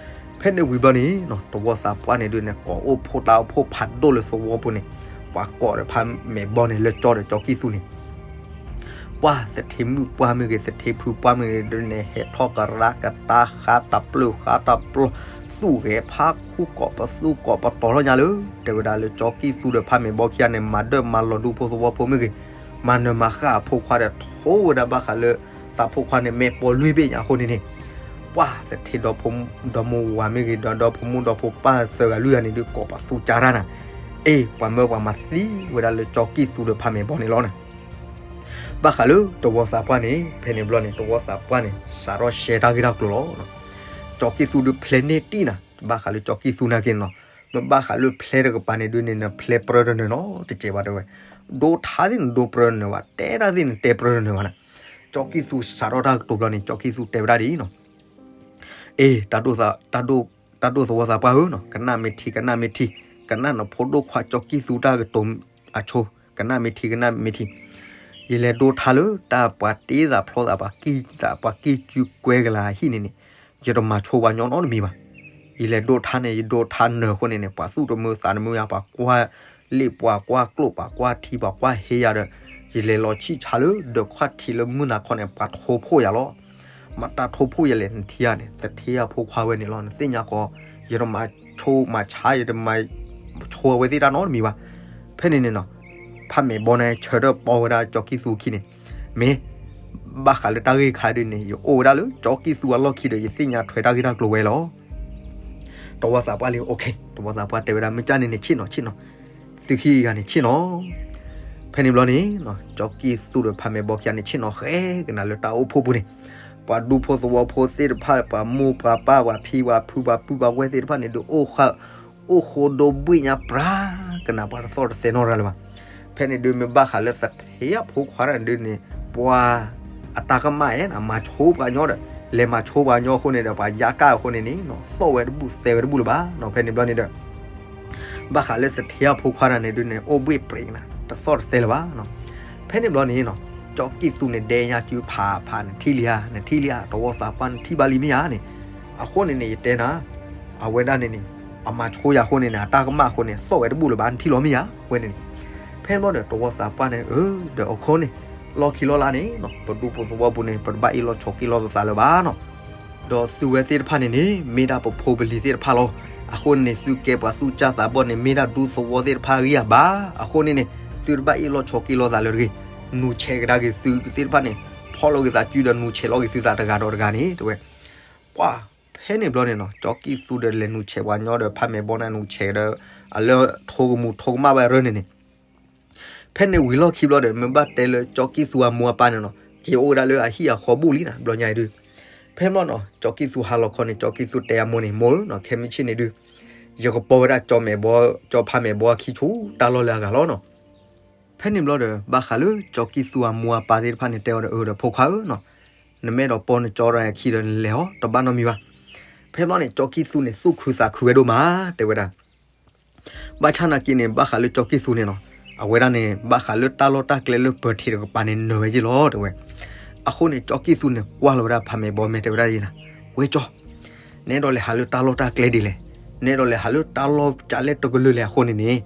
ဖဲန့ၣ်ဝံၤဘျီန့ၣ်နီၤ, တဝီသးပှၢ်န့ၣ်ဒုးန့ၣ် ကိးအိၣ်ဖှိၣ်တၢ်အိၣ်ဖှိၣ်ဖးဒိၣ်လၢသဝီပူၤန့ၣ်, ပှၤကိးဒီးဖးမဲာ်ဘီန့ၣ် လၢကၠီဒီးကၠီကံၢ်သူန့ၣ် ပှၤသထ့မုၣ်ပှၢ်မ့ၢ်ဂ့ၤ သထ့ဖုပှၢ်မ့ၢ်ဂ့ၤဒုးန့ၣ် ဟဲထီၣ်ကရၢကတၢ်ဃါတပျုာ်ဃါတပျီၤ, သူၣ်ဂဲၤဖးခူကိးပသူကိးပတီၤထီၣ်ညါလၢ တဲဝဲဒၣ်လၢကၠီကံၢ်သူဒီးဖးမဲာ်ဘီခံဂၤန့ၣ် မၤဒၢၣ်မၤလီၤဒူဖိသဝီဖိမ့ၢ်ဂ့ၤ, မၤနၢၤမၤဃၣ်အဖိခွါဒီး ထိဝဲဒၣ်ဘၣ်ဃးလၢ သးဖိခွါန့ၣ် မဲာ်ပိာ်လွံၢ်ဘ့ၣ်ညါအဃိန့ၣ်န့ၣ်, ပှၤသထ့ဒီဖိ ဒီမိၢ်ဝၤမ့ၢ်ဂ့ၤ ဒီးဒီဖိမုၣ်ဒီဖိပၢ်သၢဂၤလွံၢ်ဂၤန့ၣ်ဒုး ကိးပသူကၢ်တၢ်နၤ, အ့ ပှၤမၢပှၤမၤသံဝဲဒၣ်လၢကၠီကံၢ်သူဒီးဖးမဲာ်ဘီန့ၣ်လီၤနၤ. ဘၣ်ဃးလၢတဝီသးပှၢ်န့ၣ် ဖဲန့ၣ်ဘျီန့ၣ် တဝီသးပှၢ်န့ၣ် စးထီၣ်ရှဲတၢ်ဂ့ၢ်တၢ်ကျိၤလီၤ. ကၠီကံၢ်သူဒုးဖျဲးန့ၢ်တံၢ်နၤ, ဘၣ်ဃးလၢကၠီကံၢ်သူနာ်က့န့ၣ်နီၤ, မ့ၢ်ဘၣ်ဃးလၢဖျဲးတကပၤန့ၣ်ဒုးန့ၣ် နဖျဲးပြၢတနၢၤနီတစဲးဘၣ်တဲဝဲ, ဒိထါသ့ၣ်နဒိပြၢတနၢၤဘၣ်, တဲတၢ်သ့ၣ်နတဲပြၢတနၢၤဘၣ်နၤ. ကၠီကံၢ်သူစးထီၣ်တၢ်ကတိၤဘျီန့ၣ် ကၠီကံၢ်သူတဲဝဲဒၣ်ဒ်အံၤနီၤ, အ့ တၢ်ဒိၣ်သဝီသးပှၢ်ဧၢနီၤ, ကနၣ်မ့ၢ်ထံ ကနၣ်မ့ၢ်ထံ, ကနၣ်နဖိဒိၣ်ခွါကၠီကံၢ်သူတၢ်ကတိၤအဆိ, ကနၣ်မ့ၢ်ထံ ကနၣ်မ့ၢ်ထံ, ယလဲၤဒိထါလၢတၢ်ပှၤတ့သးဖျီသး ပှၤကံၢ်သး ပှၤကံၢ်စုကွဲကလၤဟံၣ်န့ၣ်န့ၣ်, ယတမၤဆိပှၤညီနီတမံၤဘၣ်. ယလဲၤဒိထါန့ၣ် ယဒိထါနၢၤအဃိန့ၣ်န့ၣ် ပှၤသူၣ်တမုာ်သးတမုာ်ယါ ပှၤကွၢ်လ့ၣ် ပှၤကွၢ်ကျိၣ် ပှၤကွၢ်ထံ ပှၤကွၢ်ဟ့ယၤဒီး ယလဲၤလီၤဆံၣ်ဆါလၢဒၢးခွါထံးလၢမုၢ်နၤခီန့ၣ် ပှၤထိဖှိၣ်ယၤလီၤ. မတၤထိဖှိၣ်ယၤလဲၣ် နထံၣ်ဧါန့ၣ် သထ့အဖိခွါဝဲန့ၣ်လီၤ. နသ့ၣ်ညါကီး ယတမၤဆိမၤဆါ ယတမၤဆိအဝဲသ့ၣ်တၢ်နီတမံၤဘၣ်. ဖဲန့ၣ်န့ၣ်နီၤ ဖးမဲာ်ဘီန့ၣ် ဆၢထၢၣ်ပီဝဲဒၣ်ကၠီကံၢ်သူခံန့ၣ်, မ့ၢ် ဘၣ်ဃးလၢတၢ်ဂ့ၢ်ခါဒုန့ၣ် ယအိၣ်ဝဲဒၣ်လၢကၠီကံၢ်သူအလီၢ်ခံဒီး ယသ့ၣ်ညါထွဲတၢ်ဂ့ၢ်တၢ်ကျိၤဝဲလီၤ. တဝီသးပှၢ်လံ OK, တဝီသးပှၢ်တဲဝဲဒၣ် မ့ၢ်ကၢ်န့ၣ်န့ၣ်ဆ့ၣ်နီၤဆ့ၣ်နီၤ, သုခံဂၤန့ၣ်ဆ့ၣ်နီၤ. ဖဲန့ၣ်ဘျီန့ၣ် ကၠီကံၢ်သူဒီးဖးမဲာ်ဘီခံဂၤန့ၣ် ဆ့ၣ်နီၤဃဲကနၤလၢတၢ်အိၣ်ဖှိၣ်ပူၤန့ၣ်, ပှၤဒူဖိသဝီဖိသ့ၣ်တဖၣ် ပှၤမိၢ်ပှၤပၢ် ပှၤဖံပှၤဖု ပှၤပုၢ်ပှၤဝဲၢ်သ့ၣ်တဖၣ်န့ၣ် ဒုးအိၣ်ဃာ် အိၣ်ဃိဒိဘှံၣ်ညါပြးကနၤ ပှၤတသီၣ်တသဲနီတဂၤလၢၤဘၣ်. ဖဲန့ၣ်ဒုးမ့ၢ်ဘၣ်ဃးလၢသထ့အဖိခွါန့ၣ်ဒုးန့ၣ် ပှၤအတၢ်ကမၣ်ဧါ မၤဆိပှၤညီဒီး လဲၤမၤဆိပှၤညီအဃိန့ၣ်ဒီး ပှၤယါကၢ်အဃိန့ၣ်န့ၣ် သီၣ်ဝဲတဘူၣ်သဲဝဲတဘူၣ်လၢၤဘၣ်နီၤ. ဖဲန့ၣ်ဘျီန့ၣ်ဒီး ဘၣ်ဃးလၢသထ့အဖိခွါတဂၤန့ၣ်ဒုးန့ၣ် အိၣ်ဘှံၣ်ပြးကနၤ တသီၣ်တသဲလၢၤဘၣ်နီၤ. ဖဲန့ၣ်ဘျီန့ၣ်နီၤ ကၠီကံၢ်သူန့ၣ် ဒဲညါစုဖးဖး နထံၣ်လံဧါ နထံၣ်လံဧါ တဝီသးပှၢ် နထံၣ်ဘၣ်လံမ့ၢ်ဧါန့ၣ်, အဃိန့ၣ်န့ၣ် ယတဲနၤ အဝဲဒၣ်န့ၣ်န့ၣ် အမၤဆိယၤအဃိန့ၣ်န့ၣ် အတၢ်ကမၣ်အဃိန့ၣ် သီၣ်ဝဲတဘူၣ်လၢၤဘၣ် နထံၣ်လီၤမ့ၢ်ဧါ ဝဲန့ၣ်န့ၣ်. ဖဲန့ၣ်ဘျီဒီး တဝီသးပှၢ်န့ၣ် အၢ ဒီးအခိန့ၣ် လီၢ်ခံလီၢ်လါန့ၣ်နီၤ ပဒူဖိသဝီပူၤန့ၣ် ပတဘၣ်အ့ၣ်လိာ်ဆိးက့လိာ်သးလၢၤဘၣ်နီၤ. ဒီးသုဝဲသ့ၣ်တဖၣ်န့ၣ်န့ၣ် မ့ၢ်ဒၣ်ပဖိပလံၤသ့ၣ်တဖၣ်လီၤ. အဃိန့ၣ်န့ၣ် သုကဲပှၤသူၣ်စၢ်သးဘီၣ်န့ၣ် မ့ၢ်ဒၣ်ဒူသဝီသ့ၣ်တဖၣ်အဂံၢ်အဘါ. အဃိန့ၣ်န့ၣ် သုတဘၣ်အ့ၣ်လိာ်ဆိးက့လိာ်သးလၢၤတဂ့ၤ. နူၤဆဲးကဒါက့ၤသုသ့ၣ်တဖၣ်န့ၣ် ဖီၣ်လီၤက့ၤသးစုဒီး နူၤဆဲးလီၤက့ၤသုသးတဂၤဒီးတဂၤန့ၣ် တဲဝဲ. ပှၤ ဖဲန့ၣ်ဘျီန့ၣ်နီၤ ကၠီကံၢ်သူဒီးလဲၤနူၤဆဲးပှၤညီဒီး ဖးမဲာ်ဘီန့ၣ် နူၤဆဲးဒီး အလၢထိကမူၤထိကမၣ်ဘၣ်ရၢန့ၣ်န့ၣ် ဖဲန့ၣ်ဝံၤလီၢ်ခံဘျီဒီး မ့ၢ်ဘၣ်တဲလၢကၠီကံၢ်သူအမိၢ်အပၢ်န့ၣ်နီၤ က့ၤအိၣ်ဝဲဒၣ်လၢအဟံၣ်အဃီဘူၣ်လံနီၤ ဘျီညါအံၤဒုး. ဖဲန့ၣ်ဘျီနီၤ ကၠီကံၢ်သူဟးလီၤခီန့ၣ် ကၠီကံၢ်သူတဲအမိၢ်န့ၣ် မိၢ်ဧၢနီၤ ခဲမုၢ်ဆ့ၣ်န့ၣ်ဒုး ယကပီဝဲဒၣ်ကၠီမဲာ်ဘီ ကၠီဖးမဲာ်ဘီအခံဆူတၢ်လီၢ်လၢအဂၤလီၤနီၤ. ဖဲန့ၣ်ဘျီဒီး ဘၣ်ဃးလၢကၠီကံၢ်သူအမိၢ်အပၢ်သ့ၣ်တဖၣ်န့ၣ် တဲအီၤဒီး အၢ ဒီးဖိခွါဧၢနီၤ နမ့ၢ်အဲၣ်ဒိးပီနကၠီဒီးအခံဒီး နလဲၤအီၤ တဘၣ်နီတမံၤဘၣ်. ဖဲဘျီန့ၣ် ကၠီကံၢ်သူန့ၣ် သူၣ်ခုသးခုဝဲဒိၣ်မး တဲဝဲဒၣ်. ဘၣ်ဆၣ်နာ်က့န့ၣ် ဘၣ်ဃးလၢကၠီကံၢ်သူန့ၣ်နီၤ အဝဲဒၣ်န့ၣ် ဘၣ်ဃးလၢတၢ်လီၢ်တၢ်ကျဲလၢပၢၤထံးတကပၤန့ၣ် နၢၤဝဲယ့ၣ်လီၤ တဲဝဲ. အဃိန့ၣ် ကၠီကံၢ်သူန့ၣ် ကွၢ်လီၤဝဲဒၣ်ဖးမဲာ်ဘီမဲာ်တဲဝဲဒၣ်ဒ်နၤ, ဝဲကၠီ နအဲၣ်ဒိးလဲၤဟးလၢတၢ်လီၢ်တၢ်ကျဲဒ်လဲၣ်, နအဲၣ်ဒိးလဲၤဟးလၢတၢ်လီၢ်ကလဲၣ်တကလုာ်လဲၣ်အဃိန့ၣ်န့ၣ်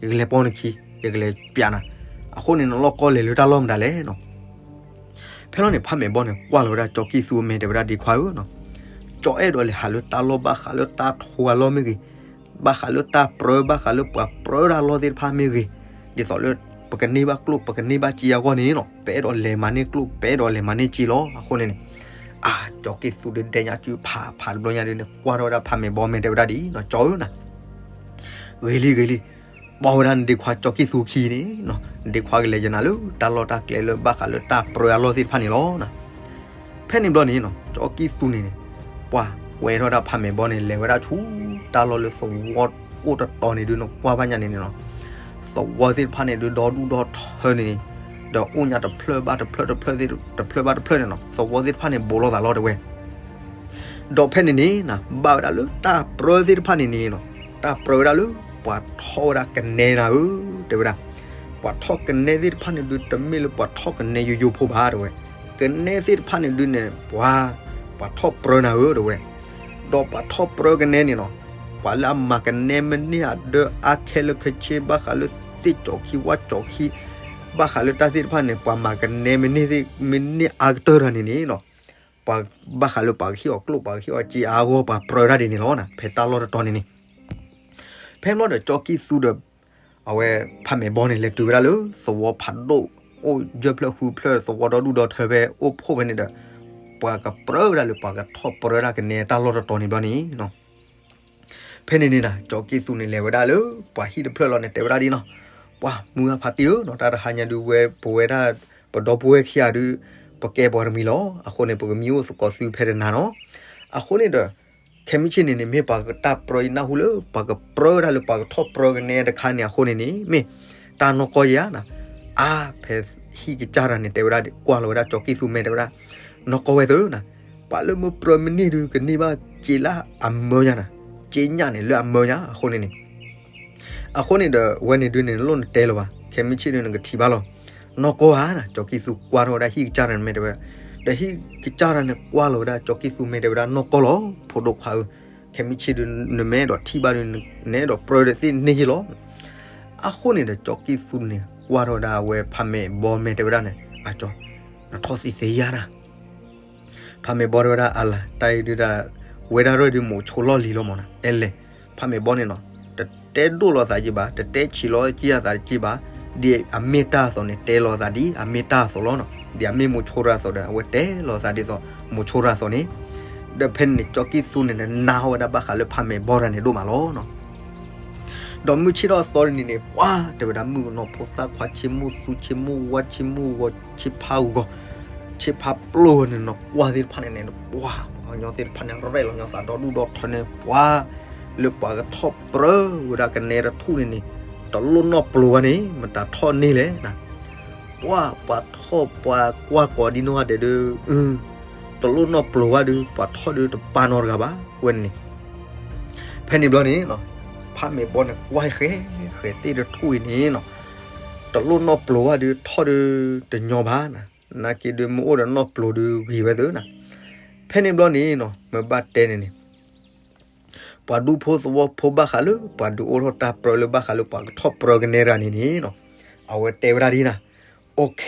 ယကလဲၤပီနခံ, ယကလဲၤပျးနၤ, အဃိန့ၣ် နလီၢ်ကီလဲၤလၢတၢ်လီၢ်မတၤလဲၣ်နီၤ. ဖဲလီၤန့ၣ် ဖးမဲာ်ဘီန့ၣ် ကွၢ်လီၤဝဲဒၣ်ကၠီကံၢ်သူအမဲာ်တဲဝဲဒၣ် ဒ့ခွါဧၢနီၤ, ကၠီအဲၣ်ဒိးလဲၤဟးလၢတၢ်လီၢ်ဘၣ်ဃးလၢတၢ်ထိအလီၢ်မ့ၢ်ဂ့ၤ, ဘၣ်ဃးလၢတၢ်ပြၢ ဘၣ်ဃးလၢပှၤပြၢတၢ်လီၢ်သ့ၣ်တဖၣ်မ့ၢ်ဂ့ၤ, ဒ်သိးလၢ ပကန့ၢ်ဘၣ်ကျိၣ် ပကန့ၢ်ဘၣ်စ့အဂီၢ်န့ၣ်နီၤ, ပအဲၣ်ဒိးလဲၤမၤန့ၢ်ကျိၣ် ပအဲၣ်ဒိးလဲၤမၤန့ၢ်စ့လီၤ. အဃိန့ၣ်န့ၣ် အါ ကၠီကံၢ်သူဒီးဒဲညါစုဖးဖးတဘျီညါဒုးန့ၣ် ကွၢ်ထီၣ်ဝဲဒၣ်ဖးမဲာ်ဘီမဲာ်တဲဝဲဒၣ်ဒ်နီၤ, ကၠီဧၢနီၤ ဂ့ၤလံဂ့ၤလံ, ပီဝဲဒၣ်နဒ့ခွါကၠီကံၢ်သူခံန့ၣ်နီၤ, နဒ့ခွါကလဲၤယနၤလၢတၢ်လီၢ်တၢ်ကျဲလၢဘၣ်ဃးလၢတၢ်ပြၢအလီၢ်သ့ၣ်တဖၣ်န့ၣ်လီၤ. ဖဲန့ၣ်ဘျီန့ၣ်နီၤ ကၠီကံၢ်သူန့ၣ်န့ၣ် ပှၤကွဲထီၣ်ဒၣ်ဖးမဲာ်ဘီန့ၣ် လဲၤဝဲဒၣ်ဆူတၢ်လီၢ်လၢသဝီအိၣ်တတီၤန့ၣ်ဒုး နကွၢ်ဘၣ်ညါန့ၣ်န့ၣ်နီၤ, သဝီသ့ၣ်တဖၣ်န့ၣ်ဒုး ဒီဒူၣ်ဒီထၢန့ၣ်န့ၣ်, ဒီးအိၣ်ညါတဖျၢၣ်ဘၣ်တဖျၢၣ်တဖျၢၣ်သ့ၣ် တဖျၢၣ်ဘၣ်တဖျၢၣ်န့ၣ်နီၤ, သဝီသ့ၣ်တဖၣ်န့ၣ် ဘူးလိာ်သးလီၤတဲဝဲ ဒီးဖဲန့ၣ်န့ၣ်နီၤ ဘၣ်ဝဲဒၣ်လၢတၢ်ပြၢသ့ၣ်တဖၣ်န့ၣ်န့ၣ်နီၤ, တၢ်ပြၢဝဲဒၣ်လၢ ပှၤထီၣ်ဝဲဒၣ်ကနဲနၤဧၢ, တဲဝဲဒၣ်, ပှၤထီၣ်ကနဲသ့ၣ်တဖၣ်န့ၣ်ဒုး တမ့ၢ်လၢပှၤထီၣ်ကနဲယိယိဖိဘၣ် တဲဝဲ, ကနဲသ့ၣ်တဖၣ်န့ၣ်ဒုးန့ၣ် ပှၤ ပှၤထီၣ်ပြၢနၤဧၢ တဲဝဲ, ဒီးပှၤထီၣ်ပြၢကနဲန့ၣ်နီၤ, ပှၤလၢအမၤကနဲမ့ၢ်န့ၢ်အဒၢအါခဲလၢာ်ခဲဆ့ ဘၣ်ဃးလၢသ့ၣ်ကၠီခံဝၣ်ကၠီခံ ဘၣ်ဃးလၢတၢ်သ့ၣ်တဖၣ်န့ၣ် ပှၤမၤကနဲမ့ၢ်န့ၢ်သ့ၣ် မ့ၢ်န့ၢ်အါကတၢၢ်တၢ်န့ၣ်န့ၣ်နီၤ, ပှၤဘၣ်ဃးလၢပှၤကဟ့ၣ်အီၤကျိၣ် ပှၤကဟ့ၣ်အီၤစ့အါဂီၢ် ပှၤပြၢတၢ်ဒ်န့ၣ်လီၤနီၤ, ဖဲတၢ်လီၢ်တတီၤန့ၣ်န့ၣ် ဖဲဘျီဒီးကၠီကံၢ်သူဒီး အဝဲဖးမဲာ်ဘီန့ၣ် လဲၤတုၤဝဲဒၣ်လၢ သဝီဖးဒိၣ် အိၣ်ယဲၢ်ဖျၢၣ်ဃုဖျၢၣ် သဝီဒီဒူၣ်ဒီထၢဖဲအိၣ်ဖှိၣ်ဖဲန့ၣ်ဒီး ပှၤကပြၢဝဲဒၣ်လၢပှၤကထီၣ်ပြၢတၢ်ကနဲတၢ်လီၢ်တတီၤန့ၣ်ဘျီန့ၣ်နီၤ ဖဲန့ၣ်န့ၣ်နီၤ ကၠီကံၢ်သူန့ၣ် လဲၤဝဲဒၣ်လၢ ပှၤဟံၣ်တဖျၢၣ်လီၤန့ၣ် တဲဝဲဒၣ်ဒ်နီၤ, ပှၤမုၢ်ဂၢ်ဖါတံၢ်ဧၢနီၤ, တၢ်တဟါညါဒုးဝဲ ပဝဲဒၣ် ပဒီပုၢ်ဝဲၢ်ခံဂၤဒုး ပကဲပှၤတမှံၤလီၤ. အဃိန့ၣ် ပကမံအိၣ်သကိးသုဖဲတနၤနီၤ. အဃိန့ၣ်ဒီး ခဲမုၢ်ဆ့ၣ်န့ၣ်န့ၣ် မ့ၢ်ပှၤကတၢ်ပြၢ ယနၢ်ဟူလၢ ပှၤကပြၢဝဲဒၣ်လၢပှၤကထီၣ်ပြၢကနဲတခါန့ၣ် အဃိန့ၣ်န့ၣ် မ့ၢ်တၢ်နီၢ်ကီၢ်ယၤနီၤ. အါ ဖဲဟံၣ်ကစၢ်တၢ်န့ၣ် တဲဝဲဒၣ် ကွၢ်လီၤဝဲဒၣ်ကၠီကံၢ်သူမဲာ်တဲဝဲဒၣ် နီၢ်ကီၢ်ဝဲသ့ၣ်နီၤ, ပှၤလၢမ့ၢ်ပြၢမ့ၢ်န့ၢ်ဒုး ကန့ၢ်ဘၣ်စ့လၢအမၢညါနီၤ, စ့ညၣ်န့ၣ်လၢအမၢညါ အဃိန့ၣ်န့ၣ် အဃိန့ၣ်ဒီး ဝဲန့ၣ်ဒုးန့ၣ် လိၣ်နတဲလၢၤဘၣ်, ခဲမုၢ်ဆ့ၣ်ဒုးနကထံၣ်ဘၣ်လီၤ. နီၢ်ကီၢ်ဧါနီၤ, ကၠီကံၢ်သူကွၢ်ထီၣ်ဝဲဒၣ်ဟံၣ်ကစၢ်တၢ်န့ၣ်မဲာ်တဲဝဲ, ဒီးဟံၣ်ကစၢ်တၢ်န့ၣ် ကွၢ်လီၤဝဲဒၣ်ကၠီကံၢ်သူမဲာ်တဲဝဲဒၣ် နီၢ်ကီၢ်လီၤ, ဖိဒိၣ်ခွါဧၢ, ခဲမုၢ်ဆ့ၣ်ဒုး နမ့ၢ်အဲၣ်ဒိးထံၣ်ဘၣ်ဒုး နအဲၣ်ဒိးပြၢဒီးသ့ၣ်န့ၢ်ယ့ၢ်လီၤ. အဃိန့ၣ်ဒီး ကၠီကံၢ်သူန့ၣ် ကွၢ်ထီၣ်ဝဲဒၣ်အဝဲဖးမဲာ်ဘီမဲာ်တဲဝဲဒၣ်န့ၣ် အကၠီ, နထီၣ်သံသ့ယါနၤ. ဖးမဲာ်ဘီတဲဝဲဒၣ်အလၤ တၢ်အံၤဒုဒၣ် ဝဲဒၣ်ရၢၢ်ဒုးမိၣ်ဆိလီၢ်လံၤလီၤမးနၤ အဲလဲၣ်. ဖးမဲာ်ဘီန့ၣ်နီၤ တတဲဒိၣ်လီၤသးက့ဘၣ် တတဲဆံးလီၤက့အသးတက့ဘၣ်, ဒ်အမ့ၢ်တၢ်အသိးန့ၣ် တဲလီၤသးဒ်အမ့ၢ်တၢ်အသိးလီၤနီၤ. ဒ်အမ့ၢ်မိၣ်ဆိတၢ်အသိးဒီး အဝဲတဲလီၤသးဒ်သိး မိၣ်ဆိတၢ်အသိးန့ၣ်, ဒီးဖဲန့ၣ်န့ၣ် ကၠီကံၢ်သူန့ၣ် နၢ်ဟူဝဲဒၣ်ဘၣ်ဃးလၢဖးမဲာ်ဘီတၢ်န့ၣ်ဒိၣ်မးလီၤနီၤ. ဒီးမုၢ်ဆ့ၣ်ထီၣ်အသီတနံၤန့ၣ် ပှၤတဲဝဲဒၣ်မုၣ်ကနီၤဖိသၣ်ခွါ ဆ့မိၣ်သူ ဆ့မိၣ်ဝါ ဆ့မိၣ်ဂီၤ ဆ့ဖးဂီၤ ဆ့ဖးပျိၢ်န့ၣ်နီၤ ကွၢ်သ့ၣ်တဖၣ်န့ၣ်န့ၣ် ပှၤ ပှၤကညီသ့ၣ်တဖၣ်န့ၣ် ရဲၣ်လီၤညီသးဒီဒူၣ်ဒီထၢန့ၣ် ပှၤ လၢပှၤကထီၣ်ပြၢဝဲဒၣ်ကနဲတထူၣ်န့ၣ်န့ၣ် တလိၣ်နီၣ်ပျိၤဘၣ်န့ၣ် မတၤထီၣ်န့ၢ်လဲၣ်နၤ. ပှၤ ပှၤထီၣ်ပှၤကွၢ်ကိးဒ်နီၢ်ဂၤဒဲးဒီး တလိၣ်နီၣ်ပျိၤဘၣ်ဒီး ပှၤထီၣ်ဒီးတပာ်နီတဂၤဘၣ် ဝဲန့ၣ်န့ၣ်. ဖဲန့ၣ်ဘျီန့ၣ်နီၤ ဖးမဲာ်ဘီန့ၣ် ကွၢ်ဃဲ ဃဲသ့ၣ်တထူၣ်အံၤန့ၣ်နီၤ တလိၣ်နီၣ်ပျိၤဘၣ်ဒီး ထီၣ်ဒီးတညီဘၣ်နၤ, နာ်က့ဒီးမ့ၢ်အိၣ်ဒီးနီၣ်ပျိၤဒီးဂ့ၤဝဲသ့နၤ. ဖဲန့ၣ်ဘျီန့ၣ်နီၤ မ့ၢ်ဘၣ်တဲန့ၣ်န့ၣ် ပှၤဒူဖိသဝီဖိဘၣ်ဃးလၢ ပှၤဒုးအိၣ်ထီၣ်တၢ်ပြၢလၢဘၣ်ဃးလၢပှၤကထီၣ်ပြၢကနဲတဂၤန့ၣ်န့ၣ်နီၤ အဝဲတဲဝဲဒၣ်ဒ်နၤ OK,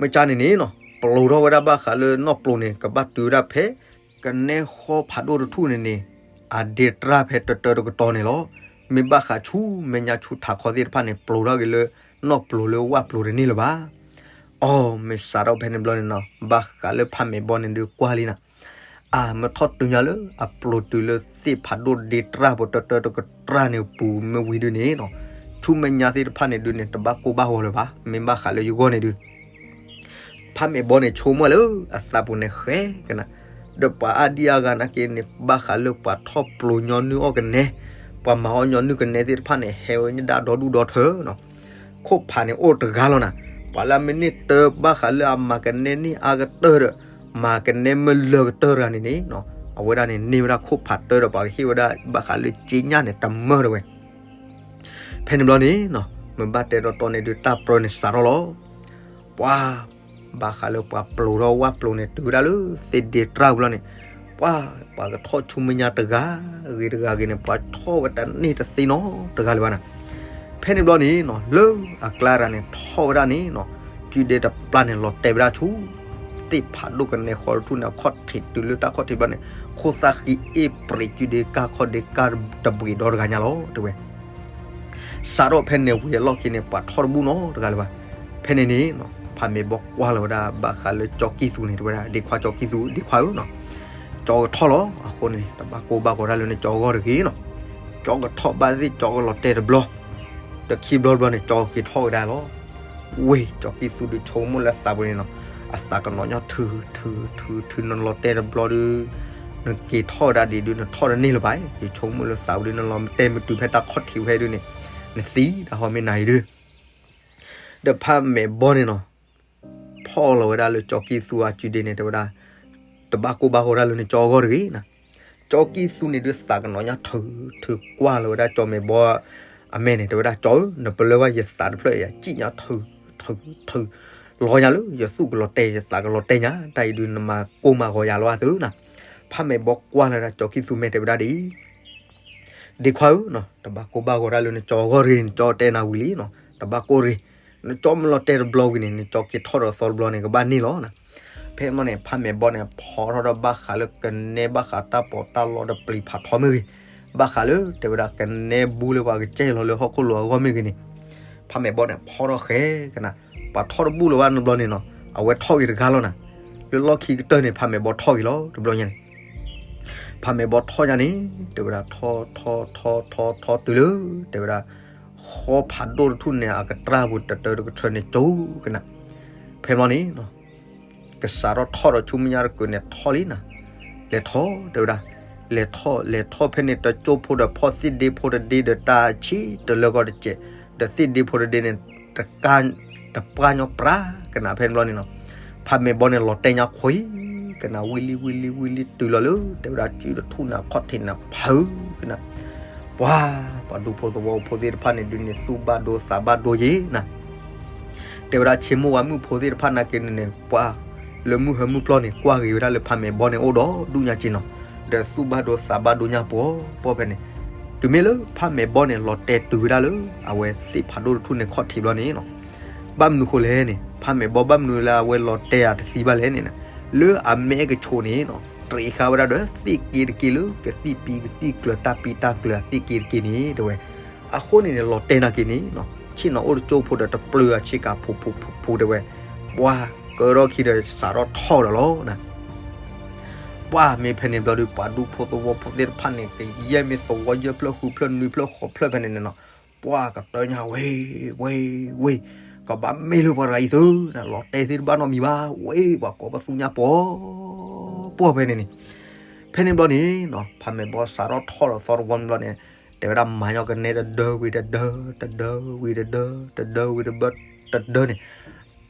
မ့ၢ်ကၢ်န့ၣ်န့ၣ်နီၤ ပျိၤထီၣ်ဝဲဒၣ်ဘၣ်ဃးလၢနီၣ်ပျိၤန့ၣ် ကဘၣ်တုၤဝဲဒၣ်ဖဲ ကနဲဃီဖးဒိၣ်တထူၣ်န့ၣ်န့ၣ် အဒ့တြၢ်ဖဲတတၢတကတီၢ်န့ၣ်လီၤ. မ့ၢ်ဘၣ်ဃးဆူမဲာ်ညါဆူထးခီသ့ၣ်တဖၣ်န့ၣ် ပျိၤထီၣ်က့ၤလၢ နီၣ်ပျိၤလၢဝၣ်ပျိၤတန့ၢ်လၢၤဘၣ်. အီ မ့ၢ်စးထီၣ်ဖဲန့ၣ်ဘျီန့ၣ်နီၤ ဘၣ်ဃးလၢဖးမဲာ်ဘီန့ၣ်ဒုးကွၢ်လံနၤ အမ့ၢ်ထီၣ်တုၤညါလၢ အပျိၤတုၤလၢသ့ၣ်ဖးဒိၣ်ဒ့တြၢ်ပူၤတတၢတကတြၢ်န့ၣ်ပူၤမ့ၢ်ဝံၤဒုန့ၣ်နီၤ ဆူမဲာ်ညါသ့ၣ်တဖၣ်န့ၣ်ဒုန့ၣ် တဘၣ်ကိၢ်ဘၣ်ဂီၤလၢၤဘၣ်. မ့ၢ်ဘၣ်ဃးလၢယဂီၢ်န့ၣ်ဒု ဖးမဲာ်ဘီန့ၣ်ဆိကမိၣ်လၢအသးပူၤန့ၣ်ဃဲကနၤ, ဒီးပှၤအါဒံအါဂၤနာ်က့န့ၣ် ဘၣ်ဃးလၢပှၤထီၣ်ပျိၤညီနုၢ်အီၣ်ကနဲ, ပှၤမၤအီၣ်ညီနုၢ်ကနဲသ့ၣ်တဖၣ်န့ၣ် ဟဲဝဲဒၣ်ဒီဒူၣ်ဒီထၢနီၤ ခိၣ်ဖးန့ၣ်အိၣ်တဂၤလီၤနၤ, ပှၤလၢအမ့ၢ်န့ၢ်တၢ်ဘၣ်ဃးလၢအမၤကနဲန့ၢ်အါကတၢၢ်ဒီး မၤကနဲမ့ၢ်လၢကတၢၢ်တဂၤန့ၣ်န့ၣ်နီၤ အဝဲဒၣ်န့ၣ် န့ၢ်ဝဲဒၣ်ခိၣ်ဖးတၢၢ်ဒီးပှၤကဟ့ၣ်ဝဲဒၣ်ဘၣ်ဃးလၢက့ညၣ်န့ၣ် တမၢၢ်တဝဲ ဖဲန့ၣ်ဘျီန့ၣ်နီၤ မ့ၢ်ဘၣ်တဲတီတီန့ၣ်ဒုး တၢ်ပြၢန့ၣ်စးထီၣ်လီၤ. ပှၤ ဘၣ်ဃးလၢပှၤပျိၤထီၣ်ဝၣ်ပျိၤန့ၣ် တုၤဝဲဒၣ်လၢသ့ၣ်ဒ့တြၢ်ပူၤလီၤန့ၣ်, ပှၤ ပှၤကထီၣ်ဆူမဲာ်ညါတဂၤဂ့ၤတဂၤဂ့ၤန့ၣ် ပှၤထီၣ်ဝဲတန့ၢ်တသ့နီတဂၤလၢၤဘၣ်နၤ. ဖဲန့ၣ်ဘျီန့ၣ်နီၤ လၢအကျါတဂၤန့ၣ် ထီၣ်ဝဲဒၣ်န့ၣ်နီၤ ကုဒ့တပျၢ်န့ၣ် လီၤတဲာ်ဝဲဒၣ်ဆူ သ့ၣ်ဖးဒိၣ်ကနဲဃီတထူၣ်န့ၣ် အခီၣ်ထံးတုၤလၢတၢ်ခီၣ်ထံးဘျီန့ၣ် ခိၣ်သၣ်ဃံအ့ၣ်ပြံးကုဒ့ကၢ်ခီၣ်ဒ့ကၢ်တဘှံးဒီတဂၤညါလီၤ တဲဝဲ စးထီၣ်ဖဲန့ၣ်ဝံၤအလီၢ်ခံန့ၣ် ပှၤထီၣ်တဘူၣ်နီတဂၤလၢၤဘၣ်. ဖဲန့ၣ်န့ၣ်နီၤ ဖးမဲာ်ဘီကွၢ်လီၤဝဲဒၣ်ဘၣ်ဃးလၢကၠီကံၢ်သူန့ၣ် တဲဝဲဒၣ် ဒ့ခွါကၠီကံၢ်သူ ဒ့ခွါဧၢနီၤ, ကၠီကထီၣ်လီၤ. အဃိန့ၣ် တဘၣ်ကိၢ်ဘၣ်ဂီၤတၢ်လၢနကၠီအဂီၢ်တဂ့ၤနီၤ. ကၠီကထီၣ်ဘၣ်သ့ၣ် ကၠီကလီၤတဲာ်တဘျီ, ဒီးခံဘျီတဘျီန့ၣ် ကၠီက့ၤထီၣ်ဝဲဒၣ်လီၤ. ဝ့ၢ် ကၠီကံၢ်သူဒုးဆိကမိၣ်လၢသးပူၤန့ၣ်နီၤ, အသးကနီၤညီထုးထုးထုးထုး နလီၤတဲာ်တဘျီဒုး နက့ၤထီၣ်ဝဲဒၣ်ဒံးဒုး နထီၣ်တန့ၢ်လၢၤဘၣ်. ယဆိကမိၣ်လၢသးပူၤဒုး နလီၤတဲာ်မတုၤဖဲတၢ်ခီၣ်ထံးဝဲဒုးန့ၣ် နသံတၢ်ဟီမ့ၢ်နၤအံၤဒုး ဒီးဖးမဲာ်ဘီန့ၣ်နီၤ ဖီၣ်လီၤဝဲဒၣ်လၢကၠီကံၢ်သူအကုဒ့န့ၣ် တဲဝဲဒၣ် တဘၣ်ကိၢ်ဘၣ်ဂီၤတၢ်လၢနကၠီအဂီၢ်တဂ့ၤနီၤ. ကၠီကံၢ်သူန့ၣ်ဒုးသးကနီၤညီထုးထုးကွၢ်လီၤဝဲဒၣ်ကၠီမဲာ်ဘီအမဲာ်န့ၣ် တဲဝဲဒၣ် ကၠီဧၢ နပလၢၢ်ဘၣ်ယသးတဖျၢၣ် ယစံၣ်ညီထုးထုးထုး လီၤညါလၢယသူၣ်ကလီၤတဲာ် ယသးကလီၤတဲာ်ညါ တၢ်အံၤဒုးနမၤကိၢ်မၤဂီၤယၤလီၤအသုနီၤ. ဖးမဲာ်ဘီကွၢ်လီၤဝဲဒၣ်ကၠီကံၢ်သူမဲာ် တဲဝဲဒၣ်ဒ်အံၤ ဒ့ခွါဧၢနီၤ, တဘၣ်ကိၢ်ဘၣ်ဂီၤတၢ်လၢနကၠီအဂီၢ်တဂ့ၤ, နကၠီတဲနၤဝံၤလံနီၤ, တဘၣ်ကိၢ်တဂ့ၤ, နကၠီမ့ၢ်လီၤတဲာ်တဘျီဝံၤန့ၣ် နကၠီက့ၤထီၣ်ဒီးသီတဘျီန့ၣ် ကဘၣ်န့ၢ်လီၤနီၤ. ဖဲမီန့ၣ် ဖးမဲာ်ဘီန့ၣ် ဖီထီၣ်ဒီးဘၣ်ဃးလၢကနဲဘၣ်ဃးတၢ်ပီးတၢ်လီဒီးပျံၤဖးထီမ့ၢ်ဂ့ၤ, ဘၣ်ဃးလၢတဲဝဲဒၣ်ကနဲဘူးလၢပှၤကစဲလီၤလၢဟီၣ်ခိၣ်လိၤအဂီၢ်မ့ၢ်ဂ့ၤန့ၣ်, ဖးမဲာ်ဘီန့ၣ် ဖီထီၣ်ဃဲကနၤ, ပှၤထီၣ်တဘူၣ်လၢၤဘၣ်တဘျီန့ၣ်နီၤ, အဝဲထီၣ်ဂ့ၤတဂၤလီၤနီၤ. လၢလီၢ်ခံကတၢၢ်န့ၣ် ဖးမဲာ်ဘီထီၣ်ဂ့ၤလီၤတဘျီညါန့ၣ် ဖးမဲာ်ဘီထီၣ်ညါန့ၣ် တဲဝဲဒၣ်ထီၣ်ထီၣ်ထီၣ်ထီၣ်ထီၣ်တုၤလၢ တဲဝဲဒၣ် ဃီဖးဒိၣ်တထူၣ်န့ၣ် အကတြၢ်ပူၤတတၢတကထၢန့ၣ် ကၠိကနၤ, ဖဲမီန့ၣ် ကစးထီၣ်ထီၣ်ဒီးဆူမဲာ်ညါတကုာ်န့ၣ်ထီၣ်လံနၤ, လဲၤထီၣ်တဲဝဲဒၣ်, လဲၤထီၣ်လဲၤထီၣ်ဖဲန့ၣ် တကၠိဖိဒီးဖီၣ်သ့ၣ်ဒ့ဖိတဒ့ဒီးတၢ်ဆံးတလၢကီၢ်တစဲး, ဒီးသ့ၣ်ဒ့ဖိတဒ့န့ၣ် တကၢ် တပှၢ်ညီပြးကနၤဖဲန့ၣ်ဘျီန့ၣ်နီၤ, ဖးမဲာ်ဘီန့ၣ်လီၤတဲာ်ညါခွံကနၤ ဝံၤလံဝံၤလံဝံၤလံတုၤလီၤလၢ တဲဝဲဒၣ်ကုတထူၣ်န့ၣ် အခီၣ်ထံးန့ၣ်ဖုကနၤ, ပှၤ ပှၤဒူဖိသဝီဖိသ့ၣ်တဖၣ်န့ၣ်ဒုးန့ၣ် သူၣ်ဘၣ်ဒိသးဘၣ်ဒိယ့ၤနၤ တဲဝဲဒၣ်ဆ့မိၢ်ဝါမုၣ်ဖိသ့ၣ်တဖၣ်နာ်က့န့ၣ်န့ၣ် ပှၤလၢမုၢ်ဟၢမုၢ်ပျီန့ၣ် ကွၢ်ဂ့ၤဝဲဒၣ်လၢဖးမဲာ်ဘီန့ၣ်အိၣ်ဒီးဒူၣ်ညါက့နီၤ, ဒီးသူၣ်ဘၣ်ဒိသးဘၣ်ဒိညါပှီၤပှီၤဖဲန့ၣ်, တုၤမ့ၢ်လၢဖးမဲာ်ဘီန့ၣ် လီၤတဲာ်တုၤဝဲဒၣ်လၢ အဝဲသ့ၣ်ဖးဒိၣ်တထူၣ်န့ၣ်ခီၣ်ထံးဘျီန့ၣ်နီၤ, ဘၣ်မနုၤဃိလဲၣ်န့ၣ် ဖးမဲာ်ဘီဘၣ်မနုၤလၢအဝဲလီၤတဲာ်အတသံဘၣ်လဲၣ်န့ၣ်, လၢအမဲာ်ကဆိးန့ၣ်နီၤ တရံးဃာ်ဝဲဒၣ်ဒီးသ့ၣ်က့တက့ၢ်လၢ ကသံၣ်ပံကသံၣ်ကျၢၤတၢ်ပံတၢ်ကျၢၤအသ့ၣ်က့တက့ၢ်န့ၣ် တဲဝဲ. အဃိန့ၣ်န့ၣ် လီၤတဲာ်နာ်က့န့ၣ်နီၤ ဆ့ၣ်နီၤအိၣ်တကၠိဖိဒီးတပျုၤအဆ့ကၤဖိဖိဖိဖိ တဲဝဲ. ပှၢ်ကဒီခံဒီးစးထီၣ်ထီၣ်ဒီးလီၤနၤ ပှၢ်မ့ၢ်ဖဲန့ၣ်ဘျီဒီး ပှၤဒူဖိသဝီဖိသ့ၣ်တဖၣ်န့ၣ် ကယဲၢ်မ့ၢ်သဝီယဲၢ်ဖျၢၣ်ဃုဖျၢၣ်နွံဖျၢၣ်ဃိးဖျၢၣ်ဖဲန့ၣ်န့ၣ်နီၤ, ပှၢ်ကတၢၢ်ညါဝ့ၢ်ဝ့ၢ်ဝ့ၢ်, ကဘၣ်မ့ၢ်လၢပှၤတဂၤအံၤသုနၤ လီၤတဲာ်သ့ၣ်တဘၣ်နီတမံၤဘၣ် ဝ့ၢ်ပှၤကိးပသူညါပှီၤပှီၤဖဲန့ၣ်န့ၣ်. ဖဲန့ၣ်ဘျီန့ၣ်နီၤ ဖးမဲာ်ဘီစးထီၣ်ထီၣ်ဒီးသီတဝီဘျီန့ၣ် တဲဝဲဒၣ်မၤညီကနဲတဒၢဝံၤတဒၢ တဒၢဝံၤတဒၢ တဒၢဝံၤတဘၢ တဒၢန့ၣ်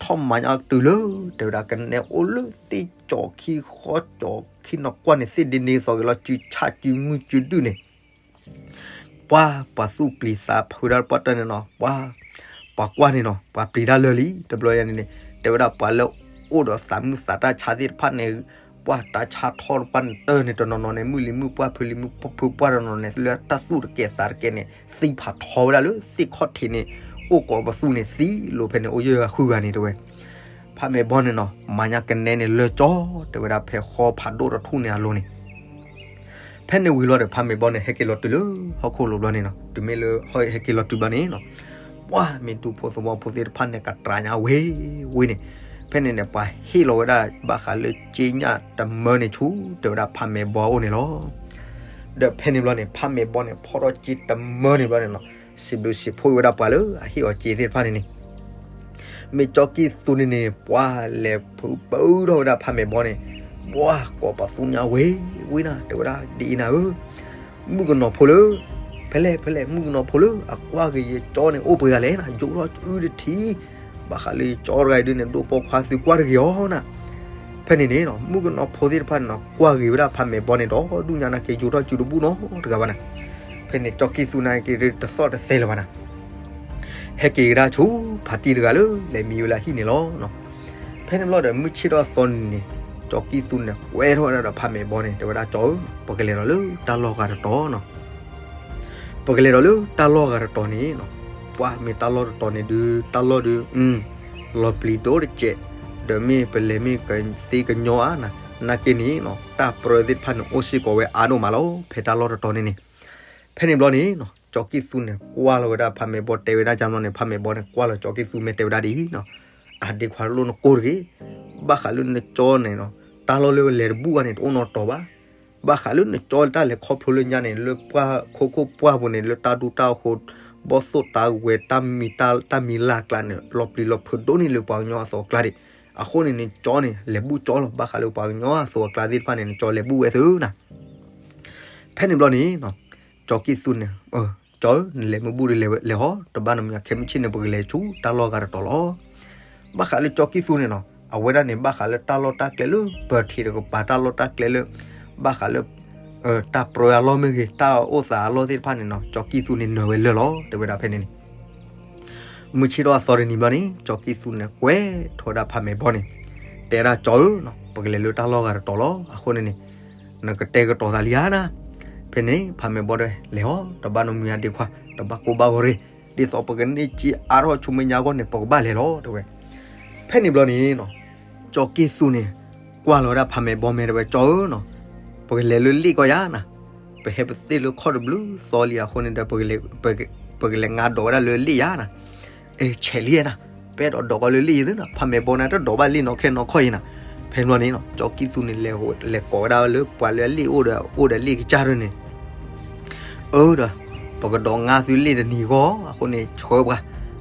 ထီၣ်မၤညီတုၤလၢ တဲဝဲဒၣ်ကနဲအိၣ်လၢသ့ၣ်ကၠီၤခံဃီကၠီၤခံနီၤ ကွၢ်န့ၣ်သ့ၣ်ဒ့န့ၣ်သီက့ၤလီၤ စုဆၣ်စုမုၢ်စုဒုၣ်န့ၣ် ပှၢ်ပှၤသူၣ်ပျံၤသးဖုးဒၣ်ပှၢ်တၢၢ်န့ၣ်နီၤ ပှၢ် ပှၤကွၢ်န့ၣ်နီၤ ပှၤပျံၤတၢ်လၢာ်လံ တဘျီယၤန့ၣ်န့ၣ် တဲဝဲဒၣ်ပှၤလၢအိၣ်ဒီးသးမုၢ်သးတၢ်ဆါသ့ၣ်တဖၣ်န့ၣ် ပှၢ်တၢ်ဆါထီၣ်တပှၢ်န့ၣ်တၢၢ်န့ၣ် တနီၤနီၤန့ၣ် မုၢ်လံၤမုၢ်ပှၢ်ဖုးလံၤမုၢ်ဖုးပှၢ်တနီၤန့ၣ် လၢတၢ်သူၣ်တကဲးသးတကဲးန့ၣ် သံဖးထီဝဲဒၣ်လၢသ့ၣ်ခီၣ်ထံးန့ၣ် အိၣ်ကိးပသူန့ၣ်သံလိာ်ဖဲန့ၣ် အိၣ်ယဲၢ်ဂၤဃုဂၤန့ၣ်တဲဝဲ. ဖးမဲာ်ဘီန့ၣ်နီၤ မၤညါကနဲန့ၣ်လၢကၠီ တဲဝဲဒၣ်ဖဲဃီဖးဒိၣ်တထူၣ်န့ၣ်အလိၤန့ၣ် ဖဲန့ၣ်ဝံၤလီၤဒီး ဖးမဲာ်ဘီန့ၣ် ဟဲက့ၤလီၤတုၤလၢဟီၣ်ခိၣ်လိၤဘျီန့ၣ်နီၤ တုၤမ့ၢ်လၢဟဲက့ၤလီၤတုၤဘျီန့ၣ်နီၤ ပှၢ်မ့ၢ်ဒူဖိသဝီဖိသ့ၣ်တဖၣ်န့ၣ် ကတြၤညါဝ့ၢ်ဝ့ၢ်န့ၣ် ဖဲန့ၣ်န့ၣ် ပှၤဟ့ၣ်လီၤဝဲဒၣ်ဘၣ်ဃးလၢကၠ့ညၣ်တမၢန့ၣ်ဆူ တဲဝဲဒၣ်ဖးမဲာ်ဘီအအိၣ်န့ၣ်လီၤ. ဒီးဖဲန့ၣ်ဘျီန့ၣ် ဖးမဲာ်ဘီန့ၣ် ဖီၣ်ထီၣ်ကၠ့တမၢန့ၣ်ဘျီန့ၣ်နီၤ စံးဘျုးစံးဖှိၣ်ဝဲဒၣ်ပှၤလၢအဟ့ၣ်အီၤကၠ့သ့ၣ်တဖၣ်န့ၣ်န့ၣ် မ့ၢ်ကၠီကံၢ်သူန့ၣ်န့ၣ် ပှၢ်လဲၤဖုးပၢထီၣ်ဝဲဒၣ်ဖးမဲာ်ဘီန့ၣ် ပှၢ်ကိးပသူညါဝ့ၢ်ဝ့ၢ်နၤ တဲဝဲဒၣ်ဒ်အံၤနၤဧၢ မုၣ်ကနီၤဖိလၢ ဖဲလဲၣ်ဖဲလဲၣ် မုၣ်ကနီၤဖိလၢအကွၢ်က့ၤယကၠီန့ၣ် အိၣ်ပှဲၤဂၤလဲၣ်နၤ ယိးထီၣ်အုတထံ ဘၣ်ဃးလၢယကၠီတဂၤအံၤဒုန့ၣ် ဒိၣ်ပိာ်ခွါသုကွၢ်တဂ့ၤအီၤနၤ. ဖဲန့ၣ်န့ၣ်နီၤ မုၣ်ကနီၤဖိသ့ၣ်တဖၣ်န့ၣ်နီၤ ကွၢ်ဂ့ၤဝဲဒၣ်ဖးမဲာ်ဘီန့ၣ်ဒီး ဒူၣ်ညါနာ်က့ ယိးထီၣ်စုတဘူၣ်နီတဂၤဘၣ်နၤ. ဖဲန့ၣ် ကၠီကံၢ်သူနာ်က့ တသီၣ်တသဲလၢၤဘၣ်နၤ ဟဲက့ၤကဒါဆူ ဖါတံၢ်တဂၤလၢ လဲၤမံဝဲလၢဟံၣ်န့ၣ်လီၤ. ဖဲန့ၣ်ဘျီဒီး မုၢ်ဆ့ၣ်ထီၣ်သီန့ၣ်န့ၣ် ကၠီကံၢ်သူန့ၣ် ကွဲထီၣ်ဝဲဒၣ်ဒီးဖးမဲာ်ဘီန့ၣ် တဲဝဲဒၣ်ကၠီဧၢ ပကလဲၤဒီးလၢတၢ်လီၢ်ဂၤတတီၤနီၤ ပကလဲၤဒီးလၢတၢ်လီၢ်ဂၤတတီၤန့ၣ်နီၤ ပှၢ်မ့ၢ်တၢ်လီၢ်တတီၤန့ၣ်ဒုး တၢ်လီၢ်ဒုး လီၤပျံၤဒိၣ်တစဲး ဒီးမ့ၢ်ပလဲၤမ့ၢ်ကသ့ကညီဧါနၤ နာ်က့န့ၣ်နီၤ တၢ်ပြၢသ့ၣ်တဖၣ်န့ၣ် အိၣ်စ့ၢ်ကီးဝဲအါဒိၣ်မးလီၤ ဖဲတၢ်လီၢ်တတီၤန့ၣ်န့ၣ်. ဖဲန့ၣ်ဘျီန့ၣ်နီၤ ကၠီကံၢ်သူန့ၣ် ကွၢ်လီၤဝဲဒၣ်ဖးမဲာ်ဘီတဲဝဲဒၣ်ကၠီဘျီန့ၣ် ဖးမဲာ်ဘီန့ၣ် ကွၢ်လီၤကၠီကံၢ်သူမ့ၢ်တဲဝဲဒၣ်ဒ်အံၤနီၤ အဒ့ခွါလိၣ်နကိၢ်တဂ့ၤ ဘၣ်ဃးလၢနကၠီန့ၣ်နီၤ တၢ်လီၢ်လၢလဲၤတဘူၣ်ဘၣ်န့ၣ် တအိၣ်နီတီၤဘၣ် ဘၣ်ဃးလၢနကၠီတၢ်လဲၤခီဖျိလၢညါန့ၣ် လၢပှၢ်ခိခိၣ်ပှၢ်ပူၤန့ၣ် လၢတၢ်ဒူတၢ်ဃိ ဘီၣ်သိၣ်တၢ်ဝဲၤ တၢ်မံၤတၢ်မံၤလၢ်ကျါန့ၣ် လီၤပျံၤလီၤဖုးဒိၣ်န့ၢ်လၢပှၤကညီအသိးအကျါဒံး. အဃိန့ၣ် နကၠီန့ၣ် လဲၤဘူၣ်ကၠီလီၤ ဘၣ်ဃးလၢပှၤကညီအသိးအကျါသ့ၣ်တဖၣ်န့ၣ် နကၠီလဲၤဘူၣ်ဝဲသုနၤ. ဖဲန့ၣ်ဘျီန့ၣ်နီၤ ကၠီကံၢ်သူန့ၣ် ကၠီဧၢ နလဲၤမ့ၢ်ဘူၣ်ဒီးလဲၤဟီ တဘၣ်နီတမံၤ ခဲမုၢ်ဆ့ၣ်န့ၣ် ပကလဲၤဆူတၢ်လီၢ်ဂၤတတီၤလီၤ. ဘၣ်ဃးလၢကၠီကံၢ်သူန့ၣ်နီၤ အဝဲဒၣ်န့ၣ် ဘၣ်ဃးလၢတၢ်လီၢ်တၢ်ကျဲလၢ ပထံးတကပၤတၢ်လီၢ်တၢ်ကျဲလၢ ဘၣ်ဃးလၢ တၢ်ပြၢအလီၢ်မ့ၢ်ဂ့ၤ တၢ်အိၣ်သးအလီၢ်သ့ၣ်တဖၣ်န့ၣ်နီၤ ကၠီကံၢ်သူန့ၣ်နၢၤဝဲလၢာ်လီၤ တဲဝဲဒၣ်ဖဲန့ၣ်န့ၣ် မုၢ်ဆ့ၣ်ထီၣ်အသီတနံၤဘျီန့ၣ် ကၠီကံၢ်သူန့ၣ် ကွဲးထီၣ်ဝဲဒၣ်ဖးမဲာ်ဘီန့ၣ် တဲဒၣ်ကၠီဧၢနီၤ ပကလဲၤလၢတၢ်လီၢ်ဂၤတတီၤလီၤ. အဃိန့ၣ်န့ၣ် နကတဲာ်ကတီၤသးလံဧါနၤ. ဖဲန့ၣ် ဖးမဲာ်ဘီဒီး လဲၤဟီ တဘၣ်နီတမံၤအဒ့ခွါ တဘၣ်ကိၢ်ဘၣ်ဂီၤတဂ့ၤ ဒ်သိးပကန့ၢ်ကၠံအါထီၣ်ဆူမဲာ်ညါအဂီၢ်န့ၣ် ပကဘၣ်လဲၤလီၤ တဲဝဲ. ဖဲန့ၣ်ဘျီန့ၣ်နီၤ ကၠီကံၢ်သူန့ၣ် ကွၢ်လီၤဝဲဒၣ်ဖးမဲာ်ဘီမဲာ်တဲဝဲ ကၠီဧၢနီၤ ပကလဲၤလၢလ့ၣ်ကီၢ်ယါနၤ. ပဟဲပသ့ၣ်လၢခီၣ်တဘျုးသီလံအဃိန့ၣ်ဒီး ပကလဲၤငါဒိးဝဲဒၣ်လၢလ့ၣ်ယါနၤ. အဲ ဆဲးလံနၤ ပအဲၣ်ဒိးဒိးကီးလၢလ့ၣ်ယါသုနီၤ ဖးမဲာ်ဘီန့ၣ် တဒိးဘၣ်လ့ၣ်နီၢ်ခဲနီၢ်ခီၣ်ယါနၤ. ဖဲန့ၣ်ဘျီန့ၣ်နီၤ ကၠီကံၢ်သူန့ၣ် လဲၤကိးဝဲဒၣ်လၢပှၤလၢအလ့ၣ်အိၣ်ဒီး အိၣ်ဒီးလ့ၣ်ကစၢ်ဒၢန့ၣ် အၢဒီး ပကဒိးငါသုလ့ၣ်တနံၤဂီၢ် အဃိန့ၣ် ဆှၢပှၤ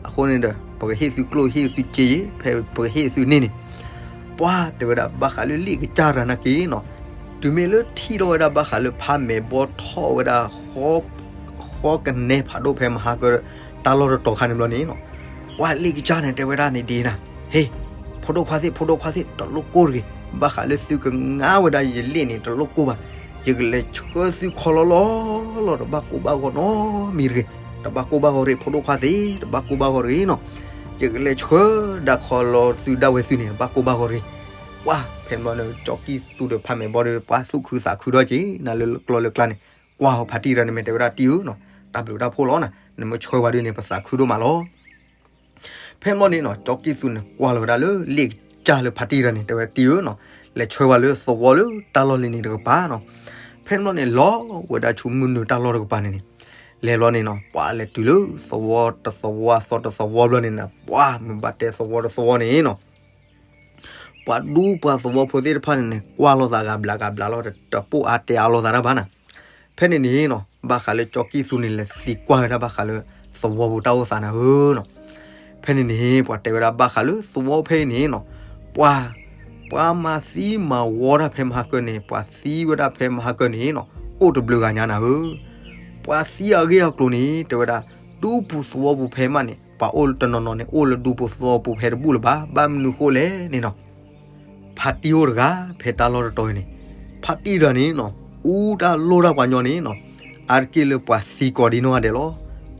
အဃိန့ၣ်ဒီး ပကဟ့ၣ်သုကျိၣ်ဟ့ၣ်သုစ့ယံၤ ဖဲပကဟ့ၣ်သုန့ၢ်န့ၣ် ပှၤတဲဝဲဒၣ်ဘၣ်ဃးလၢလ့ၣ်ကစၢ်တဂၤနာ်က့နီၤ တုၤမ့ၢ်လၢထံၣ်ထီၣ်ဝဲဒၣ်ဘၣ်ဃးလၢဖးမဲာ်ဘီထီၣ်ဝဲဒၣ် ဃီကနဲဖးဒိၣ်ဖဲမဟါက တၢ်လီၢ်တတီၤခါန့ၣ်ဘျီန့ၣ်နီၤ ပှၤလ့ၣ်ကစၢ်န့ၣ်တဲဝဲဒၣ်န့ၣ်ဒ်နၤ ဟ့ၣ် ဖိဒိၣ်ခွါသ့ၣ် ဖိဒိၣ်ခွါသ့ၣ် တလိၣ်ကိၢ်တဂ့ၤ ဘၣ်ဃးလၢသုကငါဝဲဒၣ်ယလ့ၣ်န့ၣ် တလိၣ်ကိၢ်ဘၣ် ယကလဲၤဆှၢသုခီလီၤလီၤလီၤ တဘၣ်ကိၢ်ဘၣ်ဂီၤနီတမံၤတဂ့ၤ တဘၣ်ကိၢ်ဘၣ်ဂီၤတဂ့ၤ ဖိဒိၣ်ခွါသ့ၣ် တဘၣ်ကိၢ်ဘၣ်ဂီၤတဂ့ၤနီၤ ယကလဲၤဆှၢဒၣ်ခီလီၤသုဒၣ်ဝဲသုန့ၣ် တဘၣ်ကိၢ်ဘၣ်ဂီၤတဂ့ၤ ပှၤဖဲန့ၣ်ဘျီန့ၣ် ကၠီကံၢ်သူဒီးဖးမဲာ်ဘီဒီး ပှၤသူၣ်ခုသးခုဒီးက့ၤ နၤလၢကျီလၢကျါန့ၣ် ကွၢ်ဟီဖးတံၢ်ဒီးန့ၣ် မ့ၢ်တဲဝဲဒၣ်တံၢ်ဧၢနီၤ တၢ်ဘျုးတၢ်ဖှိၣ်လီၤနၤ နမ့ၢ်ဆှၢဝဲဒုန့ၣ် ပသးခုဒိၣ်မးလီၤ ဖဲန့ၣ်ဘျီန့ၣ်နီၤ ကၠီကံၢ်သူန့ၣ် ကွၢ်လီၤဝဲဒၣ်လၢလ့ၣ်ကစၢ်လၢဖါတံၢ်တဂၤန့ၣ် တဲဝဲတံၢ်ဧၢနီၤ, လဲၤဆှၢဝဲလၢသဝီလၢတၢ်လီၢ်လံၤန့ၣ်တကပၤနီၤ. ဖဲန့ၣ်ဘျီန့ၣ် လီၤဝဲဒၣ်ဆူမုၢ်နုာ်တၢ်လီၢ်တကပၤန့ၣ်န့ၣ်, လဲၤဘျီန့ၣ်နီၤ ပှၤလဲၤတုၤလၢသဝီတသဝီအသီတသဝီဘျီန့ၣ်နီၤ ပှၤမ့ၢ်ဘၣ်တဲသဝီတသဝီန့ၣ်နီၤ ပှၤဒူပှၤသဝီဖိသ့ၣ်တဖၣ်န့ၣ်န့ၣ် ကွၢ်လိာ်သးဂၤဘျးဂၤဘျးလီၤ တပိၢ်အါတဲအါလိာ်သးတၢ်ဘၣ်နီၤ. ဖဲန့ၣ်န့ၣ်နီၤ ဘၣ်ဃးလၢကၠီကံၢ်သူန့ၣ် လဲၤသံကွၢ်ဝဲဒၣ်ဘၣ်ဃးလၢသဝီပူၤတၢ်အိၣ်သးန့ၣ်ဧၢနီၤ. ဖဲန့ၣ်န့ၣ် ပှၤတဲဝဲဒၣ်ဘၣ်ဃးလၢသဝီဖဲအံၤန့ၣ်နီၤ ပှၤ ပှၤမၤသံမၤဝီတၢ်ဖဲမဟါကၢန့ၣ် ပှၤသံဝဲဒၣ်ဖဲမဟါကၢန့ၣ်နီၤ အိၣ်တဘျုးဂၤညါနၤဧၢ. ပှၤသံအဂ့ၢ်အကျိၤန့ၣ် တဲဝဲဒၣ် ဒူပူၤသဝီပူၤဖဲမးန့ၣ် ပှၤအိၣ်တနီၤနီၤန့ၣ် အိၣ်လၢဒူပူၤသဝီပူၤဖဲတဘူၣ်လၢၤဘၣ်. ဘၣ်မနုၤဃိလဲၣ်န့ၣ်နီၤ ဖါတံၢ်အိၣ်တဂၤ ဖဲတၢ်လီၢ်တတီၤအံၤန့ၣ် ဖါတံၢ်တဂၤန့ၣ်နီၤ အူတၢ်လိၣ်တၢ်ပှၤညီန့ၣ်နီၤ အါတက့ၢ်လၢပှၤသံကိးဒံနီၢ်ဂၤဒဲးလီၤ.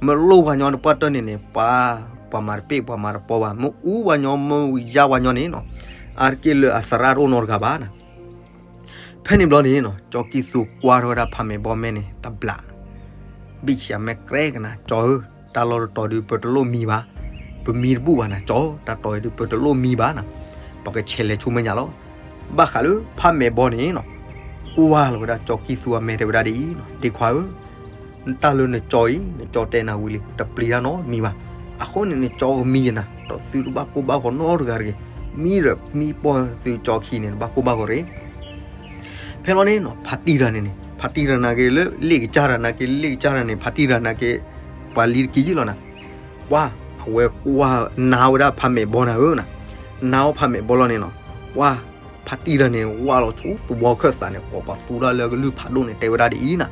မ့ၢ်လိၣ်ပှၤညီတပှၢ်တၢၢ်န့ၣ်န့ၣ် ပှၤ ပှၤမၤတပ့ၢ်ပှၤမၤတပီဘၣ် မ့ၢ်အူပှၤညီမ့ၢ်ယါပှၤညီန့ၣ်နီၤ အါတက့ၢ်လၢအသရၣ်တအိၣ်နီတဂၤဘၣ်နီၤ. ဖဲန့ၣ်ဘျီန့ၣ်နီၤ ကၠီကံၢ်သူကွၢ်ထီၣ်ဝဲဒၣ်ဖးမဲာ်ဘီမဲာ်န့ၣ် တဘျး ဘံၣ်ဆံးအမဲာ်ကြဲကနၤ ကၠီဧၢ, တၢ်လီၢ်တတီၤဒုး ပတလိၣ်မံဘၣ်, ပမံတဘူၣ်ဘၣ်နၤ ကၠီ, တၢ်တီၤအံၤဒုး ပတလိၣ်မံဘၣ်နၤ, ပကဆဲးလဲၤဆူမဲာ်ညါလီၤ. ဘၣ်ဃးလၢဖးမဲာ်ဘီန့ၣ်နီၤ ကွၢ်လီၤဝဲဒၣ်ကၠီကံၢ်သူအမဲာ် တဲဝဲဒၣ်ဒ်အံၤ, ဒ့ခွါဧၢ, တၢ်လၢနကၠီအံၤ နကၠီတဲနၤဝံၤလံ တပျံၤတၢ်နီတမံၤဘၣ်. အဃိန့ၣ် နကၠီကမံယနၤ ဒီးသုတဘၣ်ကိၢ်ဘၣ်ဂီၤနီတဂၤတဂ့ၤ, မံဒီးမံပီၢ်သုကၠီခံန့ၣ် တဘၣ်ကိၢ်ဘၣ်ဂီၤတဂ့ၤ. ဖဲလီၤန့ၣ်နီၤ ဖါတံၢ်တဂၤန့ၣ်န့ၣ် ဖါတံၢ်တဂၤနာ်က့ၤလၢ လ့ၣ်ကစၢ်တဂၤနာ်က့ၤ လ့ၣ်ကစၢ်တဂၤန့ၣ် ဖါတံၢ်တဂၤနာ်က့ၤ ပှၤလံတကံၢ်လီၤနၤ. ပှၤ အဝဲကွၢ်နါဝဲဒၣ်ဖးမဲာ်ဘီနၤဧၢနၤ, နါဝဲဖးမဲာ်ဘီလီၤန့ၣ်နီၤ, ပှၤ ဖါတံၢ်တဂၤန့ၣ် ဝၢ်လီၤဆူသဝီခၢၣ်သးန့ၣ် ကိးပသူတၢ်လၢအကလုၢ်ဖးဒိၣ်န့ၣ် တဲဝဲဒၣ်ဒ်အံၤနၤ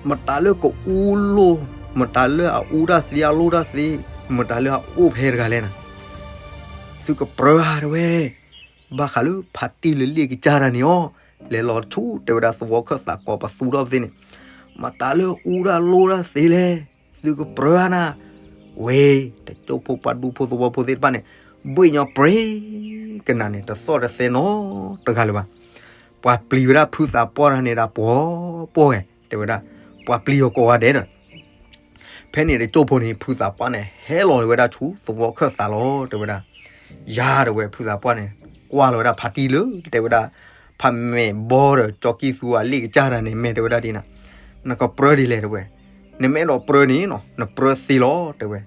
မတၤလၢကအူလိၣ်, မတၤလၢအအူတၢ်သ့အလိၣ်တၢ်သ့, မတၤလၢအအိၣ်ဖဲတဂၤလဲၣ်နၤ, သုကပြၢဧါတဲဝဲ. ဘၣ်ဃးလၢဖါတံၢ်လၢလ့ၣ်ကစၢ်တဂၤန့ၣ်အီၤ, လဲၤလီၤဆူတဲဝဲဒၣ်သဝီခၢၣ်သးကိးပသူထီၣ်ပသ့ၣ်န့ၣ်, မတၤလၢအအူတၢ်လိၣ်တၢ်သ့လဲၣ်, သုကပြၢဧါနၤ, ဝဲ တကၠိၢ်ဖိပှၤဒူဖိသဝီဖိသ့ၣ်တဖၣ်န့ၣ်, ဘှ့ၣ်ညီပြ့ကနၤန့ၣ် တသီၣ်တသဲနီတဂၤလၢၤဘၣ်. ပှၤပျံၤဝဲဒၣ်ဖုသးပှၢ်တဂၤန့ၣ်ဒၣ်ပှီၤပှီၤဝဲ, တဲဝဲဒၣ်, ပှၤပျံၤအီၤကိးဂၤဒဲးဒီး ဖဲန့ၣ်တကၠိၢ်ဖိန့ၣ် ဖုသးပှၢ်န့ၣ်ဟဲလီၤဝဲဒၣ်ဆူသဝီခၢၣ်သးလီၤ တဲဝဲဒၣ်. ယၤတဲဝဲဖုသးပှၢ်န့ၣ် ကွၢ်လီၤဝဲဒၣ်ဖါတံၢ်လၢ တဲဝဲဒၣ်, ဖးမဲာ်ဘီဒီးကၠီကံၢ်သူအလ့ၣ်ကစၢ်တဂၤန့ၣ် မဲာ်တဲဝဲဒၣ်ဒ်နၤ, နကပြၢဒ်လဲၣ်တဲဝဲ, နမ့ၢ်အဲၣ်ဒိးပြၢန့ၣ်နီၤ နပြၢသ့လီၤတဲဝဲ.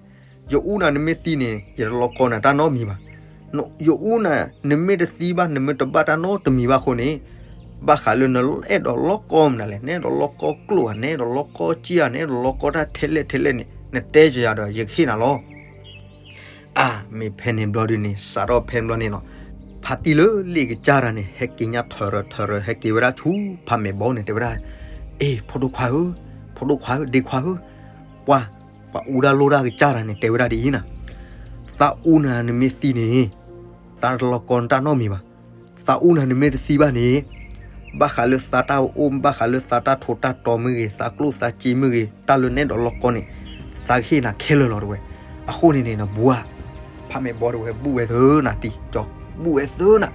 ယအူနၤနမ့ၢ်သံန့ၣ် ယတလီၤကီနၤတၢ်နီတမံၤဘၣ်. ယအူနၤ နမ့ၢ်တသံဘၣ် နမ့ၢ်တဘၣ်တၢ်နီတမံၤဘၣ်အဃိန့ၣ်, ဘၣ်ဃးလၢနအဲၣ်ဒိးလီၤကီမနုၤလဲၣ်, နအဲၣ်ဒိးလီၤကီကျိၣ်ဧါ, နအဲၣ်ဒိးလီၤကီစ့ဧါ, နအဲၣ်ဒိးလီၤကီတၢ်ထဲလဲၣ်ထဲလဲၣ်န့ၣ် နတဲယၤဒီး ယကဟ့ၣ်နၤလီၤ. အါ မ့ၢ်ဖဲန့ၣ်ဘျီဒုန့ၣ် စးထီၣ်ဖဲန့ၣ်ဘျီန့ၣ်နီၤ, ဖါတံၢ်လၢလ့ၣ်ကစၢ်တဂၤန့ၣ် ဟဲက့ၤညါထၢၣ်ရၢၢ်ထၢၣ်ရၢၢ် ဟဲက့ၤဝဲဒၣ်ဆူဖးမဲာ်ဘီန့ၣ် တဲဝဲဒၣ်, အ့ ဖိဒိၣ်ခွါဧၢ, ဖိဒိၣ်ခွါဧၢ, ဒ့ခွါဧၢ, ပှၤ ပှၤအူတၢ်လိၣ်တၢ်ကစၢ်တဂၤန့ၣ် တဲဝဲဒၣ်ဒ်အံၤနၤ, သးအူနၤနမ့ၢ်သံန့ၣ် သးတလီၤကီနတၢ်နီတမံၤဘၣ်. သးအူနၤနမ့ၢ်တသံဘၣ်န့ၣ်, ဘၣ်ဃးလၢသးတၢ်အိၣ် ဘၣ်ဃးလၢသးတၢ်ထိးတၢ်တီၤမ့ၢ်ဂ့ၤ, သးကျိၣ်သးစ့မ့ၢ်ဂ့ၤ, တၢ်လၢနအဲၣ်ဒိးလီၤကီန့ၣ်, သးကဟ့ၣ်နၤခဲလၢာ်လီၤတဲဝဲ. အဃိန့ၣ်န့ၣ် နဘူးဧါ, ဖးမဲာ်ဘီတဲဝဲ ဘူးဝဲသၢနၤတံၢ်, ဘူးဝဲသၢနၤ,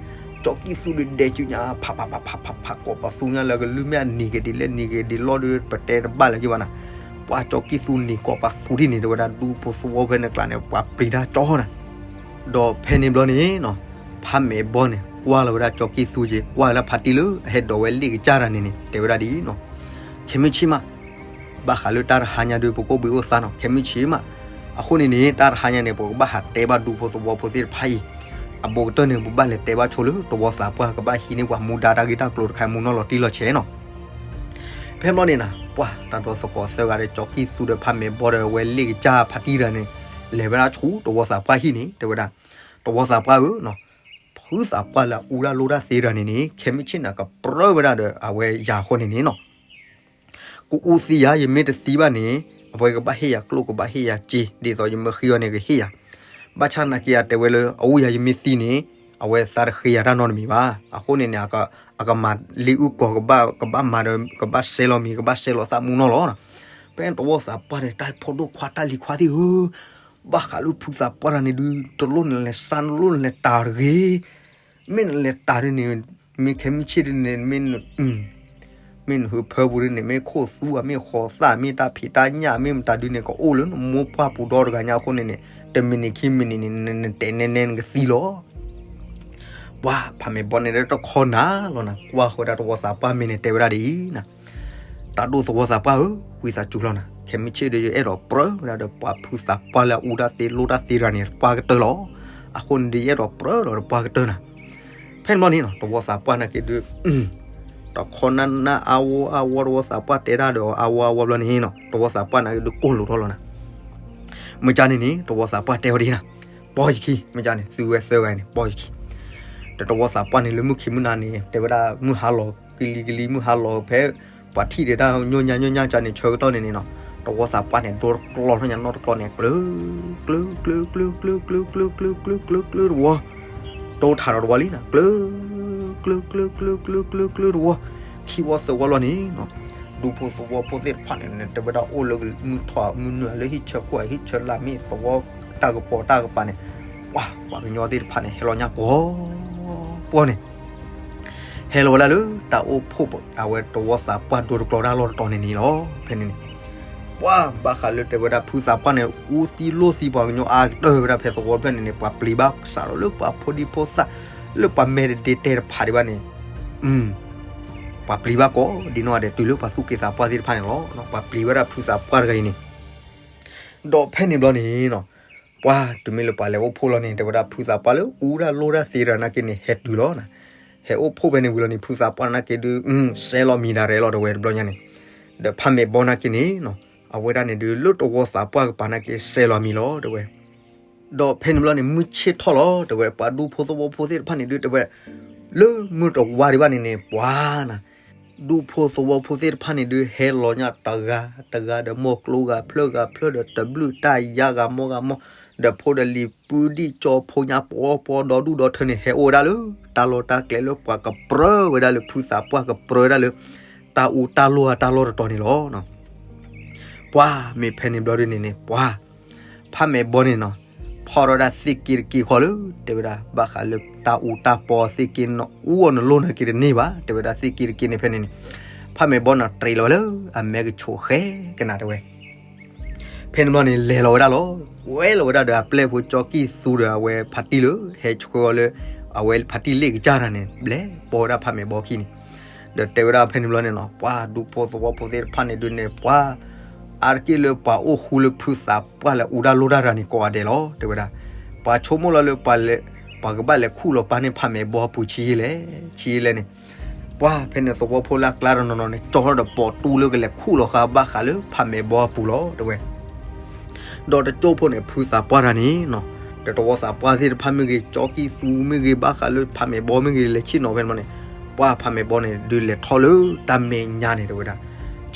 ကၠီကံၢ်သူဒုးဒဲးစုညါ ဖးဖးဖးဖးဖးဖး ကိးပသူညါလၢအကလုၢ်မ့ၢ်အနံၤက့ၤဒ်လဲၣ် နံၤက့ၤဒ်လဲၣ်ဒီး ပတဲတဘၣ်လၢၤက့ၤဘၣ်နၤ. ပှၤကၠီကံၢ်သူန့ၣ် ကိးပသူဒ်န့ၣ် တဲဝဲဒၣ် ဒူဖိသဝီဖဲန့ၣ်ကျါန့ၣ် ပှၤပျံၤတၢ်ကၠီနၤ. ဒီးဖဲန့ၣ်ဘျီန့ၣ်နီၤ, ဖးမဲာ်ဘီန့ၣ် ကွၢ်လီၤဝဲဒၣ်ကၠီကံၢ်သူက့ၤ ကွၢ်ဝဲဒၣ်ဖးတံၢ်လၢအဟဲဒိးဝဲလ့ၣ်ကစၢ်တဂၤန့ၣ်န့ၣ် တဲဝဲဒၣ်ဒ်အံၤနီၤ, ခဲမုၢ်ဆ့ၣ်မး ဘၣ်ဃးလၢတၢ်တဟါညါဒုး ပကအိၣ်ဘှံးအိၣ်သါနီၤ ခဲမုၢ်ဆ့ၣ်မး. အဃိန့ၣ်န့ၣ် တၢ်တဟါညါန့ၣ် ပကဘၣ်ဟးတဲဘၣ်ဒူဖိသဝီဖိသ့ၣ်တဖၣ်အံၤ, အဘူးကတၢၢ်န့ၣ် ပဘၣ်လဲၤတဲဘၣ်ဆိလၢတဝီသးပှၢ် ကဘၣ်ဟံးန့ၢ်ပှၤမူဒါတၢ်ဂ့ၢ်တၢ်ကျိၤတခါ မူနီၢ်လီၤတံၢ်လီၤဆဲးနီၤ. ဖဲဘျီန့ၣ်နၤ ပှၤတၢ်ဒီသကိးသၢဂၤဒီး ကၠီကံၢ်သူဒီးဖးမဲာ်ဘီဒီး အဝဲလ့ၣ်ကစၢ်ဖးတံၢ်တဂၤန့ၣ် လဲၤဝဲဒၣ်ဆူတဝီသးပှၢ်ဟံၣ်န့ၣ် တဲဝဲဒၣ်, တဝီသးပှၢ်ဧၢနီၤ, ဖုသးပှၢ်လၢအအူတၢ်လိၣ်တၢ်သ့တဂၤန့ၣ်န့ၣ် ခဲမုၢ်ဆ့ၣ်န့ၣ် ကပြၢဝဲဒၣ်ဒီးအဝဲယၤအဃိန့ၣ်န့ၣ်နီၤ ကအူသံယၤ ယမ့ၢ်တသံဘၣ်န့ၣ် အဝဲကဘၣ်ဟ့ၣ်ယၤကျိၣ် ကဘၣ်ဟ့ၣ်ယၤစ့ ဒ်သိးယမ့ၢ်ဃ့အီၤန့ၣ် ကဟ့ၣ်ယၤ. ဘၣ်ဆၣ်နာ်က့ၤယတဲဝဲလၢ အအူယၤယမ့ၢ်သံန့ၣ် အဝဲသးတဃ့ယၤတၢ်နီတမံၤဘၣ်. အဃိန့ၣ်န့ၣ် အကမၤလ့ၣ်အုၣ်ကီၤ ကဘၣ်မၤဒီး ကဘၣ်စဲးလီၤမ့ၤ ကဘၣ်စဲးလီၤသးမူနီၢ်လီၤ. ဖဲတဝီသးပှၢ်န့ၣ် တၢ်ဖိဒိၣ်ခွါတၢ်လံၤခွါသ့ၣ်ဧၢ, ဘၣ်ဃးလၢဖုသးပှၢ်တဂၤန့ၣ်ဒုး တလိၣ်နလဲၤစါ တလိၣ်နလဲၤတၢ်တဂ့ၤ. မ့ၢ်နလဲၤတၢ်ဒ်န့ၣ် မ့ၢ်ခဲမုၢ်ဆ့ၣ်ဒ်န့ၣ် မ့ၢ် မ့ၢ်နဟုးဖၢပူၤဒ်န့ၣ် မ့ၢ်ခိၣ်သူ မ့ၢ်ဃီၤသၣ် မ့ၢ်တၢ်ဖံးတၢ်ညၣ် မ့ၢ်မတၤဒုန့ၣ် ကအိၣ်လၢနမိၢ်ပှၢ်ပူၤဒီတဂၤညါအဃိန့ၣ်န့ၣ် တမံးနံးခံမံးနံးန့ၣ် နတဲနဲနဲနကသံလီၤ. ပှၤဖးမဲာ်ဘီန့ၣ်ဒီးတခီနၤလီၤနၤ ကွၢ်ဃီၤဝဲဒၣ်သဝီသးပှၢ်မဲာ်န့ၣ် တဲဝဲဒၣ်ဒ်အံၤနၤ, တၢ်ဒိၣ်သဝီသးပှၢ်ဧၢ, ဝံသးစူၤလီၤနၤ, ခဲမုၢ်ဆ့ၣ်ဒီး ယအဲၣ်ဒိးပြၢဝဲဒၣ်ဒီးပှၤဖုသးပှၢ်လၢအအူတၢ်သ့လိၣ်တၢ်သ့တဂၤန့ၣ် တပှၢ်ကတၢၢ်လီၤ. အဃိန့ၣ်ဒီး ယအဲၣ်ဒိးပြၢလီၤဒီးပှၢ်ကတၢၢ်နၤ. ဖဲန့ၣ်ဘျီန့ၣ်နီၤ သဝီသးပှၢ်နာ်က့ဒုး တခီနၢ်နၢ်အါဝီအါဝီ သဝီသးပှၢ်တဲတၢ်ဒီးအါဝီအါဝီဘျီန့ၣ်နီၤ သဝီသးပှၢ်နာ်က့ဒုးကိၢ်လိာ်ထီၣ်လီၤနၤ. မ့ၢ်ကါန့ၣ်န့ၣ် သဝီသးပှၢ်တဲဝဲဒ်နၤ, ပီၢ်ယခံ, မ့ၢ်ကါန့ၣ် သုဝဲသၢဂၤန့ၣ် ပီၢ်ယခံ ဒီးသဝီသးပှၢ်န့ၣ် လၢမုၢ်ခံမုၢ်နၤန့ၣ် တဲဝဲဒၣ်မုၢ်ဟါလီၤကလံၤကလံၤ မုၢ်ဟါလီၤဖဲ ပှၤထံၣ်ဒဲးတၢ်ညိၣ်ညါညိၣ်ညါကါန့ၣ် ဆၢကတီၢ်န့ၣ်န့ၣ်နီၤ သဝီသးပှၢ်န့ၣ် ဒိတကျီထီၣ်ညါနီတကျီန့ၣ် ကျၢၤ ကျၢၤ ကျၢၤ ကျၢၤ ကျၢၤ ကျၢၤ ကျၢၤ ကျၢၤ ကျၢၤ တဝီ, တိထးဒီးတဝီလံနၤ ကျၢၤ ကျၢၤ ကျၢၤ ကျၢၤ ကျၢၤ တဝီ, ခံဝီသၢဝီလီၤန့ၣ်နီၤ ဒူဖိသဝီဖိသ့ၣ်တဖၣ်န့ၣ် တဲဝဲဒၣ်အိၣ်လၢမုၢ်ထီၣ်မုၢ်နုာ်လၢဟံၣ်ဆၢခိၣ်ဟံၣ်ဆၢလာ်မ့ၢ်သဝီတၢ်ကပီၤတၢ်ကပၤန့ၣ် ပှၤပှၤကညီသ့ၣ်တဖၣ်န့ၣ် ဟဲလီၤညါကိးပီၢ်န့ၣ် ဟဲလီၤဝဲဒၣ်လၢတၢ်အိၣ်ဖှိၣ်အဝဲသဝီသးပှၢ်ဒိတကျီတၢ်လီၢ်တတီၤန့ၣ်န့ၣ်လီၤ. ဖဲန့ၣ်န့ၣ် ပှၤဘၣ်ဃးလၢတဲဝဲဒၣ်ဖုသးပှၢ်န့ၣ် အူသံလိၢ်သံပှၤကညီအါကတၢၢ်ဝဲဒၣ်ဖဲသဝီဖျၢၣ်န့ၣ်န့ၣ် ပှၤပျံၤဘၣ်စးထီၣ်လၢပှၤဖိဒံဖိသၣ် လၢပှၤမဲာ်တဒ့တဲတဖးဒံးဘၣ်န့ၣ် ပှၤပျံၤဘၣ်ကိးဒ်နီၢ်ဂၤဒဲးတုၤလၢပှၤသူၣ်က့သးပှၢ်သ့ၣ်တဖၣ်န့ၣ်လီၤ. ပှၤပျံၤဝဲဒၣ်ဖုသးပှၢ်တဂၤအံၤန့ၣ် ဒီးဖဲန့ၣ်ဘျီန့ၣ်နီၤ ပှၤတုၤမ့ၢ်လၢပှၤလဲၤအိၣ်ဖှိၣ်လီၤန့ၣ် တဲဝဲဒၣ်ဖုသးပှၢ်လၢအူဒၣ်လိၣ်ဒၣ်သ့တဂၤနာ်က့န့ၣ် ဟဲတုၤလီၤနၤ. ဟဲအိၣ်ဖှိၣ်ဖဲန့ၣ်ဝံၤလီၤန့ၣ် ဖုသးပှၢ်နာ်က့ဒုး စဲလီၤမံၤဒၣ်ရဲၣ်လီၤတဝဲတဘျီညါန့ၣ် ဒီးဖးမဲာ်ဘီနာ်က့န့ၣ်နီၤ အဝဲဒၣ်န့ၣ်ဒုး လၢသဝီသးပှၢ်ကပၤနာ်က့စဲလီၤမံၤလီၤတဝဲ ဒီးဖဲန့ၣ်ဘျီန့ၣ် မုၢ်ဆ့ၣ်ထီၣ်လီၤ တဲဝဲ ပှၤဒူဖိသဝီဖိသ့ၣ်တဖၣ်န့ၣ်ဒုး တဲဝဲ လၢမုၢ်တဝါဒံးဘၣ်န့ၣ်န့ၣ် ပှၤနၤ ဒူဖိသဝီဖိသ့ၣ်တဖၣ်န့ၣ်ဒုး ဟဲလီၤညါတဂၤတဂၤဒီး မိၢ်ကျိဂၤဖျၢၣ်ဂၤဖျၢၣ်ဒီး တဘျုးတၢ်ယါဂၤမီဂၤမီ ဒီးဖိဒီးလံၤ ပုဒံၣ်ကၠီဖိညါပီပီဒီဒူၣ်ဒီထၢန့ၣ် ဟဲအိၣ်ဝဲဒၣ်လၢ တၢ်လီၢ်တၢ်ကျဲလၢပှၤကပြၢဝဲဒၣ်လၢ ဖုသးပှၢ်ကပြၢဝဲဒၣ်လၢ တၢ်အူတၢ်လိၢ်အတၢ်လီၢ်တတီၤန့ၣ်လီၤ. ပှၤမ့ၢ်ဖဲန့ၣ်ဘျီဒုးန့ၣ်န့ၣ် ပှၤ ဖးမဲာ်ဘီန့ၣ်နီၤ ဖီၣ်ထီၣ်ဒၣ်သ့ၣ်က့တက့ခီလၢ တဲဝဲဒၣ် ဘၣ်ဃးလၢတၢ်အူတၢ်ပီသ့ၣ်က့ နအူအီၤနလိၢ်နာ်က့တန့ၢ်ဘၣ် တဲဝဲဒၣ်သ့ၣ်က့တက့န့ၣ် ဖဲန့ၣ်န့ၣ် ဖးမဲာ်ဘီန့ၣ်တြံးလီၤဝဲလၢ အမဲကဆိးဃဲကနၤတဲဝဲ ဖဲန့ၣ်ဘျီန့ၣ် လဲၤလီၤဝဲဒၣ်လီၤ. ကွဲလီၤဝဲဒၣ်ဒီးအပျဲၢ်ဖိကၠီကံၢ်သူဒီးအဝဲဖါတံၢ်လၢ ဟဲဆှၢအီၤလၢ အဝဲဖါတံၢ်လ့ၣ်ကစၢ်တၢ်န့ၣ် ဘျဲၣ်ပိာ်ဝဲဒၣ်ဖးမဲာ်ဘီခံန့ၣ် ဒီးတဲဝဲဒၣ်ဖဲန့ၣ်ဘျီန့ၣ်နီၤ ပှၤဒူဖိသဝီဖိသ့ၣ်တဖၣ်န့ၣ်ဒုးန့ၣ် ပှၤ အါတက့ၢ်လၢပှၤအိၣ်ဃူလၢဖုသးပှၢ်လၢအူတၢ်လိၢ်တၢ်တဂၤန့ၣ် ကိးဂၤဒဲးလီၤ တဲဝဲဒၣ်. ပှၤဆိကမိၣ်လီၤလၢ ပှၤကဘၣ်လဲၤခူၣ်လီၤပာ်န့ၢ်ဖးမဲာ်ဘီအပူၤဆံးယံာ်လဲၣ် ဆံးယံာ်လဲၣ်န့ၣ် ပှၤဖဲန့ၣ်သဝီဖိလၢအကျါတနီၤနီၤန့ၣ် ကၠီထီၣ်ဒီးပိာ်တူလၢကလဲၤခူၣ်လီၤဃာ်ဘၣ်ဃးလၢဖးမဲာ်ဘီအပူၤလီၤ တဲဝဲ ဒီးတကၠိဖိန့ၣ် ဖုသးပှၢ်တၢ်န့ၣ်နီၤ ဒီးသဝီသးပှၢ်သ့ၣ်တဖၣ်မ့ၢ်ဂ့ၤ ကၠီကံၢ်သူမ့ၢ်ဂ့ၤ ဘၣ်ဃးလၢဖးမဲာ်ဘီမ့ၢ်ဂ့ၤ လဲၤဆ့ၣ်နီၤဖဲန့ၣ်ဘီန့ၣ် ပှၤဖးမဲာ်ဘီန့ၣ် ဒုးလဲၤထီၣ်လၢတၢ်မဲာ်ညါန့ၣ် တဲဝဲဒၣ်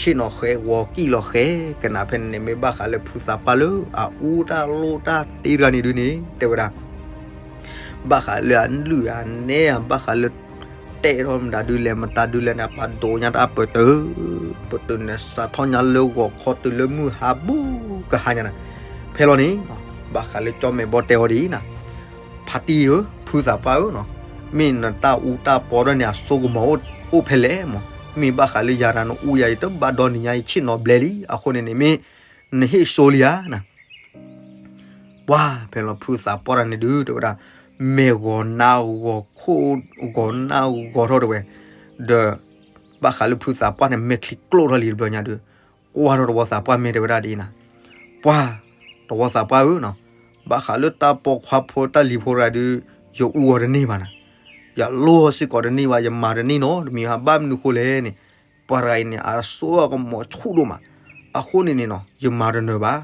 ဆ့ၣ်နီၤဃဲဂီၤကံၣ်လီၤဃဲ ကနၤဖဲန့ၣ်န့ၣ် မ့ၢ်ဘၣ်ဃးလၢဖုသးပှၢ်လၢအအူတၢ်လိၢ်တၢ်သ့တဂၤန့ၣ်ဒုးန့ၣ် တဲဝဲဒၣ် ဘၣ်ဃးလၢအလုၢ်အနဲၣ်ဧါ ဘၣ်ဃးလၢ တဲထီၣ်မတၤဒုလဲၣ် မတၤဒုလဲၣ်န့ၣ် ပှၤဒိးညါတၢ်ပတုာ် ပတုာ်န့ၣ် စးထီၣ်ညါလၢဂီၤခီတုၤလၢမုၢ်ဟါဘူးကဟါညါန့ၣ် ဖဲလီၤန့ၣ် ဘၣ်ဃးလၢကၠီမဲာ်ဘီတဲအီၤဒ်အံၤန့ၣ် ဖါတံၢ်ဧၢ ဖုသးပှၢ်ဧၢနီၤ မ့ၢ်နတၢ်အူတၢ်ပီဒီးန့ၣ် အစိကမီၤအိၣ်ဖဲလဲၣ်မး မ့ၢ်ဘၣ်ဃးလၢယၤတၢ်နအူယၤ ယတဘၣ်ဒီနံၤညါ ယဆ့ၣ်နီၤဘျဲလံ အဃိန့ၣ်န့ၣ် မ့ၢ်နဟ့ၣ်စိလံဧါ ပှၤဖဲလီၤဖုသးပှၢ်တၢ်န့ၣ်ဒုး တဲဝဲဒၣ် မဲာ်ဂီၤနါဂီၤခိၣ်ဂီၤနါဂီၤထီၣ်တဲဝဲ ဒီး ဘၣ်ဃးလၢဖုသးပှၢ်န့ၣ် မဲာ်ချံကျိၣ်ထီၣ်လံတဘျီညါဒုး ကွၢ်ထီၣ်သဝီသးပှၢ်မဲာ်တဲဝဲဒၣ်ဒ်အံၤန့ၣ် ပှၤ သဝီသးပှၢ်ဧၢနီၤ ဘၣ်ဃးလၢတၢ်ပိာ်ခွါဖိတၢ်လံၤဖိတဂၤဒုး ယအူအီၤတန့ၢ်ဘၣ်န့ၣ် ယလိၢ်အီၤစ့ၢ်ကီးတန့ၢ်ဘၣ် ယမၤတန့ၢ်နီတမံၤဘၣ် ဘၣ်မနုၤဃိလဲၣ်န့ၣ် ပှၤတဂၤအံၤန့ၣ် အစိအကမီၤဆူၣ်ဒိၣ်မး အဃိန့ၣ်န့ၣ်နီၤ ယမၤတနၢၤဘၣ်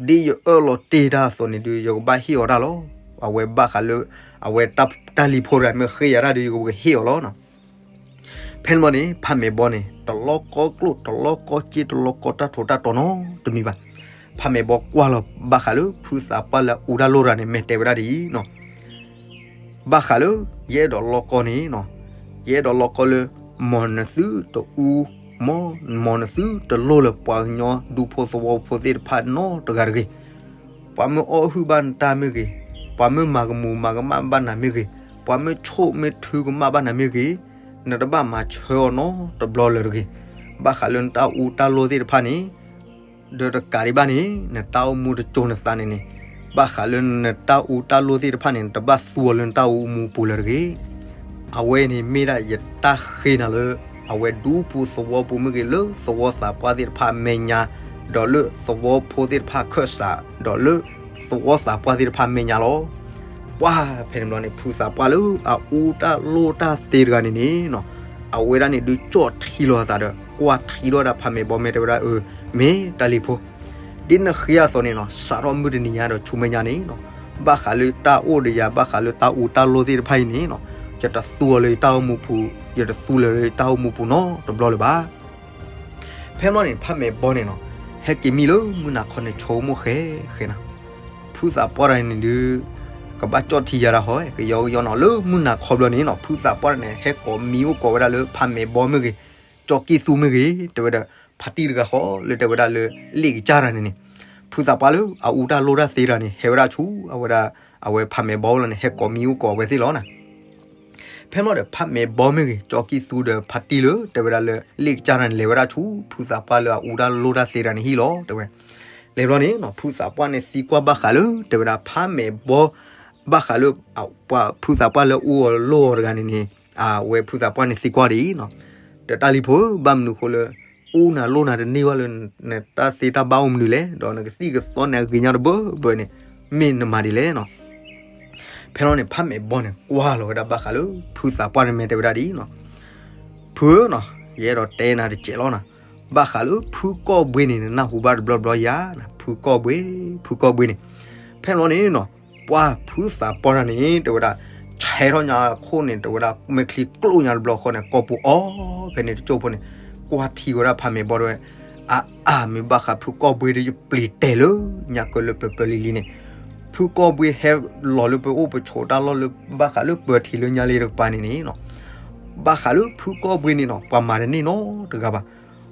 ဒ်ယအၢၣ်လီၤတ့ၢ်တၢ်အသိးန့ၣ်ဒုး ယကဘၣ်ဟ့ၣ်အီၤတၢ်လီၤ အဝဲဘၣ်ဃးလၢ အဝဲတၢ်လံၤဖိတဂၤမ့ၢ်ဃ့ယၤတၢ်ဒုး ယကဟ့ၣ်အီၤလီၤနီၤ ဖဲန့ၣ်ဘီန့ၣ် ဖးမဲာ်ဘီန့ၣ် တလီၤကီကျိၣ် တလီၤကီစ့ တလီၤကီတၢ်ထီးတၢ်တီၤနီတမံၤဘၣ် ဖးမဲာ်ဘီကွၢ်လီၤဘၣ်ဃးလၢ ဖုသးပှၢ်လၢအအူတၢ်လိၢ်တဂၤန့ၣ် မဲာ်တဲဝဲဒၣ်ဒ်အံၤနီၤ ဘၣ်ဃးလၢ ယအဲၣ်ဒိးလီၤကီန့ၣ်နီၤ ယအဲၣ်ဒိးလီၤကီလၢ မ်နသုတအူ မ် မ်နသုတလိၢ်လၢပှၤကညီဒူဖိသဝီဖိသ့ၣ်တဖၣ်နီတဂၤတဂ့ၤ ပှၤမ့ၢ်အီၣ်ဟုၣ်ဘၣ်နတၢ်မ့ၢ်ဂ့ၤ ပှၤမ့ၢ်မၤကမူၤမၤကမၣ်ဘၣ်နၤမ့ၢ်ဂ့ၤ နတဘၣ်မၤဆၢအီၤနီတဘျီလၢၤတဂ့ၤ ဘၣ်ဃးလၢနတၢ်အူတၢ်လိၣ်သ့ၣ်တဖၣ်န့ၣ် ဒီးတကးဒံးဘၣ်န့ၣ် နတၢ်အိၣ်မူတစိၤနသးန့ၣ်န့ၣ် ဘၣ်ဃးလၢနတၢ်အူတၢ်လိၣ်သ့ၣ်တဖၣ်န့ၣ် နတဘၣ်သူအီၤလၢနတၢ်အိၣ်မူပူၤလၢၤတဂ့ၤ. အဝဲန့ၣ်မ့ၢ်ဒၣ်ယတၢ်ဃ့နၤလၢ အဝဲဒူပူၤသဝီပူၤမ့ၢ်ဂ့ၤ လၢသဝီသးပှၢ်သ့ၣ်တဖၣ်မဲာ်ညါ ဒီးလၢသဝီဖိသ့ၣ်တဖၣ်ခၢၣ်စး ဒီးလၢသဝီသးပှၢ်သ့ၣ်တဖၣ်မဲာ်ညါလီၤ. ပှၢ်ဖဲန့ၣ်ဘျီန့ၣ် ဖုသးပှၢ်လၢအအူတၢ်လိၣ်တၢ်သ့တဂၤန့ၣ်န့ၣ် အဝဲဒၣ်န့ၣ်ဒုးကၠီၣ်ထံလီၤအသးဒီး ကွၢ်ထံဒီးဒၣ်ဖးမဲာ်ဘီ မ့ၢ်တဲဝဲဒၣ် အၢ မ့ၢ်တၢ်လံၤဖိ ဒ်နဃ့အသိးန့ၣ်နီၤ စးထီၣ်မုၢ်တနံၤညါဒီးဆူမဲာ်ညါန့ၣ်နီၤ ဘၣ်ဃးလၢတၢ်အိၣ်ဒီးယၤ ဘၣ်ဃးလၢတၢ်အူတၢ်လိၣ်သ့ၣ်တဖၣ်အံၤန့ၣ်နီၤ ယတသူအီၤလၢယတၢ်အိၣ်မူပူၤ ယတသူလၢၤလၢယတၢ်အိၣ်မူပူၤနီတဘျီလၢၤဘၣ်. ဖဲမ့ၢ်န့ၣ် ဖးမဲာ်ဘီန့ၣ်နီၤ ဟဲက့ၤမံလၢမုၢ်နၤခီန့ၣ် ဆိကမိၣ်ဃဲဃဲနၤ ဖုသးပှၢ်တဂၤန့ၣ်ဒုး ကဘၣ်ကၠီၣ်ထံယၤတၢ်ဟီ ကယီကယီနီၤ လၢမုၢ်နၤခီဘျီန့ၣ်နီၤ ဖုသးပှၢ်တဂၤန့ၣ် ဟဲကိးမံအိၣ်ကိးဝဲဒၣ်လၢဖးမဲာ်ဘီမ့ၢ်ဂ့ၤ ကၠီၣ်ကံၢ်သူမ့ၢ်ဂ့ၤ တဲဝဲဒၣ် ဖါတံၢ်တဂၤဃီလၢတဲဝဲဒၣ်လၢ လ့ၣ်ကစၢ်တဂၤန့ၣ်န့ၣ် ဖုသးပှၢ်လၢအအူတၢ်လိၣ်တၢ်သ့တဂၤန့ၣ် ဟဲဝဲဒၣ်ဆူအဝဲဒၣ် အဝဲဖးမဲာ်ဘီလီၤန့ၣ် ဟဲကိးမံအိၣ်ကိးဝဲသ့ၣ်လီၤနၤ ဖဲမ့ၢ်ဒီးဖးမဲာ်ဘီမ့ၢ်ဂ့ၤ ကၠီၣ်ကံၢ်သူဒီးဖါတံၢ်လၢ တဲဝဲဒၣ်လၢ လ့ၣ်ကစၢ်တဂၤန့ၣ် လဲၤဝဲဒၣ်ဆူ ဖုသးပှၢ်လၢအအူတၢ်လိၣ်တၢ်သ့တဂၤန့ၣ်ဟံၣ်လီၤ တဲဝဲ လဲၤဘျီန့ၣ်နီၤ ဖုသးပှၢ်န့ၣ်သံကွၢ်ဘၣ်ဃးလၢ တဲဝဲဒၣ်ဖးမဲာ်ဘီ ဘၣ်ဃးလၢ ပှၤဖုသးပှၢ်လၢအအူအီၤလိၣ်အီၤတဂၤန့ၣ်န့ၣ် အဝဲဖုသးပှၢ်န့ၣ်သံကွၢ်ဒ်အံၤနီၤ ဒီးတၢ်လံၤဖိ ဘၣ်မနုၤအဃိလၢ အူနၤလိၣ်နၤတန့ၢ်ဘၣ်လၢ နတၢ်သ့တၢ်ဘၣ်အိၣ်မနုၤလဲၣ် ဒီးနကသံၣ်ကသီန့ၣ်အဂ့ၤညါတဘၢဘၢန့ၣ် မ့ၢ်နမၤဒ်လဲၣ်နီၤ ဖဲလီၤန့ၣ် ဖးမဲာ်ဘီန့ၣ် ကွၢ်လီၤဝဲဒၣ်ဘၣ်ဃးလၢ ဖုသးပှၢ်န့ၣ်မ့ၢ်တဲဝဲဒၣ်ဒ်အံၤနီၤ ဖုဧၢနီၤ ယအဲၣ်ဒိးတဲနၤတစဲးလီၤနၤ ဘၣ်ဃးလၢဖုကီၢ်ဘှ့န့ၣ် နနၢ်ဟူဘၣ်တဘျီဘျီယၤနၤ ဖုကီၢ်ဘှ့ ဖုကီၢ်ဘှ့န့ၣ် ဖဲလီၤန့ၣ်နီၤ ပှၤဖုသးပှၢ်တဂၤန့ၣ် တဲဝဲဒၣ် ဆဲးထီၣ်ညါခိၣ်န့ၣ် တဲဝဲဒၣ် မဲာ်ချံကျိၣ်ညါတဘျီဃီန့ၣ် ကိာ်ပူၤအီၤ ဖဲန့ၣ်တကၠိၢ်ဖိန့ၣ် ကွၢ်ထံဝဲဒၣ်ဖးမဲာ်ဘီတဲဝဲ အါအါ မ့ၢ်ဘၣ်ဃးဖုကီၢ်ဘှ့ဒီး ယပျံၤတဲာ်လၢ ညါကၢလၢပျၢၤပျၢၤလံၤလံၤန့ၣ် ဖုကီၢ်ဘှ့ဟဲလီၤလၢပအိၣ်ပဆိးတၢ်လီၢ်လၢ ဘၣ်ဃးလၢပၢၤထံးလၢညါလံတကပၤန့ၣ်န့ၣ်နီၤ ဘၣ်ဃးလၢဖုကီၢ်ဘှ့န့ၣ်နီၤ ပှၤမၤတန့ၢ်နီတဂၤဘၣ်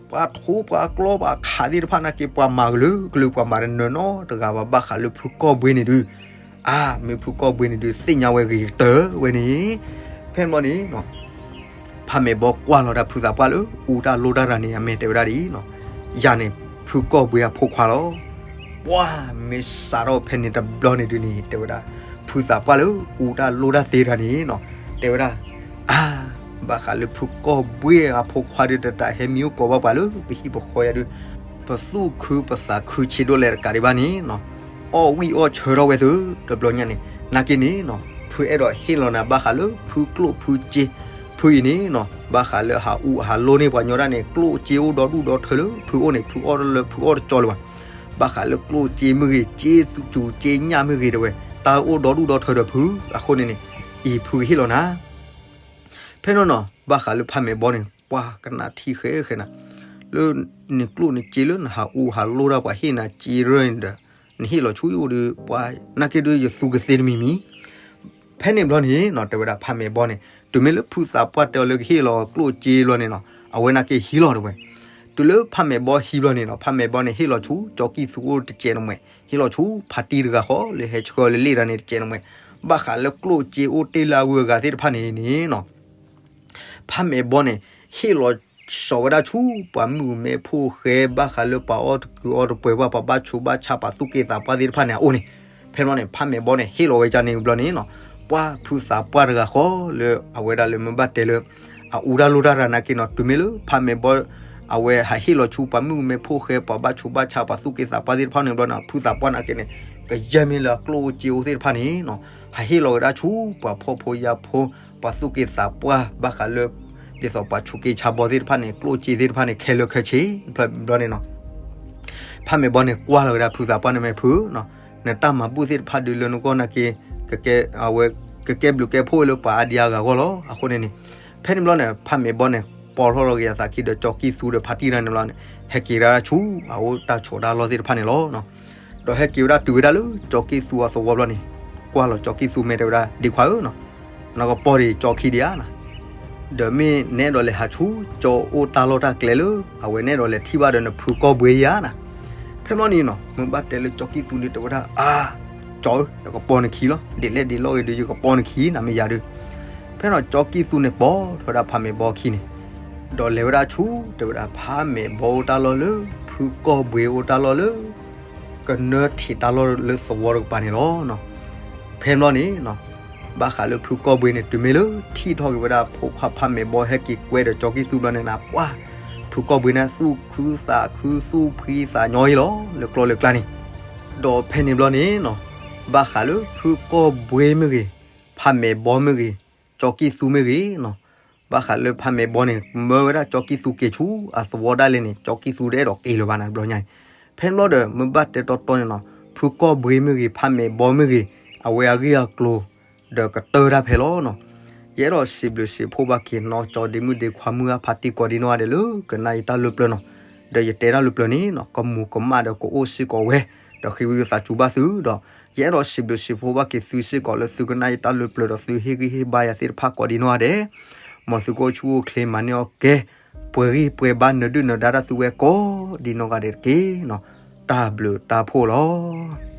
ပှၤထိပှၤကျီပှၤခးသ့ၣ်တဖၣ်နာ်က့ ပှၤမၤကလုာ်ကလုာ် ပှၤမၤတနၢၤနီတဂၤဘၣ် ဘၣ်ဃးလၢဖုကီၢ်ဘှ့န့ၣ်ဒုး အါ မ့ၢ်ဖုကီၢ်ဘှ့န့ၣ်ဒုး သ့ၣ်ညါဝဲဂ့ၤကတၢၢ်ဝဲန့ၣ် ဖဲန့ၣ်ဘျီန့ၣ် ဖးမဲာ်ဘီကွၢ်လီၤဒၣ်ဖုသးပှၢ်လၢ အူတၢ်လိၣ်တၢ်တဂၤန့ၣ် အမ့ၢ်တဲဝဲဒၣ်ဒ်အံၤနီၤ ယၤန့ၣ် ဖုကီၢ်ဘှ့အဖိခွါလီၤ ပှၤမ့ၢ်စးထီၣ်ဖဲန့ၣ်တဘျီန့ၣ်ဒုးန့ၣ် တဲဝဲဒၣ် ဖုသးပှၢ်လၢ အူတၢ်လိၣ်တၢ်သ့တဂၤန့ၣ်နီၤ တဲဝဲဒၣ် အါ ဘၣ်ဃးလၢဖုကီၢ်ဘှ့အဖိခွါဒုး တတးဟဲမံအိၣ်ကိးဘၣ်ပှၤလၢ ပဟံၣ်ပဃီယၤဒုး ပသူၣ်ခုပသးခုဆံးဒိၣ်လဲၣ်တကးဒံးဘၣ်န့ၣ်နီၤ အီၣ်ဝံၣ်အီၣ်ဆၢထီၣ်ဝဲသု တဘျီညါန့ၣ် နာ်က့န့ၣ်နီၤ ဖုအဲၣ်ဒိးဟ့ၣ်လီၤနၤဘၣ်ဃးလၢ ဖုကျိၣ်ဖုစ့ ဖုအံၤန့ၣ်နီၤ ဘၣ်ဃးလၢဟးအူဟးလိၣ်န့ၢ်ပှၤညီဒၣ်န့ၣ် ကျိၣ်စ့အိၣ်ဒီဒူၣ်ဒီထၢလၢဖုအိၣ်န့ၣ် ဖုအီၣ်လၢဖုအီၣ်တကၠီလၢၤဘၣ် ဘၣ်ဃးလၢကျိၣ်စ့မ့ၢ်ဂ့ၤ စ့သူစူၤ စ့ညၣ်မ့ၢ်ဂ့ၤတဲဝဲ တၢ်အိၣ်ဒီဒူၣ်ဒီထၢဒီးဖု အဃိန့ၣ်န့ၣ် အံၤဖုကဟ့ၣ်လီၤနၤ ဖဲန့ၣ်နီၤ ဘၣ်ဃးလၢဖးမဲာ်ဘီန့ၣ် ပှၤကနၣ်ထံဃဲဃဲနၤ လၢနကျိၣ်နစ့လၢနဟးအူဟးလိၣ်တၢ်ပှၤဟ့ၣ်နၤစ့ရၢၢ်န့ၣ်ဒီး နဟ့ၣ်လီၤဆူယအိၣ်ဒီး ပှၤနာ်က့ဒုးယသူကသ့တမံၤမံၤ ဖဲန့ၣ်ဘျီန့ၣ်နီၤ တဲဝဲဒၣ်ဖးမဲာ်ဘီန့ၣ် တုၤမ့ၢ်လၢဖုသးပှၢ်တဲအီၤလၢကဟ့ၣ်လီၤကျိၣ်စ့ဘျီန့ၣ်နီၤ အဝဲနာ်က့ဟံးလီၤတဲဝဲ တုၤလၢဖးမဲာ်ဘီဟံးဘျီန့ၣ်နီၤ ဖးမဲာ်ဘီန့ၣ် ဟ့ၣ်လီၤဆူ ကၠီကံၢ်သူအိၣ်တစဲးနမှဲ ဟ့ၣ်လီၤဆူဖါတံၢ်တဂၤဃီလၢဟဲဆှၢလၢလ့ၣ်တဂၤန့ၣ်တစဲးနမှဲ ဘၣ်ဃးလၢကျိၣ်စ့အိၣ်တ့ၢ်လၢအဂုၤအဂၤသ့ၣ်တဖၣ်န့ၣ်န့ၣ်နီၤ ဖးမဲာ်ဘီန့ၣ် ဟ့ၣ်လီၤစိာ်ဝဲဒၣ်ဆူ ပှၤမုၣ်မဲဖိဃဲ ဘၣ်ဃးလၢပှၤအီၣ်တကုာ်အီၣ်တပှဲၤ ပှၤ ပှၤဘၣ်ဆူးဘၣ်ဆါ ပှၤသူၣ်က့သးပှၢ်သ့ၣ်တဖၣ်န့ၣ် အအိၣ်န့ၣ် ဖဲန့ၣ်ဘျီန့ၣ် ဖးမဲာ်ဘီန့ၣ် ဟ့ၣ်လီၤဝဲဒ်န့ၣ်ဘျီန့ၣ်နီၤ ပှၤဖုသးပှၢ်တဂၤဃီလၢ အဝဲဒၣ်လၢမ့ၢ်ဘၣ်တဲလၢ အအူတၢ်လိၣ်တၢ်တဂၤနာ်က့နီၤ တုၤမ့ၢ်လၢဖးမဲာ်ဘီ အဝဲဟးဟ့ၣ်လီၤဆူ ပှၤမုၣ်မဲဖိဃဲ ပှၤဘၣ်ဆူးဘၣ်ဆါ ပှၤသူၣ်က့သးပှၢ်သ့ၣ်တဖၣ်န့ၣ်ဘျီန့ၣ် ဖုသးပှၢ်နာ်က့န့ၣ် ကယဲၢ်မ့ၢ်လၢအကျိၣ်အိၣ်စ့အိၣ်သ့ၣ်တဖၣ်န့ၣ်နီၤ ဟးဟ့ၣ်လီၤဝဲဒၣ်ဆူ ပှၤဖှီၣ်ဖိယာ်ဖိ ပှၤသူၣ်က့သးပှၢ် ဘၣ်ဃးလၢ ဒ်သိးပှၤဆူးက့ဆါဘီသ့ၣ်တဖၣ်န့ၣ် ကျိၣ်စ့သ့ၣ်တဖၣ်န့ၣ် ခဲလၢာ်ခဲဆ့ ဘျီန့ၣ်နီၤ ဖးမဲာ်ဘီန့ၣ် ကွၢ်လီၤဝဲဒၣ်ဖုသးပှၢ်န့ၣ်မ့ၢ်ဖုနီၤ နတၢ်မၤဘူၣ်သ့ၣ်တဖၣ်ဒုးလၢနဂီၢ်နာ်က့ ကကဲ အဝဲ ကကဲဘျုးကဲဖှိၣ်လၢပှၤအါဒံအါဂၤအဂီၢ်လီၤ အဃိန့ၣ်န့ၣ် ဖဲန့ၣ်ဘျီန့ၣ် ဖးမဲာ်ဘီန့ၣ် ပိာ်ထီၣ်လီၤက့ၤအသးခံဒီးကၠီကံၢ်သူဒီးဖါတံၢ်တဂၤန့ၣ်ဘျီန့ၣ် ဟဲက့ၤဝဲဒၣ်ဆူ အအိၣ်တၢ်ဆိးတၢ်လီၢ်သ့ၣ်တဖၣ်န့ၣ်လီၤ ဒီးဟဲက့ၤဝဲဒၣ်တုၤဝဲဒၣ်လၢကၠီကံၢ်သူအသဝီဘျီန့ၣ် ကွၢ်လီၤကၠီကံၢ်သူမ့ၢ်တဲဝဲဒၣ် ဒ့ခွါဧၢနီၤ နကပီၤဒံးကၠီခံဒံးဧါနီၤ ဒီးမ့ၢ်နအဲၣ်ဒိးလဲၤဟးဆူ ကၠီအိၣ်တၢ်လီၢ်တၢ်ကျဲလၢ အဝဲနအဲၣ်ဒိးလဲၤထံၣ်ဘၣ်ဒီးနဖုကီၢ်ဘှ့ဧါနီၤ ဖဲမီၢ်န့ၣ်နီၤ မ့ၢ်ဘၣ်တဲလၢကၠီကံၢ်သူန့ၣ်တဲဝဲဒၣ် အါ ကၠီဧၢ ယကပီၤနခံလီၤ ဒ်လဲၣ်ဒ်လဲၣ်ဂ့ၤဒီး ယကပီၤနခံနၤမ့ၢ်ယၤဒီး ဖဲန့ၣ်ကၠီကံၢ်သူန့ၣ် ပိာ်ထီၣ်ဝဲဒၣ်ဖးမဲာ်ဘီခံန့ၣ် ဒီးလဲၤဝဲဒၣ်ဆူ တဲဝဲဒၣ် ဖးမဲာ်ဘီအိၣ်တၢ်လီၢ်လၢ ဖုကီၢ်ဘှ့အိၣ်တၢ်လီၢ်လၢ ကနၢထံးတၢ်လီၢ်လၢသဝီတကပၤန့ၣ်လီၤ. ဖဲန့ၣ်ဘျီန့ၣ် ဘၣ်ဃးလၢဖုကီၢ်ဘှ့န့ၣ် တုၤမ့ၢ်လၢထံၣ်ထီၣ်က့ၤဝဲဒၣ် ဖိခွါဖးမဲာ်ဘီဟဲက့ၤကွဲဒီးကၠီကံၢ်သူဘျီန့ၣ်နၤ ပှၢ် ဖုကီၢ်ဘှ့န့ၣ် သူၣ်ခုသးခု သူၣ်ဖှံသးညီအံၤလီၤ လၢကျီၢ်လၢကျါန့ၣ်. ဒီးဖဲန့ၣ်ဘျီန့ၣ်နီၤ ဘၣ်ဃးလၢဖုကီၢ်ဘှ့မ့ၢ်ဂ့ၤ, ဖးမဲာ်ဘီမ့ၢ်ဂ့ၤ, ကၠီကံၢ်သူမ့ၢ်ဂ့ၤနီၤ, ဘၣ်ဃးလၢဖးမဲာ်ဘီန့ၣ် မၢဝဲဒၣ်ကၠီကံၢ်သူက့ၤဆူအသဝီဒၣ်လဲာ်န့ၣ် ကၠီကံၢ်သူတအဲၣ်ဒိးက့ၤလၢၤဘၣ်နၤတဘျီညါအံၤ. ဖဲန့ၣ်ဘျီဒီး မ့ၢ်ဘၣ်တဲတီတီန့ၣ်နီၤ ဖုကီၢ်ဘှ့မ့ၢ်ဂ့ၤ, ဖးမဲာ်ဘီမ့ၢ်ဂ့ၤ, အဝဲအဂ့ၢ်အကျိၤ ဒီးကတၢၢ်တၢ်ဖဲလီၤနီၤ. ယအဲၣ်ဒိးစံးဘျုးစံးဖှိၣ်ဘၣ်က့ၤနီၢ်ကၠီဒ့မုၣ်ဒ့ခွါမုၢ်အါဖးတံၢ်ကိးဒံနီၢ်ဂၤဒဲးလၢကနၣ်ယတၢ်လၢပျၢၤနီၤ. ဒီးယတဲတၢ်လၢပျၢၤန့ၣ်နီၤ ကမူၤကမၣ်ဒီးကအိၣ်စ့ၢ်ကီးဝဲ, ဒီးဃ့ဝံသးစူၤဘၣ်သုဒီး ယအဲၣ်ဒိးစံးဘျုးစံးဖှိၣ်ဘၣ်က့ၤသုစ့ၢ်ကီးလၢသုကနၣ်ယတၢ်လၢပျၢၤဒီးသုဟ့ၣ်ဂံၢ်ဟ့ၣ်ဘါယၤသ့ၣ်တဖၣ်ကိးဒံနီၢ်ဂၤဒဲး, မ်သုကအိၣ်ဆူၣ်အိၣ်ချ့မၤန့ၢ်အီၣ်ကဲ, ပှဲၤဂံၢ်ပှဲၤဘါနၢၤဒုၣ်နၢၤဒါတၢ်သုဝဲကိးဒံနီၢ်ဂၤဒဲးတက့ၢ်နီၤ. တၢ်ဘျုးတၢ်ဖှိၣ်လီၤ.